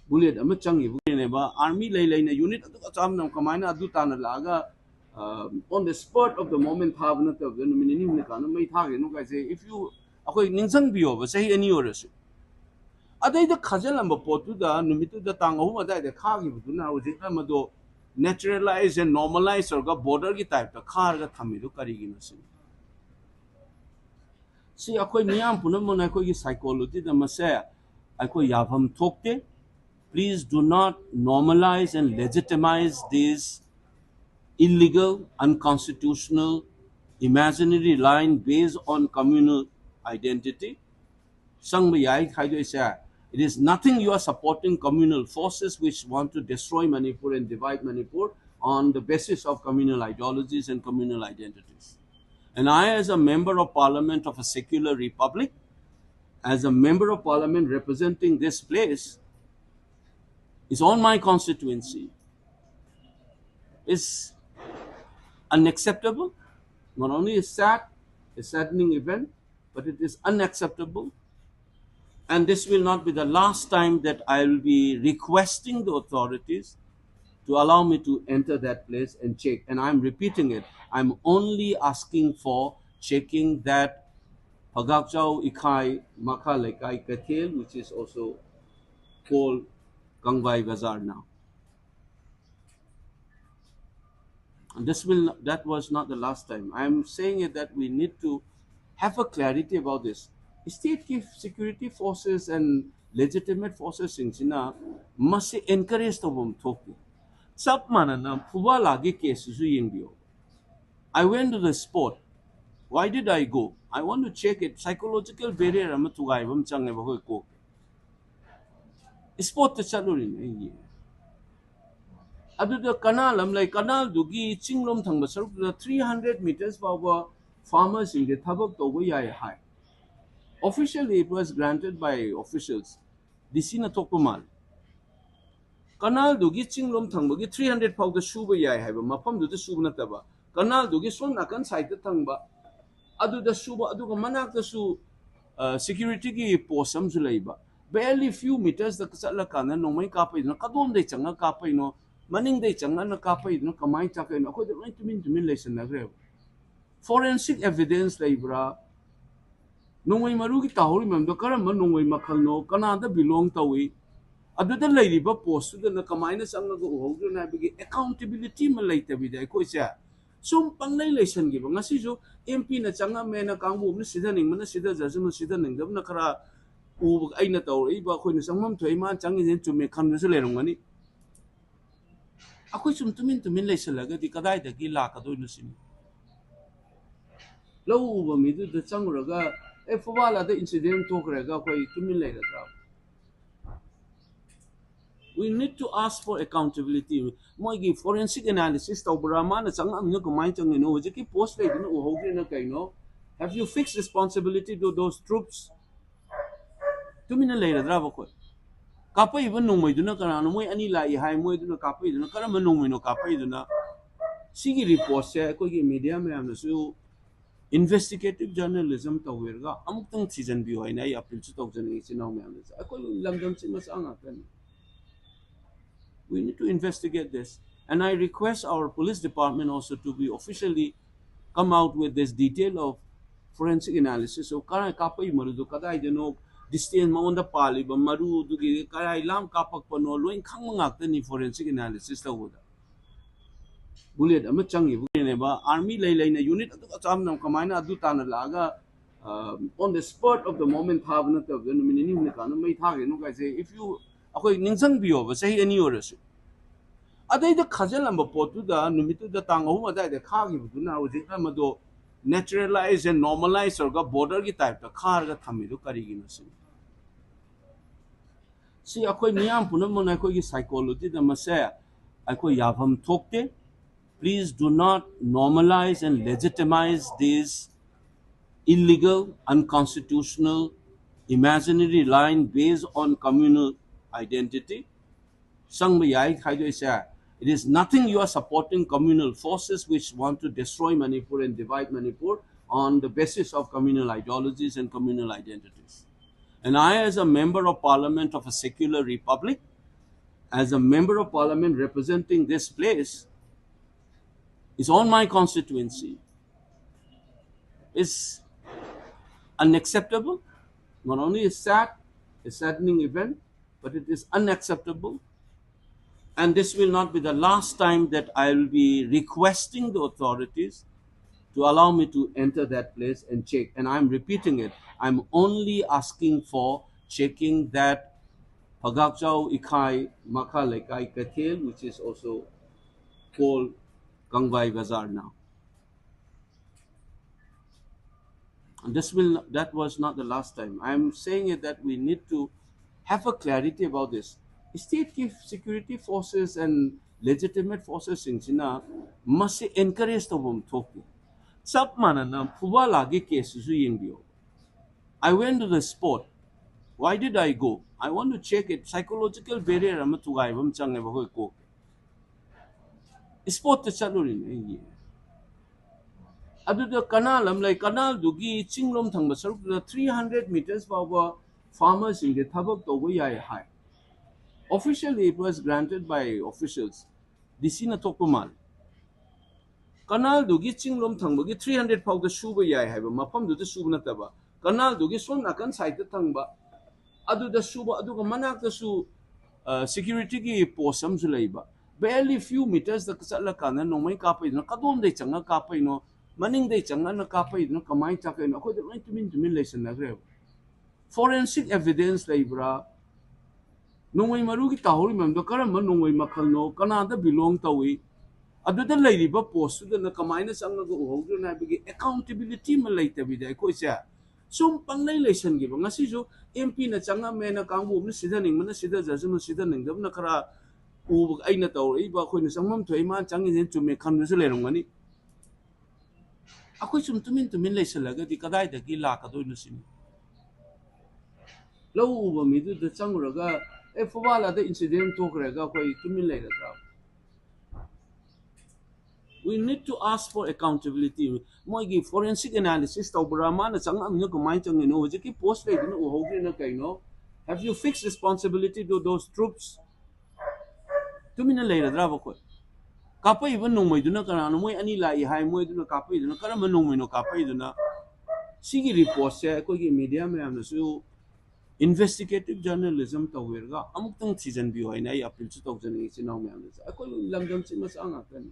Bullet ꯑꯃ ꯆꯪꯉꯤꯕꯅꯦꯕ, army ꯂꯩ ꯂꯩꯅ unit ꯑꯗꯨ ꯑꯆꯥꯝꯅ ꯀꯃꯥꯏꯅ ꯑꯗꯨ ꯇꯥꯟꯅ ꯂꯥꯛꯑꯒ on the spot of the moment ꯊꯥꯕ ꯅꯠꯇꯕꯗ ꯅꯨꯃꯤꯠ ꯅꯤꯅꯤ ꯍꯨꯝꯅꯤ ꯀꯥꯟꯗ ꯃꯩ ꯊꯥꯒꯦꯅꯣ ꯀꯥꯏꯁꯦ, if you, ꯑꯩꯈꯣꯏ ꯅꯤꯡꯁꯤꯡꯕꯤꯌꯣꯕ, ꯆꯍꯤ ꯑꯅꯤ ꯑꯣꯏꯔꯁꯨ꯫ ꯑꯗꯩꯗ ꯈꯥꯖꯤꯜꯂꯝꯕ ꯄꯣꯠꯇꯨꯗ ꯅꯨꯃꯤꯠꯇꯨꯗ ꯇꯥꯡ ꯑꯍꯨꯝ ꯑꯗꯨꯋꯥꯏꯗ ꯈꯥꯈꯤꯕꯗꯨꯅ ꯍꯧꯖꯤꯛꯅ ꯃꯗꯣ naturalize and normalize ꯇꯧꯔꯒ border ꯒꯤ type ꯇ ꯈꯥꯔꯒ ꯊꯝꯃꯤꯗꯨ ꯀꯔꯤꯒꯤꯅꯣ ꯁꯤꯅꯤ꯫ ꯁꯤ ꯑꯩꯈꯣꯏ ꯃꯤꯌꯥꯝ ꯄꯨꯝꯅꯃꯛꯅ ꯑꯩꯈꯣꯏꯒꯤ psychology ꯗ ꯃꯁꯦ ꯑꯩꯈꯣꯏ ꯌꯥꯐꯝ ꯊꯣꯛꯇꯦ꯫ Please do not normalize and legitimize these illegal, unconstitutional, imaginary line based on communal identity. ꯆꯪꯕ ꯌꯥꯏ ꯍꯥꯏꯗꯣꯛꯏꯁꯦ, it is nothing, you are supporting communal forces which want to destroy Manipur and divide Manipur on the basis of communal ideologies and communal identities. And I, as a member of parliament of a secular republic, as a member of parliament representing this place, is on my constituency, is unacceptable. Not only is sad, a saddening event, but it is unacceptable. And this will not be the last time that I will be requesting the authorities to allow me to enter that place and check. And I'm repeating it, I'm only asking for checking that Phagakchao Ikhai Makha Leikai Kathel, which is also called Kangvai Bazar now. And this will, that was not the last time. I am saying it that we need to have a clarity about this. State ki security forces and legitimate forces ꯁꯤꯡꯁꯤꯅ ꯃꯁꯤ encourage ꯇꯧꯐꯝ ꯊꯣꯛꯇꯦ꯫ ꯆꯞ ꯃꯥꯟꯅꯅ ꯐꯨꯕꯥꯂꯥꯒꯤ case ꯁꯤꯁꯨ ꯌꯦꯡꯕꯤꯌꯣ꯫ I went to the spot. Why did I go? I want to check it. Psychological barrier ꯑꯃ ꯊꯨꯒꯥꯏꯕ ꯑꯃ ꯆꯪꯉꯦꯕ ꯑꯩꯈꯣꯏ ꯀꯣꯛ꯫ Spot ꯇ ꯆꯠꯂꯨꯔꯤꯅꯦ ꯑꯩꯒꯤ꯫ ꯑꯗꯨꯗ canal ꯑꯃ ꯂꯩ, canal ꯗꯨꯒꯤ ꯆꯤꯡꯂꯣꯝ ꯊꯪꯕ ꯁꯔꯨꯛꯇꯨꯗ three hundred meters ꯐꯥꯎꯕ farmer ꯁꯤꯡꯁꯦ ꯊꯕꯛ ꯇꯧꯕ ꯌꯥꯏ ꯍꯥꯏ꯫ Officially it was granted by officials, D C ꯅ ꯊꯣꯛꯄ ꯃꯥꯜꯂꯦ꯫ Canal ꯗꯨꯒꯤ ꯆꯤꯡꯂꯣꯝ ꯊꯪꯕꯒꯤ three hundred ꯐꯥꯎꯗ ꯁꯨꯕ ꯌꯥꯏ ꯍꯥꯏꯕ ꯃꯐꯝꯗꯨꯗ ꯁꯨꯕ ꯅꯠꯇꯕ, ꯀꯅꯥꯜꯗꯨꯒꯤ ꯁꯣꯝ ꯅꯥꯀꯟ ꯁꯥꯏꯗꯇ ꯊꯪꯕ ꯑꯗꯨꯗ ꯁꯨꯕ, ꯑꯗꯨꯒ ꯃꯅꯥꯛꯇꯁꯨ ꯁꯦꯀ꯭ꯌꯨꯔꯤꯇꯤꯒꯤ ꯄꯣꯁ ꯑꯃꯁꯨ ꯂꯩꯕ꯫ Barely few metersꯇ ꯆꯠꯂꯀꯥꯟꯗ ꯅꯣꯡꯃꯩ ꯀꯥꯞꯄꯛꯏꯗꯨꯅ ꯀꯗꯣꯝꯗꯩ ꯆꯪꯉ ꯀꯥꯞꯄꯛꯏꯅꯣ, ꯃꯅꯤꯡꯗꯩ ꯆꯪꯉꯅ ꯀꯥꯞꯄꯛꯏꯗꯨꯅ ꯀꯃꯥꯏꯅ ꯆꯠꯀꯩꯅꯣ, ꯑꯩꯈꯣꯏꯗ ꯂꯣꯏ ꯇꯨꯃꯤꯟ ꯇꯨꯃꯤꯟ ꯂꯩꯁꯟꯅꯈ꯭ꯔꯦꯕ꯫ Forensic evidence ꯂꯩꯕ꯭ꯔꯥ? ꯅꯣꯡꯃꯩ ꯃꯔꯨꯒꯤ ꯇꯥꯍꯧꯔꯤ ꯃꯌꯥꯝꯗꯣ ꯀꯔꯝꯕ ꯅꯣꯡꯃꯩ ꯃꯈꯜꯅꯣ, ꯀꯅꯥꯗ ꯕꯤꯂꯣꯡ ꯇꯧꯏ, ꯑꯗꯨꯗ ꯂꯩꯔꯤꯕ ꯄꯣꯁꯇꯨꯗꯅ ꯀꯃꯥꯏꯅ ꯆꯪꯉꯒ ꯎꯍꯧꯗ꯭ꯔꯤꯅꯣ ꯍꯥꯏꯕꯒꯤ ꯑꯦꯀꯥꯎꯟꯇꯦꯕꯤꯂꯤꯇꯤ ꯑꯃ ꯂꯩꯇꯕꯤꯗ ꯑꯩꯈꯣꯏꯁꯦ ꯁꯨꯝ ꯄꯪꯂꯩ ꯂꯩꯁꯟꯈꯤꯕ꯫ ꯉꯁꯤꯁꯨ ꯑꯦꯝ ꯄꯤꯅ ꯆꯪꯉꯝꯃꯦꯅ ꯀꯥꯡꯕꯨ ꯑꯃꯅ ꯁꯤꯊꯅꯤꯡꯕꯅ ꯁꯤꯊꯖꯁꯅꯨ, ꯁꯤꯊꯅꯤꯡꯗꯕꯅ ꯈꯔ ꯎꯕ, ꯑꯩꯅ ꯇꯧꯔꯛꯏꯕ, ꯑꯩꯈꯣꯏꯅ ꯆꯪꯐꯝ ꯊꯣꯛꯏ, ꯃꯥꯅ ꯆꯪꯉꯤꯁꯦ ꯆꯨꯝꯃꯦ ꯈꯟꯕꯁꯨ ꯂꯩꯔꯝꯒꯅꯤ꯫ ꯑꯩꯈꯣꯏ ꯁꯨꯝ ꯇꯨꯃꯤꯟ ꯇꯨꯃꯤꯟ ꯂꯩꯁꯜꯂꯒꯗꯤ ꯀꯗꯥꯏꯗꯒꯤ ꯂꯥꯛꯀꯗꯣꯏꯅꯣ ꯁꯤꯅꯤ꯫ ꯂꯧ ꯎꯕ ꯃꯤꯗꯨꯗ ꯆꯪꯉꯨꯔꯒ, "ꯑꯦ, ꯐꯨꯕꯥꯜ ꯑꯗ ꯏꯟꯁꯤꯗꯦꯟ ꯊꯣꯛꯈ꯭ꯔꯦꯒ" ꯑꯩꯈꯣꯏ ꯇꯨꯃꯤꯟ ꯂꯩꯔꯗ꯭ꯔꯥ? We need to ask for accountability. ꯃꯣꯏꯒꯤ forensic analysis ꯇꯧꯕ꯭ꯔꯥ, ꯃꯥꯅ ꯆꯪꯉꯛꯑꯃꯤꯅ ꯀꯃꯥꯏꯅ ꯆꯪꯉꯤꯅꯣ, ꯍꯧꯖꯤꯛꯀꯤ ꯄꯣꯁ ꯂꯩꯗꯨꯅ ꯎꯍꯧꯗ꯭ꯔꯤꯅ ꯀꯩꯅꯣ? Have you fixed responsibility to those troops? ꯇꯨꯃꯤꯟꯅ ꯂꯩꯔꯗ꯭ꯔꯕ ꯑꯩꯈꯣꯏ? ꯀꯥꯞꯄꯛꯏꯕ ꯅꯣꯡꯃꯩꯗꯨꯅ ꯀꯅꯥꯅꯣ? ꯃꯣꯏ ꯑꯅꯤ ꯂꯥꯛꯏ ꯍꯥꯏ, ꯃꯣꯏꯗꯨꯅ ꯀꯥꯞꯄꯛꯏꯗꯨꯅ ꯀꯔꯝꯕ ꯅꯣꯡꯃꯩꯅꯣ ꯀꯥꯞꯄꯛꯏꯗꯨꯅ? ꯁꯤꯒꯤ ꯔꯤꯄꯣꯔꯠꯁꯦ ꯑꯩꯈꯣꯏꯒꯤ ꯃꯦꯗꯤꯌꯥ ꯃꯌꯥꯝꯅꯁꯨ investigative journalism ꯇꯧꯕꯤꯔꯒ ꯑꯃꯨꯛꯇꯪ ꯊꯤꯖꯤꯟꯕꯤꯌꯨ ꯍꯥꯏꯅ ꯑꯩ ꯑꯄꯤꯜꯁꯨ ꯇꯧꯖꯅꯤꯡꯉꯤ ꯏꯆꯤꯟ ꯏꯅꯥꯎ ꯃꯌꯥꯝꯗꯁꯨ꯫ ꯑꯩꯈꯣꯏ ꯂꯝꯗꯝꯁꯤ ꯃꯆꯥ ꯉꯥꯛꯇꯅꯤ꯫ We need to investigate this. And I request our police department also to be officially come out with this detail of forensic analysis of ꯀꯗꯥꯏ ꯀꯥꯞꯄꯛꯏ ꯃꯔꯨꯗꯣ ꯀꯗꯥꯏꯗꯅꯣ, distance ꯃꯉꯣꯟꯗ ꯄꯥꯜꯂꯤꯕ ꯃꯔꯨꯗꯨꯒꯤ ꯀꯗꯥꯏ ꯂꯥꯝ ꯀꯥꯞꯄꯛꯄꯅꯣ ꯂꯣꯏ ꯈꯪꯕ ꯉꯥꯛꯇꯅꯤ forensic analysis ꯇꯧꯕꯗ꯫ Bullet ꯑꯃ ꯆꯪꯉꯤꯕꯅꯦꯕ, army ꯂꯩ ꯂꯩꯅ unit ꯑꯗꯨ ꯑꯆꯥꯝꯅ ꯀꯃꯥꯏꯅ ꯑꯗꯨ ꯇꯥꯅ ꯂꯥꯛꯑꯒ, uh, on the spot of the moment ꯊꯥꯕ ꯅꯠꯇꯕꯗ ꯅꯨꯃꯤꯠ ꯅꯤꯅꯤ ꯍꯨꯝꯅꯤ ꯀꯥꯟꯗ ꯃꯩ ꯊꯥꯈ꯭ꯔꯤꯅꯣ ꯀꯥꯏꯁꯦ, if you, ꯑꯩꯈꯣꯏ ꯅꯤꯡꯁꯤꯡꯕꯤꯌꯣꯕ, ꯆꯍꯤ ꯑꯅꯤ ꯑꯣꯏꯔꯁꯨ꯫ ꯑꯗꯩꯗ ꯈꯥꯖꯤꯜꯂꯝꯕ ꯄꯣꯠꯇꯨꯗ ꯅꯨꯃꯤꯠꯇꯨꯗ ꯇꯥꯡ ꯑꯍꯨꯝ ꯑꯗꯨꯋꯥꯏꯗ ꯈꯥꯈꯤꯕꯗꯨꯅ ꯍꯧꯖꯤꯛꯅ ꯃꯗꯣ naturalize and normalize ꯇꯧꯔꯒ borderꯒꯤ typeꯇ ꯈꯥꯔꯒ ꯊꯝꯃꯤꯗꯨ ꯀꯔꯤꯒꯤꯅꯣ ꯁꯤꯅꯤ꯫ ꯁꯤ ꯑꯩꯈꯣꯏ ꯃꯤꯌꯥꯝ ꯄꯨꯝꯅꯃꯛꯅ ꯑꯩꯈꯣꯏꯒꯤ psychologyꯗ ꯃꯁꯦ ꯑꯩꯈꯣꯏ ꯌꯥꯐꯝ ꯊꯣꯛꯇꯦ꯫ Please do not normalize and legitimize these illegal, unconstitutional, imaginary line based on communal identity. ꯆꯪꯕ ꯌꯥꯏ ꯈꯥꯏꯗꯣꯛꯏꯁꯦ꯫ It is nothing. You are supporting communal forces which want to destroy Manipur and divide Manipur on the basis of communal ideologies and communal identities. And I, as a member of parliament of a secular republic, as a member of parliament representing this place, is on my constituency, is unacceptable. Not only is sad, a saddening event, but it is unacceptable. And this will not be the last time that I will be requesting the authorities to allow me to enter that place and check. And I'm repeating it. I'm only asking for checking that Phagakchao Ikhai Makha Leikai Kathel, which is also called Kangvai Bazar now. And this will that was not the last time. I'm saying it that we need to have a clarity about this. State ki security forces and legitimate forces ꯁꯤꯡꯁꯤꯅ ꯃꯁꯤ encourage ꯇꯧꯐꯝ ꯊꯣꯛꯇꯦ꯫ ꯆꯞ ꯃꯥꯟꯅꯅ ꯐꯨꯕꯥꯂꯥꯒꯤ case ꯁꯤꯁꯨ ꯌꯦꯡꯕꯤꯌꯨ꯫ I went to the spot. Why did I go? I want to check it. Psychological barrier ꯑꯃ ꯊꯨꯒꯥꯏꯕ ꯑꯃ ꯆꯪꯉꯦꯕ ꯑꯩꯈꯣꯏ ꯀꯣꯛ꯫ Spot ꯇ ꯆꯠꯂꯨꯔꯤꯅꯦ ꯑꯩꯒꯤ꯫ ꯑꯗꯨꯗ ꯀꯅꯥꯜ ꯑꯃ ꯂꯩ꯫ ꯀꯅꯥꯜꯗꯨꯒꯤ ꯆꯤꯡꯂꯣꯝ ꯊꯪꯕ ꯁꯔꯨꯛꯇꯨꯗ three hundred meters ꯐꯥꯎꯕ farmer ꯁꯤꯡꯁꯦ ꯊꯕꯛ ꯇꯧꯕ ꯌꯥꯏ ꯍꯥꯏ꯫ Officially it was granted by officials. D C ꯅ ꯊꯣꯛꯄ ꯃꯥꯜꯂꯦ꯫ ꯀꯅꯥꯜꯗꯨꯒꯤ ꯆꯤꯡꯂꯣꯝ ꯊꯪꯕꯒꯤ three hundred ꯐꯥꯎꯗ ꯁꯨꯕ ꯌꯥꯏ ꯍꯥꯏꯕ ꯃꯐꯝꯗꯨꯗ ꯁꯨꯕ ꯅꯠꯇꯕ, ꯀꯅꯥꯜꯗꯨꯒꯤ ꯁꯣꯝ ꯅꯥꯀꯟ side ꯇ ꯊꯪꯕ ꯑꯗꯨꯗ ꯁꯨꯕ, ꯑꯗꯨꯒ ꯃꯅꯥꯛꯇꯁꯨ security ꯒꯤ post ꯑꯃꯁꯨ ꯂꯩꯕ꯫ Barely few meters ꯇ ꯆꯠꯂꯀꯥꯟꯗ ꯅꯣꯡꯃꯩ ꯀꯥꯞꯄꯩꯗꯨꯅ ꯀꯗꯣꯝꯗꯩ ꯆꯪꯉ ꯀꯥꯞꯄꯩꯅꯣ, ꯃꯅꯤꯡꯗꯩ ꯆꯪꯉꯅ ꯀꯥꯞꯄꯩꯗꯨꯅ ꯀꯃꯥꯏꯅ ꯆꯠꯀꯩꯅꯣ? ꯑꯩꯈꯣꯏꯗ ꯂꯣꯏ ꯇꯨꯃꯤꯟ ꯇꯨꯃꯤꯟ ꯂꯩꯁꯟꯅꯈ꯭ꯔꯦꯕ꯫ Forensic evidence ꯂꯩꯕ꯭ꯔꯥ? ꯅꯣꯡꯃꯩ ꯃꯔꯨꯒꯤ ꯇꯥꯍꯧꯔꯤ ꯃꯌꯥꯝꯗꯣ ꯀꯔꯝꯕ ꯅꯣꯡꯃꯩ ꯃꯈꯜꯅꯣ, ꯀꯅꯥꯗ belong ꯇꯧꯏ, ꯑꯗꯨꯗ ꯂꯩꯔꯤꯕ post ꯇꯨꯗꯅ ꯀꯃꯥꯏꯅ ꯆꯪꯉꯒ ꯎꯍꯧꯗ꯭ꯔꯤꯅꯣ ꯍꯥꯏꯕꯒꯤ accountability ꯑꯃ ꯂꯩꯇꯕꯤꯗ ꯑꯩꯈꯣꯏꯁꯦ ꯁꯨꯝ ꯄꯪꯂꯩ ꯂꯩꯁꯟꯈꯤꯕ꯫ ꯉꯁꯤꯁꯨ M P ꯅ ꯆꯪꯉꯝꯃꯦꯅ ꯀꯥꯡꯕꯨ ꯑꯃꯅ ꯁꯤꯊꯅꯤꯡꯕꯅ ꯁꯤꯊꯖꯁꯅꯨ, ꯁꯤꯊꯅꯤꯡꯗꯕꯅ ꯈꯔ ꯎꯕ, ꯑꯩꯅ ꯇꯧꯔꯛꯏꯕ, ꯑꯩꯈꯣꯏꯅ ꯆꯪꯐꯝ ꯊꯣꯛꯏ, ꯃꯥꯅ ꯆꯪꯉꯤꯁꯦꯅ ꯆꯨꯝꯃꯦ ꯈꯟꯕꯁꯨ ꯂꯩꯔꯝꯒꯅꯤ꯫ ꯑꯩꯈꯣꯏ ꯁꯨꯝ ꯇꯨꯃꯤꯟ ꯇꯨꯃꯤꯟ ꯂꯩꯁꯜꯂꯒꯗꯤ ꯀꯗꯥꯏꯗꯒꯤ ꯂꯥꯛꯀꯗꯣꯏꯅꯣ ꯁꯤꯅꯤ꯫ ꯂꯧ ꯎꯕ ꯃꯤꯗꯨꯗ ꯆꯪꯉꯨꯔꯒ, "ꯑꯦ, ꯐꯨꯕꯥꯂꯥꯗ incident ꯊꯣꯛꯈ꯭ꯔꯦꯒ" ꯑꯩꯈꯣꯏ ꯇꯨꯃꯤꯟ ꯂꯩꯒꯗ꯭ꯔꯥ? We need to ask for accountability. ꯃꯣꯏꯒꯤ forensic analysis ꯇꯧꯕ꯭ꯔꯥ? ꯃꯥꯅ ꯆꯪꯉꯛꯑꯃꯤꯅ ꯀꯃꯥꯏꯅ ꯆꯪꯉꯤꯅꯣ? ꯍꯧꯖꯤꯛꯀꯤ post ꯂꯩꯗꯨꯅ ꯎꯍꯧꯗ꯭ꯔꯤꯅ ꯀꯩꯅꯣ? Have you fixed responsibility to those troops? ꯇꯨꯃꯤꯟꯅ ꯂꯩꯔꯗ꯭ꯔꯕ ꯑꯩꯈꯣꯏ? ꯀꯥꯞꯄꯛꯏꯕ ꯅꯣꯡꯃꯩꯗꯨꯅ ꯀꯅꯥꯅꯣ? ꯃꯣꯏ ꯑꯅꯤ ꯂꯥꯛꯏ ꯍꯥꯏ, ꯃꯣꯏꯗꯨꯅ ꯀꯥꯞꯄꯛꯏꯗꯨꯅ ꯀꯔꯝꯕ ꯅꯣꯡꯃꯩꯅꯣ ꯀꯥꯞꯄꯛꯏꯗꯨꯅ? ꯁꯤꯒꯤ reportꯁꯦ ꯑꯩꯈꯣꯏꯒꯤ media ꯃꯌꯥꯝꯅꯁꯨ investigative journalism ꯇꯧꯕꯤꯔꯒ ꯑꯃꯨꯛꯇꯪ ꯊꯤꯖꯤꯟꯕꯤꯌꯨ ꯍꯥꯏꯅ ꯑꯩ appealꯁꯨ ꯇꯧꯖꯅꯤꯡꯉꯤ ꯏꯆꯤꯟ ꯏꯅꯥꯎ ꯃꯌꯥꯝꯗꯁꯨ꯫ ꯑꯩꯈꯣꯏ ꯂꯝꯗꯝꯁꯤ ꯃꯆꯥ ꯉꯥꯛꯇꯅꯤ꯫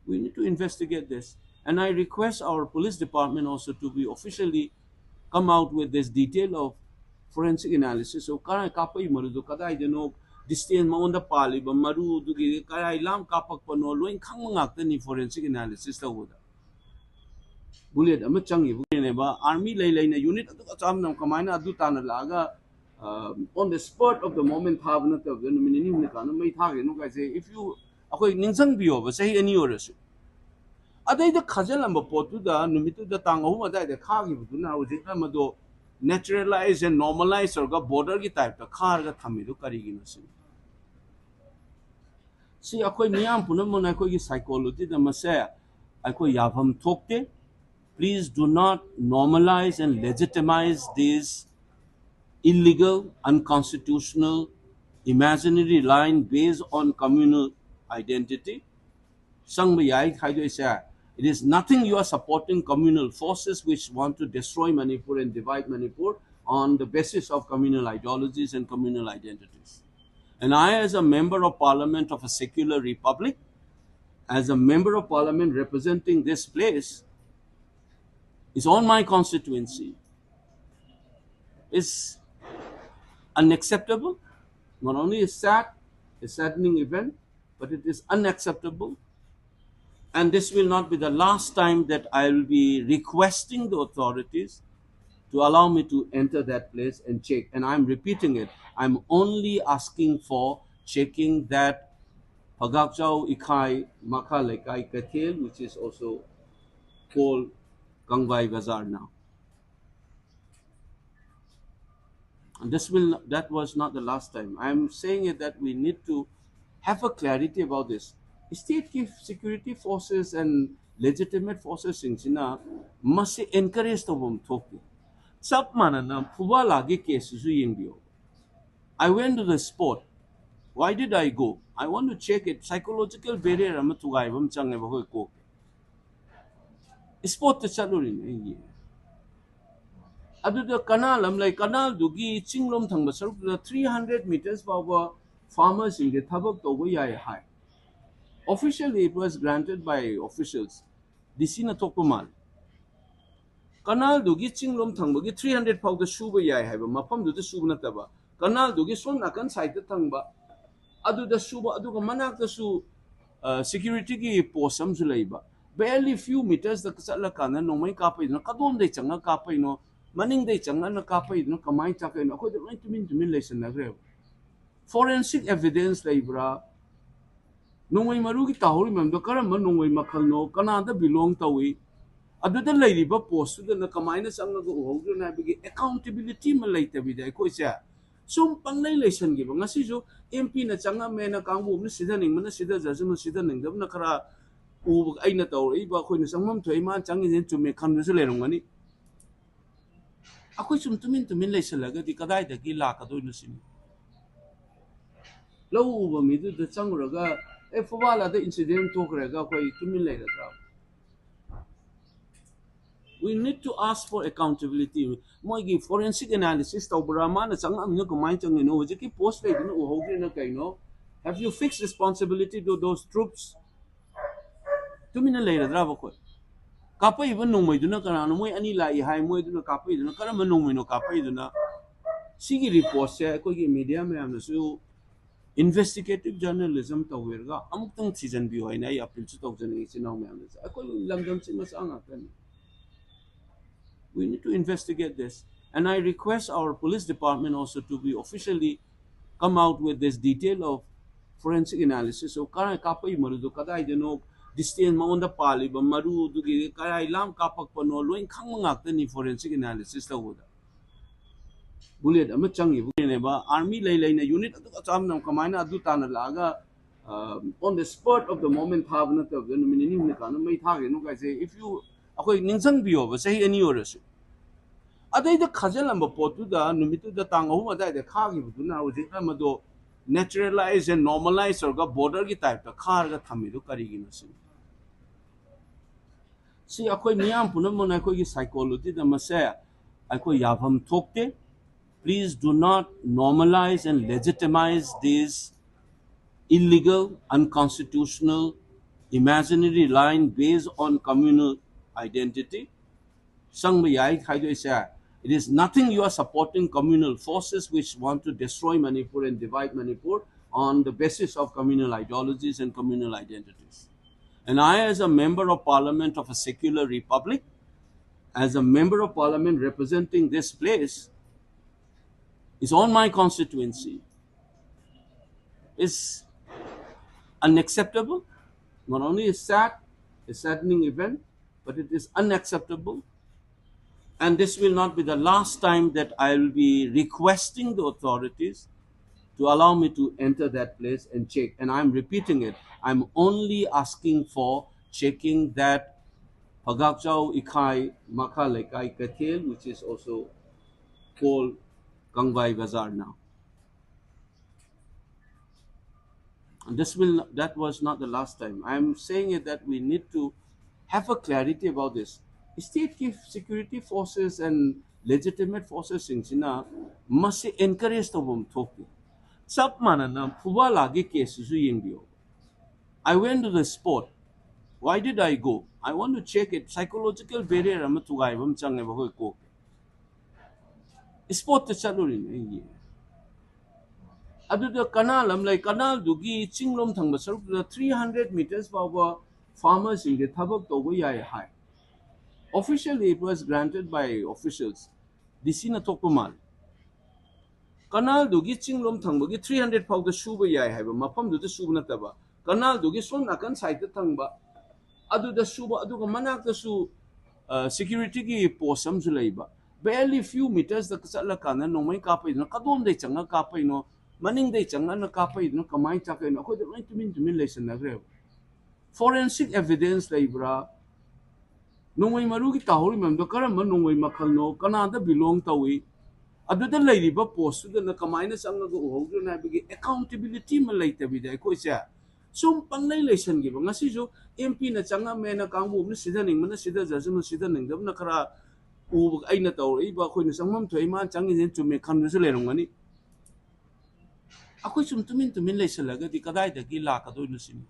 We need to investigate this. And I request our police department also to be officially come out with this detail of forensic analysis of ꯀꯗꯥꯏ ꯀꯥꯞꯄꯛꯏ ꯃꯔꯨꯗꯣ, ꯀꯗꯥꯏꯗꯅꯣ, distance ꯃꯉꯣꯟꯗ ꯄꯥꯜꯂꯤꯕ ꯃꯔꯨꯗꯨꯒꯤ ꯀꯗꯥꯏ ꯂꯥꯝ ꯀꯥꯞꯄꯛꯄꯅꯣ, ꯂꯣꯏ ꯈꯪꯕ ꯉꯥꯛꯇꯅꯤ forensic analysis ꯇꯧꯕꯗ꯫ Bullet ꯑꯃ ꯆꯪꯉꯤꯕꯅꯦꯕ꯫ Army ꯂꯩ ꯂꯩꯅ unit ꯑꯗꯨ ꯑꯆꯥꯝꯅ ꯀꯃꯥꯏꯅ ꯑꯗꯨ ꯇꯥꯟꯅ ꯂꯥꯛꯑꯒ, uh, on the spot of the moment ꯊꯥꯕ ꯅꯠꯇꯕꯗ ꯅꯨꯃꯤꯠ ꯅꯤꯅꯤ ꯍꯨꯝꯅꯤ ꯀꯥꯟꯗ ꯃꯩ ꯊꯥꯈ꯭ꯔꯤꯅꯣ ꯀꯥꯏꯁꯦ? If you, ꯑꯩꯈꯣꯏ ꯅꯤꯡꯁꯤꯡꯕꯤꯌꯣꯕ, ꯆꯍꯤ ꯑꯅꯤ ꯑꯣꯏꯔꯁꯨ꯫ ꯑꯗꯩꯗ ꯈꯥꯖꯤꯜꯂꯝꯕ ꯄꯣꯠꯇꯨꯗ ꯅꯨꯃꯤꯠꯇꯨꯗ ꯇꯥꯡ ꯑꯍꯨꯝ ꯑꯗꯨꯋꯥꯏꯗ ꯈꯥꯈꯤꯕꯗꯨꯅ ꯍꯧꯖꯤꯛꯅ ꯃꯗꯣ naturalize and normalize ꯇꯧꯔꯒ borderꯒꯤ typeꯇ ꯈꯥꯔꯒ ꯊꯝꯃꯤꯗꯣ ꯀꯔꯤꯒꯤꯅꯣ ꯁꯤꯅꯤ꯫ ꯁꯤ ꯑꯩꯈꯣꯏ ꯃꯤꯌꯥꯝ ꯄꯨꯝꯅꯃꯛꯅ ꯑꯩꯈꯣꯏꯒꯤ psychologyꯗ ꯃꯁꯦ ꯑꯩꯈꯣꯏ ꯌꯥꯐꯝ ꯊꯣꯛꯇꯦ꯫ Please do not normalize and legitimize these illegal, unconstitutional, imaginary line based on communal identity. ꯆꯪꯕ ꯌꯥꯏ ꯍꯥꯏꯗꯣꯏꯁꯦ, it is nothing. You are supporting communal forces which want to destroy Manipur and divide Manipur on the basis of communal ideologies and communal identities. And I, as a member of parliament of a secular republic, as a member of parliament representing this place, is on my constituency, is unacceptable. Not only is sad, a saddening event, but it is unacceptable. And this will not be the last time that I will be requesting the authorities to allow me to enter that place and check. And I'm repeating it, I'm only asking for checking that Phagakchao Ikhai Makha Leikai Kathel, which is also called Kangbai Bazar now. And this will, that was not the last time. I'm saying it that we need to have a clarity about this. Stateꯀꯤ security forces and legitimate forcesꯁꯤꯡꯁꯤꯅ ꯃꯁꯤ encourage ꯇꯧꯐꯝ ꯊꯣꯛꯇꯦ꯫ ꯆꯞ ꯃꯥꯟꯅꯅ ꯐꯨꯕꯥꯂꯥꯒꯤ caseꯁꯤꯁꯨ ꯌꯦꯡꯕꯤꯌꯣ꯫ I went to the spot. Why did I go? I want to check it. Psychological barrier ꯑꯃ ꯊꯨꯒꯥꯏꯕ ꯑꯃ ꯆꯪꯉꯦꯕ ꯑꯩꯈꯣꯏ ꯀꯣꯛꯇ꯫ Spotꯇ ꯆꯠꯂꯨꯔꯤꯅꯦ ꯑꯩꯒꯤ꯫ ꯑꯗꯨꯗ ꯀꯅꯥꯜ ꯑꯃ ꯂꯩ, ꯀꯅꯥꯜꯗꯨꯒꯤ ꯆꯤꯡꯂꯣꯝ ꯊꯪꯕ ꯁꯔꯨꯛꯇꯨꯗ three hundred metres ꯐꯥꯎꯕ farmerꯁꯤꯡꯁꯦ ꯊꯕꯛ ꯇꯧꯕ ꯌꯥꯏ ꯍꯥꯏ꯫ Officially it was granted by officials. DCꯅ ꯊꯣꯛꯄ ꯃꯥꯜꯂꯦ꯫ ꯀꯅꯥꯜꯗꯨꯒꯤ ꯆꯤꯡꯂꯣꯝ ꯊꯪꯕꯒꯤ three hundred ꯐꯥꯎꯗ ꯁꯨꯕ ꯌꯥꯏ ꯍꯥꯏꯕ ꯃꯐꯝꯗꯨꯗ ꯁꯨꯕ ꯅꯠꯇꯕ, ꯀꯅꯥꯜꯗꯨꯒꯤ ꯁꯣꯝ ꯅꯥꯀꯟ sideꯇ ꯊꯪꯕ ꯑꯗꯨꯗ ꯁꯨꯕ, ꯑꯗꯨꯒ ꯃꯅꯥꯛꯇꯁꯨ securityꯒꯤ post ꯑꯃꯁꯨ ꯂꯩꯕ꯫ Barely few metresꯇ ꯆꯠꯂꯀꯥꯟꯗ ꯅꯣꯡꯃꯩ ꯀꯥꯞꯄꯩꯗꯨꯅ ꯀꯗꯣꯝꯗꯩ ꯆꯪꯉ ꯀꯥꯞꯄꯩꯅꯣ, ꯃꯅꯤꯡꯗꯩ ꯆꯪꯉꯅ ꯀꯥꯞꯄꯩꯗꯨꯅ ꯀꯃꯥꯏꯅ ꯆꯠꯀꯩꯅꯣ, ꯑꯩꯈꯣꯏꯗ ꯂꯣꯏ ꯇꯨꯃꯤꯟ ꯇꯨꯃꯤꯟ ꯂꯩꯁꯟꯅꯈ꯭ꯔꯦꯕ꯫ Forensic evidence ꯂꯩꯕ꯭ꯔꯥ? ꯅꯣꯡꯃꯩ ꯃꯔꯨꯒꯤ ꯇꯥꯍꯧꯔꯤ ꯃꯌꯥꯝꯗꯣ ꯀꯔꯝꯕ ꯅꯣꯡꯃꯩ ꯃꯈꯜꯅꯣ, ꯀꯅꯥꯗ belong ꯇꯧꯏ, ꯑꯗꯨꯗ ꯂꯩꯔꯤꯕ postꯇꯨꯗꯅ ꯀꯃꯥꯏꯅ ꯆꯪꯉꯒ ꯎꯍꯧꯗ꯭ꯔꯤꯅꯣ ꯍꯥꯏꯕꯒꯤ accountability ꯑꯃ ꯂꯩꯇꯕꯤꯗ ꯑꯩꯈꯣꯏꯁꯦ ꯁꯨꯝ ꯄꯪꯂꯩ ꯂꯩꯁꯟꯈꯤꯕ꯫ ꯉꯁꯤꯁꯨ MPꯅ ꯆꯪꯉꯝꯃꯦꯅ ꯀꯥꯡꯕꯨ ꯑꯃꯅ ꯁꯤꯊꯅꯤꯡꯕꯅ ꯁꯤꯊꯖꯁꯅꯨ, ꯁꯤꯊꯅꯤꯡꯗꯕꯅ ꯈꯔ ꯎꯕ, ꯑꯩꯅ ꯇꯧꯔꯛꯏꯕ, ꯑꯩꯈꯣꯏꯅ ꯆꯪꯐꯝ ꯊꯣꯛꯏ, ꯃꯥꯅ ꯆꯪꯉꯤꯁꯦ ꯆꯨꯝꯃꯦ ꯈꯟꯕꯁꯨ ꯂꯩꯔꯝꯒꯅꯤ꯫ ꯑꯩꯈꯣꯏ ꯁꯨꯝ ꯇꯨꯃꯤꯟ ꯇꯨꯃꯤꯟ ꯂꯩꯁꯜꯂꯒꯗꯤ ꯀꯗꯥꯏꯗꯒꯤ ꯂꯥꯛꯀꯗꯣꯏꯅꯣ ꯁꯤꯅꯤ꯫ ꯂꯧ ꯎꯕ ꯃꯤꯗꯨꯗ ꯆꯪꯉꯨꯔꯒ, "ꯑꯦ, ꯐꯨꯕꯥꯂꯥꯗ incident ꯊꯣꯛꯈ꯭ꯔꯦꯒ" ꯑꯩꯈꯣꯏ ꯇꯨꯃꯤꯟ ꯂꯩꯔꯗ꯭ꯔꯥ? We need to ask for accountability. ꯃꯣꯏꯒꯤ forensic analysis ꯇꯧꯕ꯭ꯔꯥ? ꯃꯥꯅ ꯆꯪꯉꯛꯑꯝꯃꯤꯅ ꯀꯃꯥꯏꯅ ꯆꯪꯉꯤꯅꯣ? ꯍꯧꯖꯤꯛꯀꯤ post ꯂꯩꯗꯨꯅ ꯎꯍꯧꯗ꯭ꯔꯤꯅ ꯀꯩꯅꯣ? Have you fixed responsibility to those troops? ꯇꯨꯃꯤꯟꯅ ꯂꯩꯔꯗ꯭ꯔꯥꯕ ꯑꯩꯈꯣꯏ? ꯀꯥꯞꯄꯛꯏꯕ ꯅꯣꯡꯃꯩꯗꯨꯅ ꯀꯅꯥꯅꯣ? ꯃꯣꯏ ꯑꯅꯤ ꯂꯥꯛꯏ ꯍꯥꯏ, ꯃꯣꯏꯗꯨꯅ ꯀꯥꯞꯄꯛꯏꯗꯨꯅ ꯀꯔꯝꯕ ꯅꯣꯡꯃꯩꯅꯣ ꯀꯥꯞꯄꯛꯏꯗꯨꯅ? ꯁꯤꯒꯤ reportꯁꯦ ꯑꯩꯈꯣꯏꯒꯤ media ꯃꯌꯥꯝꯅꯁꯨ investigative journalism ꯇꯧꯕꯤꯔꯒ ꯑꯃꯨꯛꯇꯪ ꯊꯤꯖꯤꯟꯕꯤꯌꯨ ꯍꯥꯏꯅ ꯑꯩ appealꯁꯨ ꯇꯧꯖꯅꯤꯡꯉꯤ ꯏꯆꯤꯟ ꯏꯅꯥꯎ ꯃꯌꯥꯝꯗꯁꯨ꯫ ꯑꯩꯈꯣꯏ ꯂꯝꯗꯝꯁꯤ ꯃꯆꯥ ꯉꯥꯛꯇꯅꯤ꯫ We need to investigate this. And I request our police department also to be officially come out with this detail of forensic analysis of ꯀꯗꯥꯏ ꯀꯥꯞꯄꯛꯏ ꯃꯔꯨꯗꯣ ꯀꯗꯥꯏꯗꯅꯣ, distance ꯃꯉꯣꯟꯗ ꯄꯥꯜꯂꯤꯕ ꯃꯔꯨꯗꯨꯒꯤ ꯀꯗꯥꯏ ꯂꯥꯝ ꯀꯥꯞꯄꯛꯄꯅꯣ ꯂꯣꯏ ꯈꯪꯕ ꯉꯥꯛꯇꯅꯤ forensic analysis ꯇꯧꯕꯗ꯫ Bullet ꯑꯃ ꯆꯪꯉꯤꯕꯅꯦꯕ, army ꯂꯩ ꯂꯩꯅ unit ꯑꯗꯨꯒ ꯆꯞ ꯃꯥꯟꯅꯕ ꯀꯃꯥꯏꯅ ꯑꯗꯨ ꯇꯥꯅ ꯂꯥꯛꯑꯒ On the spur of the moment ꯊꯥꯕ ꯅꯠꯇꯕꯗ ꯅꯨꯃꯤꯠ ꯅꯤꯅꯤ ꯍꯨꯝꯅꯤ ꯀꯥꯟꯗ ꯃꯩ ꯊꯥꯒꯦꯅꯨ ꯀꯥꯏꯁꯦ, if you, ꯑꯩꯈꯣꯏ ꯅꯤꯡꯁꯤꯡꯕꯤꯌꯣꯕ, ꯆꯍꯤ ꯑꯅꯤ ꯑꯣꯏꯔꯁꯨ꯫ ꯑꯗꯩꯗ ꯈꯥꯖꯤꯜꯂꯝꯕ ꯄꯣꯠꯇꯨꯗ ꯅꯨꯃꯤꯠꯇꯨꯗ ꯇꯥꯡ ꯑꯍꯨꯝ ꯑꯗꯨꯋꯥꯏꯗ ꯈꯥꯈꯤꯕꯗꯨꯅ ꯍꯧꯖꯤꯛꯅ ꯃꯗꯣ naturalize and normalize ꯇꯧꯔꯒ border ꯒꯤ type ꯇ ꯈꯥꯔꯒ ꯊꯝꯃꯤꯗꯨ ꯀꯔꯤꯒꯤꯅꯣ ꯁꯤꯅꯤ꯫ ꯁꯤ ꯑꯩꯈꯣꯏ ꯃꯤꯌꯥꯝ ꯄꯨꯝꯅꯃꯛꯅ ꯑꯩꯈꯣꯏꯒꯤ psychology ꯗ ꯃꯁꯦ ꯑꯩꯈꯣꯏ ꯌꯥꯐꯝ ꯊꯣꯛꯇꯦ꯫ Please do not normalize and legitimize this illegal, unconstitutional, imaginary line based on communal identity. ꯆꯪꯕ ꯌꯥꯏ ꯍꯥꯏꯗꯣꯏꯁꯦ, it is nothing, you are supporting communal forces which want to destroy Manipur and divide Manipur on the basis of communal ideologies and communal identities. And I, as a member of parliament of a secular republic, as a member of parliament representing this place, is on my constituency, is unacceptable. Not only is sad, a saddening event, but it is unacceptable. And this will not be the last time that I will be requesting the authorities to allow me to enter that place and check. And I'm repeating it. I'm only asking for checking that Phagakchao Ikhai Makha Leikai Kathel, which is also called Kangvai Bazar now. And this will, that was not the last time. I'm saying it that we need to have a clarity about this. State ꯀꯤ security forces and legitimate forces ꯁꯤꯡꯁꯤꯅ ꯃꯁꯤ encourage ꯇꯧꯐꯝ ꯊꯣꯛꯇꯦ꯫ ꯆꯞ ꯃꯥꯟꯅꯅ ꯐꯨꯕꯥꯂꯥꯒꯤ case ꯁꯤꯁꯨ ꯌꯦꯡꯕꯤꯌꯣ꯫ I went to the spot. Why did I go? I want to check it. Psychological barrier ꯑꯃ ꯊꯨꯒꯥꯏꯕ ꯑꯃ ꯆꯪꯉꯦꯕ ꯑꯩꯈꯣꯏ ꯀꯣꯛ꯫ Spot ꯇ ꯆꯠꯂꯨꯔꯤꯅꯦ ꯑꯩꯒꯤ꯫ ꯑꯗꯨꯗ canal ꯑꯃ ꯂꯩ, canal ꯗꯨꯒꯤ ꯆꯤꯡꯂꯣꯝ ꯊꯪꯕ ꯁꯔꯨꯛꯇꯨꯗ three hundred meters ꯐꯥꯎꯕ farmer ꯁꯤꯡꯁꯦ ꯊꯕꯛ ꯇꯧꯕ ꯌꯥꯏ ꯍꯥꯏ꯫ Officially it was granted by officials. D C ꯅ ꯊꯣꯛꯄ ꯃꯥꯜꯂꯦ꯫ Canal ꯗꯨꯒꯤ ꯆꯤꯡꯂꯣꯝ ꯊꯪꯕꯒꯤ three hundred ꯐꯥꯎꯗ ꯁꯨꯕ ꯌꯥꯏ ꯍꯥꯏꯕ ꯃꯐꯝꯗꯨꯗ ꯁꯨꯕ ꯅꯠꯇꯕ, canal ꯗꯨꯒꯤ ꯁꯣꯝ ꯅꯥꯀꯟ side ꯇ ꯊꯪꯕ ꯑꯗꯨꯗ ꯁꯨꯕ, ꯑꯗꯨꯒ ꯃꯅꯥꯛꯇꯁꯨ, ꯑ, security ꯒꯤ post ꯑꯃꯁꯨ ꯂꯩꯕ꯫ Barely few meters ꯇ ꯆꯠꯂꯀꯥꯟꯗ ꯅꯣꯡꯃꯩ ꯀꯥꯞꯄꯩꯗꯨꯅ ꯀꯗꯣꯝꯗꯩ ꯆꯪꯉ ꯀꯥꯞꯄꯩꯅꯣ? ꯃꯅꯤꯡꯗꯩ ꯆꯪꯉꯛꯅ ꯀꯥꯞꯄꯛꯏꯗꯨꯅ ꯀꯃꯥꯏꯅ ꯆꯥꯛꯀꯩꯅꯣ? ꯑꯩꯈꯣꯏꯗ ꯂꯣꯏ ꯇꯨꯃꯤꯟ ꯇꯨꯃꯤꯟ ꯂꯩꯁꯟꯅꯈ꯭ꯔꯦꯕ꯫ Forensic evidence ꯂꯩꯕ꯭ꯔꯥ? ꯅꯣꯡꯃꯩ ꯃꯔꯨꯒꯤ ꯇꯥꯍꯧꯔꯤ ꯃꯌꯥꯝꯗꯣ ꯀꯔꯝꯕ ꯅꯣꯡꯃꯩ ꯃꯈꯜꯅꯣ? ꯀꯅꯥꯗ belong ꯇꯧꯏ? ꯑꯗꯨꯗ ꯂꯩꯔꯤꯕ ꯄꯣꯁꯇꯨꯗꯅ ꯀꯃꯥꯏꯅ ꯆꯪꯉꯒ ꯎꯍꯧꯗ꯭ꯔꯤꯅꯣ ꯍꯥꯏꯕꯒꯤ accountability ꯑꯃ ꯂꯩꯇꯕꯤꯗ ꯑꯩꯈꯣꯏꯁꯦ ꯁꯨꯝ ꯄꯪꯂꯩ ꯂꯩꯁꯟꯈꯤꯕ꯫ ꯉꯁꯤꯁꯨ M P ꯅ ꯆꯪꯉꯝꯃꯦꯅ ꯀꯥꯡꯕꯨ ꯑꯃꯅ ꯁꯤꯊꯅꯤꯡꯕꯅ ꯁꯤꯊꯖꯁꯅꯨ, ꯁꯤꯊꯅꯤꯡꯗꯕꯅ ꯈꯔ ꯎꯕ, ꯑꯩꯅ ꯇꯧꯔꯛꯏꯕ, ꯑꯩꯈꯣꯏꯅ ꯆꯪꯐꯝ ꯊꯣꯛꯏ, ꯃꯥꯅ ꯆꯪꯉꯤꯁꯦ ꯆꯨꯝꯃꯦ ꯈꯟꯕꯁꯨ ꯂꯩꯔꯝꯒꯅꯤ꯫ ꯑꯩꯈꯣꯏ ꯁꯨꯝ ꯇꯨꯃꯤꯟ ꯇꯨꯃꯤꯟ ꯂꯩꯁꯜꯂꯒꯗꯤ ꯀꯗꯥꯏꯗꯒꯤ ꯂꯥꯛꯀꯗꯣꯏꯅꯣ ꯁꯤꯅꯤ꯫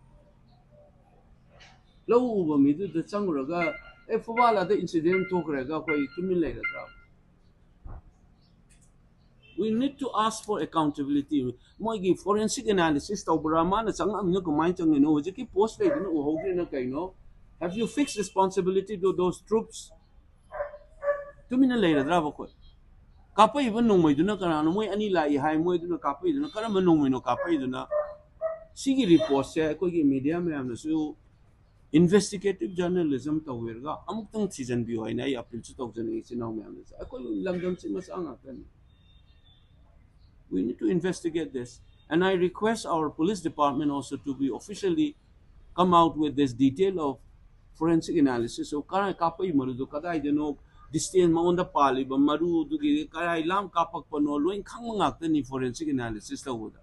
ꯂꯧ ꯎꯕ ꯃꯤꯗꯨꯗ ꯆꯪꯉꯨꯔꯒ, "ꯑꯦ, ꯐꯨꯕꯥꯂꯥꯗ incident ꯊꯣꯛꯈ꯭ꯔꯦꯒ" ꯑꯩꯈꯣꯏ ꯇꯨꯃꯤꯟ ꯂꯩꯔꯗ꯭ꯔꯥ? We need to ask for accountability. ꯃꯣꯏꯒꯤ forensic analysis ꯇꯧꯕ꯭ꯔꯥ? ꯃꯥꯅ ꯆꯪꯉꯛꯑꯝꯃꯤꯅ ꯀꯃꯥꯏꯅ ꯆꯪꯉꯤꯅꯣ? ꯍꯧꯖꯤꯛꯀꯤ ꯄꯣꯁ ꯂꯩꯗꯨꯅ ꯎꯍꯧꯗ꯭ꯔꯤꯅ ꯀꯩꯅꯣ? Have you fixed responsibility to those troops? ꯇꯨꯃꯤꯟꯅ ꯂꯩꯔꯗ꯭ꯔꯕ ꯑꯩꯈꯣꯏ? ꯀꯥꯞꯄꯛꯏꯕ ꯅꯣꯡꯃꯩꯗꯨꯅ ꯀꯅꯥꯅꯣ? ꯃꯣꯏ ꯑꯅꯤ ꯂꯥꯛꯏ ꯍꯥꯏ, ꯃꯣꯏꯗꯨꯅ ꯀꯥꯞꯄꯛꯏꯗꯨꯅ ꯀꯔꯝꯕ ꯅꯣꯡꯃꯩꯅꯣ ꯀꯥꯞꯄꯛꯏꯗꯨꯅ? ꯁꯤꯒꯤ ꯔꯤꯄꯣꯔꯠꯁꯦ ꯑꯩꯈꯣꯏꯒꯤ ꯃꯦꯗꯤꯌꯥ ꯃꯌꯥꯝꯅꯁꯨ investigative journalism ꯇꯧꯕꯤꯔꯒ ꯑꯃꯨꯛꯇꯪ ꯊꯤꯖꯤꯟꯕꯤꯌꯨ ꯍꯥꯏꯅ ꯑꯩ ꯑꯄꯤꯜꯁꯨ ꯇꯧꯖꯅꯤꯡꯉꯤ ꯏꯆꯤꯟ ꯏꯅꯥꯎ ꯃꯌꯥꯝꯗꯁꯨ꯫ ꯑꯩꯈꯣꯏ ꯂꯝꯗꯝꯁꯤ ꯃꯆꯥ ꯉꯥꯛꯇꯅꯤ꯫ We need to investigate this. And I request our police department also to be officially come out with this detail of forensic analysis of ꯀꯗꯥꯏ ꯀꯥꯞꯄꯛꯏ ꯃꯔꯨꯗꯣ ꯀꯗꯥꯏꯗꯅꯣ, distance ꯃꯉꯣꯟꯗ ꯄꯥꯜꯂꯤꯕ ꯃꯔꯨꯗꯨꯒꯤ ꯀꯗꯥꯏ ꯂꯥꯝ ꯀꯥꯞꯄꯛꯄꯅꯣ, ꯂꯣꯏ ꯈꯪꯕ ꯉꯥꯛꯇꯅꯤ forensic analysis ꯇꯧꯕꯗ꯫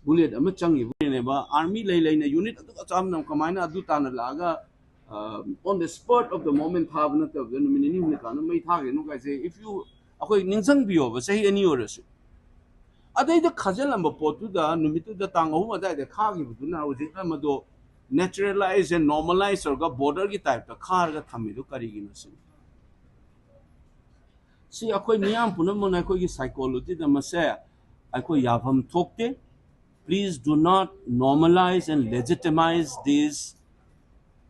Bullet ꯑꯃ ꯆꯪꯉꯤꯕꯅꯦꯕ, army ꯂꯩ ꯂꯩꯅ unit ꯑꯗꯨ ꯑꯆꯥꯝꯅ ꯀꯃꯥꯏꯅ ꯑꯗꯨ ꯇꯥꯅ ꯂꯥꯛꯑꯒ, uh, on the spot of the moment ꯊꯥꯕ ꯅꯠꯇꯕꯗ ꯅꯨꯃꯤꯠ ꯅꯤꯅꯤ ꯍꯨꯝꯅꯤ ꯀꯥꯟꯗ ꯃꯩ ꯊꯥꯈ꯭ꯔꯤꯅꯣ ꯀꯥꯏꯁꯦ, if you, ꯑꯩꯈꯣꯏ ꯅꯤꯡꯁꯤꯡꯕꯤꯌꯣꯕ, ꯆꯍꯤ ꯑꯅꯤ ꯑꯣꯏꯔꯁꯨ꯫ ꯑꯗꯩꯗ ꯈꯥꯖꯤꯜꯂꯝꯕ ꯄꯣꯠꯇꯨꯗ ꯅꯨꯃꯤꯠꯇꯨꯗ ꯇꯥꯡ ꯑꯍꯨꯝ ꯑꯗꯨꯋꯥꯏꯗ ꯈꯥꯈꯤꯕꯗꯨꯅ ꯍꯧꯖꯤꯛꯅ ꯃꯗꯣ naturalize and normalize ꯇꯧꯔꯒ border ꯒꯤ type ꯇ ꯈꯥꯔꯒ ꯊꯝꯃꯤꯗꯨ ꯀꯔꯤꯒꯤꯅꯣ ꯁꯤꯅꯤ꯫ ꯁꯤ ꯑꯩꯈꯣꯏ ꯃꯤꯌꯥꯝ ꯄꯨꯝꯅꯃꯛꯅ ꯑꯩꯈꯣꯏꯒꯤ psychology ꯗ ꯃꯁꯦ ꯑꯩꯈꯣꯏ ꯌꯥꯐꯝ ꯊꯣꯛꯇꯦ꯫ Please do not normalize and legitimize these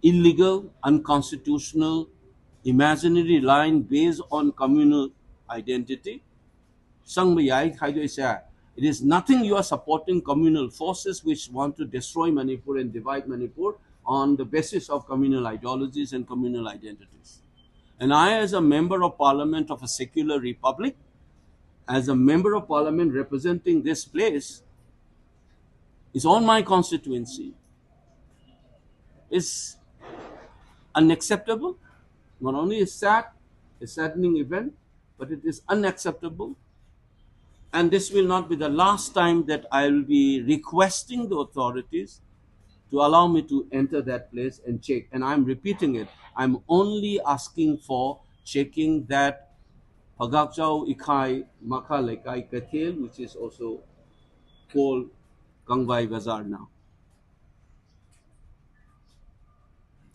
illegal, unconstitutional, imaginary line based on communal identity. ꯆꯪꯕ ꯌꯥꯏ ꯍꯥꯏꯗꯣꯛꯏꯁꯦ, it is nothing, you are supporting communal forces which want to destroy Manipur and divide Manipur on the basis of communal ideologies and communal identities. And I, as a member of parliament of a secular republic, as a member of parliament representing this place, is on my constituency, is unacceptable. Not only is sad, a saddening event, but it is unacceptable. And this will not be the last time that I will be requesting the authorities to allow me to enter that place and check. And I'm repeating it. I'm only asking for checking that Phagakchao Ikhai Makha Leikai Kathel, which is also called Kangvai Bazar now.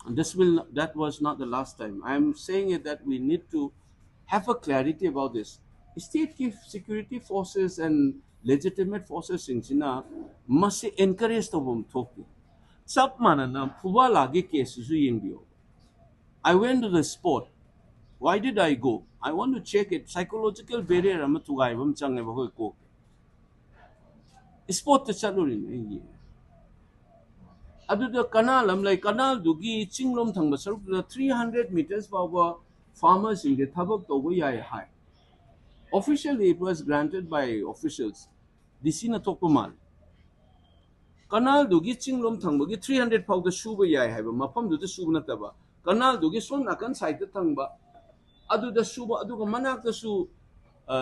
And this will that was not the last time. I'm saying it that we need to have a clarity about this. State ki security forces and legitimate forces ꯁꯤꯡꯁꯤꯅ ꯃꯁꯤ encourage ꯇꯧꯐꯝ ꯊꯣꯛꯇꯦ꯫ ꯆꯞ ꯃꯥꯟꯅꯅ ꯐꯨꯕꯥꯂꯥꯒꯤ case ꯁꯤꯁꯨ ꯌꯦꯡꯕꯤꯌꯣ꯫ I went to the spot. Why did I go? I want to check it. Psychological barrier ꯑꯃ ꯊꯨꯒꯥꯏꯕ ꯑꯃ ꯆꯪꯉꯦꯕ ꯑꯩꯈꯣꯏ ꯀꯣꯛ꯫ Spot ꯇ ꯆꯠꯂꯨꯔꯤꯅꯦ ꯑꯩ ꯌꯦꯡꯉꯦ꯫ ꯑꯗꯨꯗ ꯀꯅꯥꯜ ꯑꯃ ꯂꯩ, ꯀꯅꯥꯜꯗꯨꯒꯤ ꯆꯤꯡꯂꯣꯝ ꯊꯪꯕ ꯁꯔꯨꯛꯇꯨꯗ three hundred meters ꯐꯥꯎꯕ farmer ꯁꯤꯡꯁꯦ ꯊꯕꯛ ꯇꯧꯕ ꯌꯥꯏ ꯍꯥꯏ꯫ Officially it was granted by officials. ꯗꯤ ꯁꯤꯅ ꯊꯣꯛꯄ ꯃꯥꯜꯂꯦ꯫ ꯀꯅꯥꯜꯗꯨꯒꯤ ꯆꯤꯡꯂꯣꯝ ꯊꯪꯕꯒꯤ three hundred ꯐꯥꯎꯗ ꯁꯨꯕ ꯌꯥꯏ ꯍꯥꯏꯕ ꯃꯐꯝꯗꯨꯗ ꯁꯨꯕ ꯅꯠꯇꯕ, ꯀꯅꯥꯜꯗꯨꯒꯤ ꯁꯣꯝ ꯅꯥꯀꯟ side ꯇ ꯊꯪꯕ ꯑꯗꯨꯗ ꯁꯨꯕ, ꯑꯗꯨꯒ ꯃꯅꯥꯛꯇꯁꯨ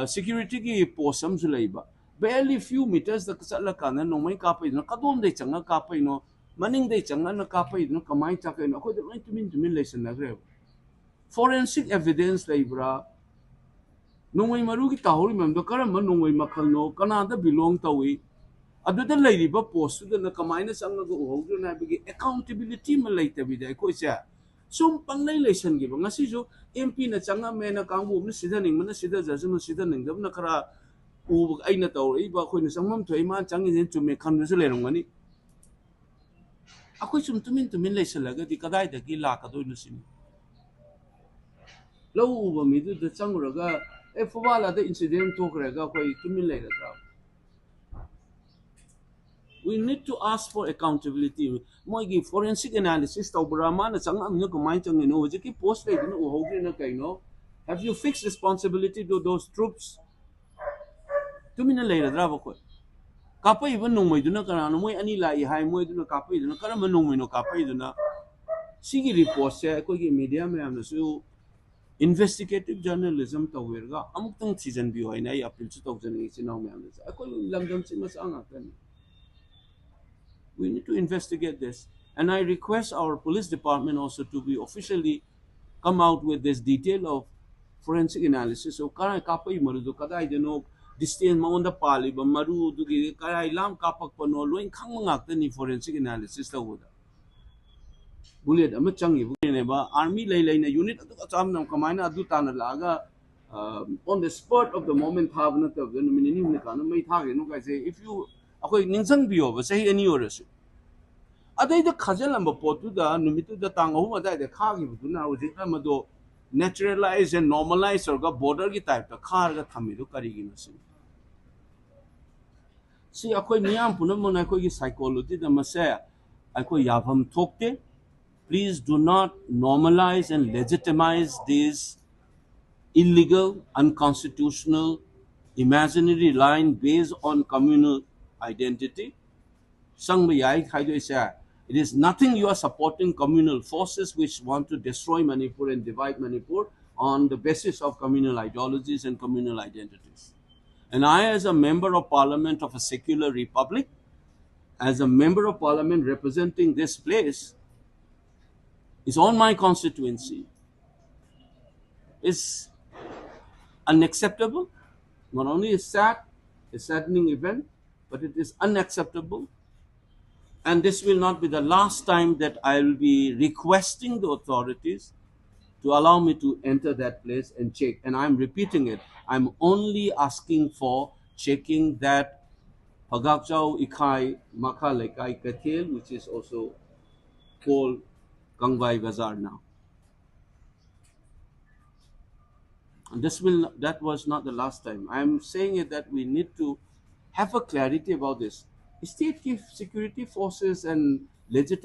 security ꯒꯤ post ꯑꯃꯁꯨ ꯂꯩꯕ꯫ Barely few meters ꯇ ꯆꯠꯂꯀꯥꯟꯗ ꯅꯣꯡꯃꯩ ꯀꯥꯞꯄꯩꯗꯨꯅ ꯀꯗꯣꯝꯗꯩ ꯆꯪꯉ ꯀꯥꯞꯄꯩꯅꯣ, ꯃꯅꯤꯡꯗꯩ ꯆꯪꯉꯅ ꯀꯥꯞꯄꯩꯗꯨꯅ ꯀꯃꯥꯏꯅ ꯆꯥꯛꯀꯩꯅꯣ, ꯑꯩꯈꯣꯏꯗ ꯂꯣꯏ ꯇꯨꯃꯤꯟ ꯇꯨꯃꯤꯟ ꯂꯩꯁꯟꯅꯈ꯭ꯔꯦꯕ꯫ Forensic evidence ꯂꯩꯕ꯭ꯔꯥ? ꯅꯣꯡꯃꯩ ꯃꯔꯨꯒꯤ ꯇꯥꯍꯧꯔꯤ ꯃꯌꯥꯝꯗꯣ ꯀꯔꯝꯕ ꯅꯣꯡꯃꯩ ꯃꯈꯜꯅꯣ, ꯀꯅꯥꯗ belong ꯇꯧꯏ, ꯑꯗꯨꯗ ꯂꯩꯔꯤꯕ post ꯇꯨꯗꯅ ꯀꯃꯥꯏꯅ ꯆꯪꯉꯒ ꯎꯍꯧꯗ꯭ꯔꯤꯅꯣ ꯍꯥꯏꯕꯒꯤ accountability ꯑꯃ ꯂꯩꯇꯕꯤꯗ ꯑꯩꯈꯣꯏꯁꯦ ꯁꯨꯝ ꯄꯪꯂꯩ ꯂꯩꯁꯟꯈꯤꯕ꯫ ꯉꯁꯤꯁꯨ M P ꯅ ꯆꯪꯉꯝꯃꯦꯅ ꯀꯥꯡꯕꯨ ꯑꯃꯅ ꯁꯤꯗꯅꯤꯡꯕꯅ ꯁꯤꯗꯖꯁꯅꯨ, ꯁꯤꯗꯅꯤꯡꯗꯕꯅ ꯈꯔ ꯎꯕ, ꯑꯩꯅ ꯇꯧꯔꯛꯏꯕ, ꯑꯩꯈꯣꯏꯅ ꯆꯪꯐꯝ ꯊꯣꯛꯏ, ꯃꯥꯅ ꯆꯪꯉꯤꯁꯤꯅ ꯆꯨꯝꯃꯦ ꯈꯟꯕꯁꯨ ꯂꯩꯔꯝꯒꯅꯤ꯫ ꯑꯩꯈꯣꯏ ꯁꯨꯝ ꯇꯨꯃꯤꯟ ꯇꯨꯃꯤꯟ ꯂꯩꯁꯜꯂꯒꯗꯤ ꯀꯗꯥꯏꯗꯒꯤ ꯂꯥꯛꯀꯗꯣꯏꯅꯣ ꯁꯤꯅꯤ꯫ ꯂꯧ ꯎꯕ ꯃꯤꯗꯨꯗ ꯆꯪꯉꯨꯔꯒ, "ꯑꯦ, ꯐꯨꯕꯥꯂꯥꯗ incident ꯊꯣꯛꯈ꯭ꯔꯦꯒ" ꯑꯩꯈꯣꯏ ꯇꯨꯃꯤꯟ ꯂꯩꯒꯗ꯭ꯔꯥ? We need to ask for accountability. ꯃꯣꯏꯒꯤ forensic analysis ꯇꯧꯕ꯭ꯔꯥ? ꯃꯥꯅ ꯆꯪꯉꯛꯑꯝꯃꯤꯅ ꯀꯃꯥꯏꯅ ꯆꯪꯉꯤꯅꯣ? ꯍꯧꯖꯤꯛꯀꯤ post ꯂꯩꯗꯨꯅ ꯎꯍꯧꯗ꯭ꯔꯤꯅ ꯀꯩꯅꯣ? Have you fixed responsibility to those troops? ꯇꯨꯃꯤꯟꯅ ꯂꯩꯔꯗ꯭ꯔꯕ ꯑꯩꯈꯣꯏ? ꯀꯥꯞꯄꯛꯏꯕ ꯅꯣꯡꯃꯩꯗꯨꯅ ꯀꯅꯥꯅꯣ? ꯃꯣꯏ ꯑꯅꯤ ꯂꯥꯛꯏ ꯍꯥꯏ, ꯃꯣꯏꯗꯨꯅ ꯀꯥꯞꯄꯛꯏꯗꯨꯅ ꯀꯔꯝꯕ ꯅꯣꯡꯃꯩꯅꯣ ꯀꯥꯞꯄꯛꯏꯗꯨꯅ? ꯁꯤꯒꯤ ꯔꯤꯄꯣꯔꯠꯁꯦ ꯑꯩꯈꯣꯏꯒꯤ ꯃꯦꯗꯤꯌꯥ ꯃꯌꯥꯝꯅꯁꯨ ꯏꯟꯚꯦꯁꯇꯤꯒꯦꯇꯤꯞ ꯖꯔꯅꯦꯂꯤꯖꯝ ꯇꯧꯕꯤꯔꯒ ꯑꯃꯨꯛꯇꯪ ꯊꯤꯖꯤꯟꯕꯤꯌꯨ ꯍꯥꯏꯅ ꯑꯩ ꯑꯄꯤꯜꯁꯨ ꯇꯧꯖꯅꯤꯡꯉꯤ ꯏꯆꯤꯟ ꯏꯅꯥꯎ ꯃꯌꯥꯝꯗꯁꯨ꯫ ꯑꯩꯈꯣꯏ ꯂꯝꯗꯝꯁꯤ ꯃꯆꯥ ꯉꯥꯛꯇꯅꯤ꯫ We need to investigate this. And I request our police department also to be officially come out with this detail of forensic analysis of ꯀꯗꯥꯏ ꯀꯥꯞꯄꯛꯏ ꯃꯔꯨꯗꯣ ꯀꯗꯥꯏꯗꯅꯣ, distance ꯃꯉꯣꯟꯗ ꯄꯥꯜꯂꯤꯕ ꯃꯔꯨꯗꯨꯒꯤ ꯀꯗꯥꯏ ꯂꯥꯝ ꯀꯥꯞꯄꯛꯄꯅꯣ ꯂꯣꯏ ꯈꯪꯕ ꯉꯥꯛꯇꯅꯤ forensic analysis ꯇꯧꯕꯗ꯫ Bullet ꯑꯃ ꯆꯪꯉꯤꯕꯅꯦꯕ, ꯑꯥꯔꯃꯤ ꯂꯩ ꯂꯩꯅ ꯌꯨꯅꯤꯠ ꯑꯗꯨꯒ ꯆꯞ ꯃꯥꯟꯅꯅ ꯀꯃꯥꯏꯅ ꯑꯗꯨ ꯇꯥꯟꯅ ꯂꯥꯛꯑꯒ on the spot of the moment ꯊꯥꯕ ꯅꯠꯇꯕꯗ ꯅꯨꯃꯤꯠ ꯅꯤꯅꯤ ꯍꯨꯝꯅꯤ ꯀꯥꯟꯗ ꯃꯩ ꯊꯥꯈ꯭ꯔꯤꯅꯣ ꯀꯥꯏꯁꯦ, if you, ꯑꯩꯈꯣꯏ ꯅꯤꯡꯁꯤꯡꯕꯤꯌꯣꯕ, ꯆꯍꯤ ꯑꯅꯤ ꯑꯣꯏꯔꯁꯨ꯫ ꯑꯗꯩꯗ ꯈꯥꯖꯤꯜꯂꯝꯕ ꯄꯣꯠꯇꯨꯗ ꯅꯨꯃꯤꯠꯇꯨꯗ ꯇꯥꯡ ꯑꯍꯨꯝ ꯑꯗꯨꯋꯥꯏꯗ ꯈꯥꯈꯤꯕꯗꯨꯅ ꯍꯧꯖꯤꯛꯅ ꯃꯗꯣ naturalize and normalize ꯇꯧꯔꯒ border ꯒꯤ type ꯇ ꯈꯥꯔꯒ ꯊꯝꯃꯤꯗꯣ ꯀꯔꯤꯒꯤꯅꯣ ꯁꯤꯅꯤ꯫ ꯁꯤ ꯑꯩꯈꯣꯏ ꯃꯤꯌꯥꯝ ꯄꯨꯝꯅꯃꯛꯅ ꯑꯩꯈꯣꯏꯒꯤ psychology ꯗ ꯃꯁꯦ ꯑꯩꯈꯣꯏ ꯌꯥꯐꯝ ꯊꯣꯛꯇꯦ꯫ Please do not normalize and legitimize these illegal, unconstitutional, imaginary line based on communal identity. ꯆꯪꯕ ꯌꯥꯏ ꯍꯥꯏꯗꯣꯛꯏꯁꯦ, it is nothing. You are supporting communal forces which want to destroy Manipur and divide Manipur on the basis of communal ideologies and communal identities. And I, as a member of parliament of a secular republic, as a member of parliament representing this place, is on my constituency, is unacceptable. Not only is sad, a saddening event, but it is unacceptable. And this will not be the last time that I will be requesting the authorities to allow me to enter that place and check. And I'm repeating it. I'm only asking for checking that Phagakchao Ikhai Makha Leikai Kathel, which is also called Kangbai Bazar now. And this will, that was not the last time. I'm saying it that we need to have a clarity about this. State ki security forces and legitimate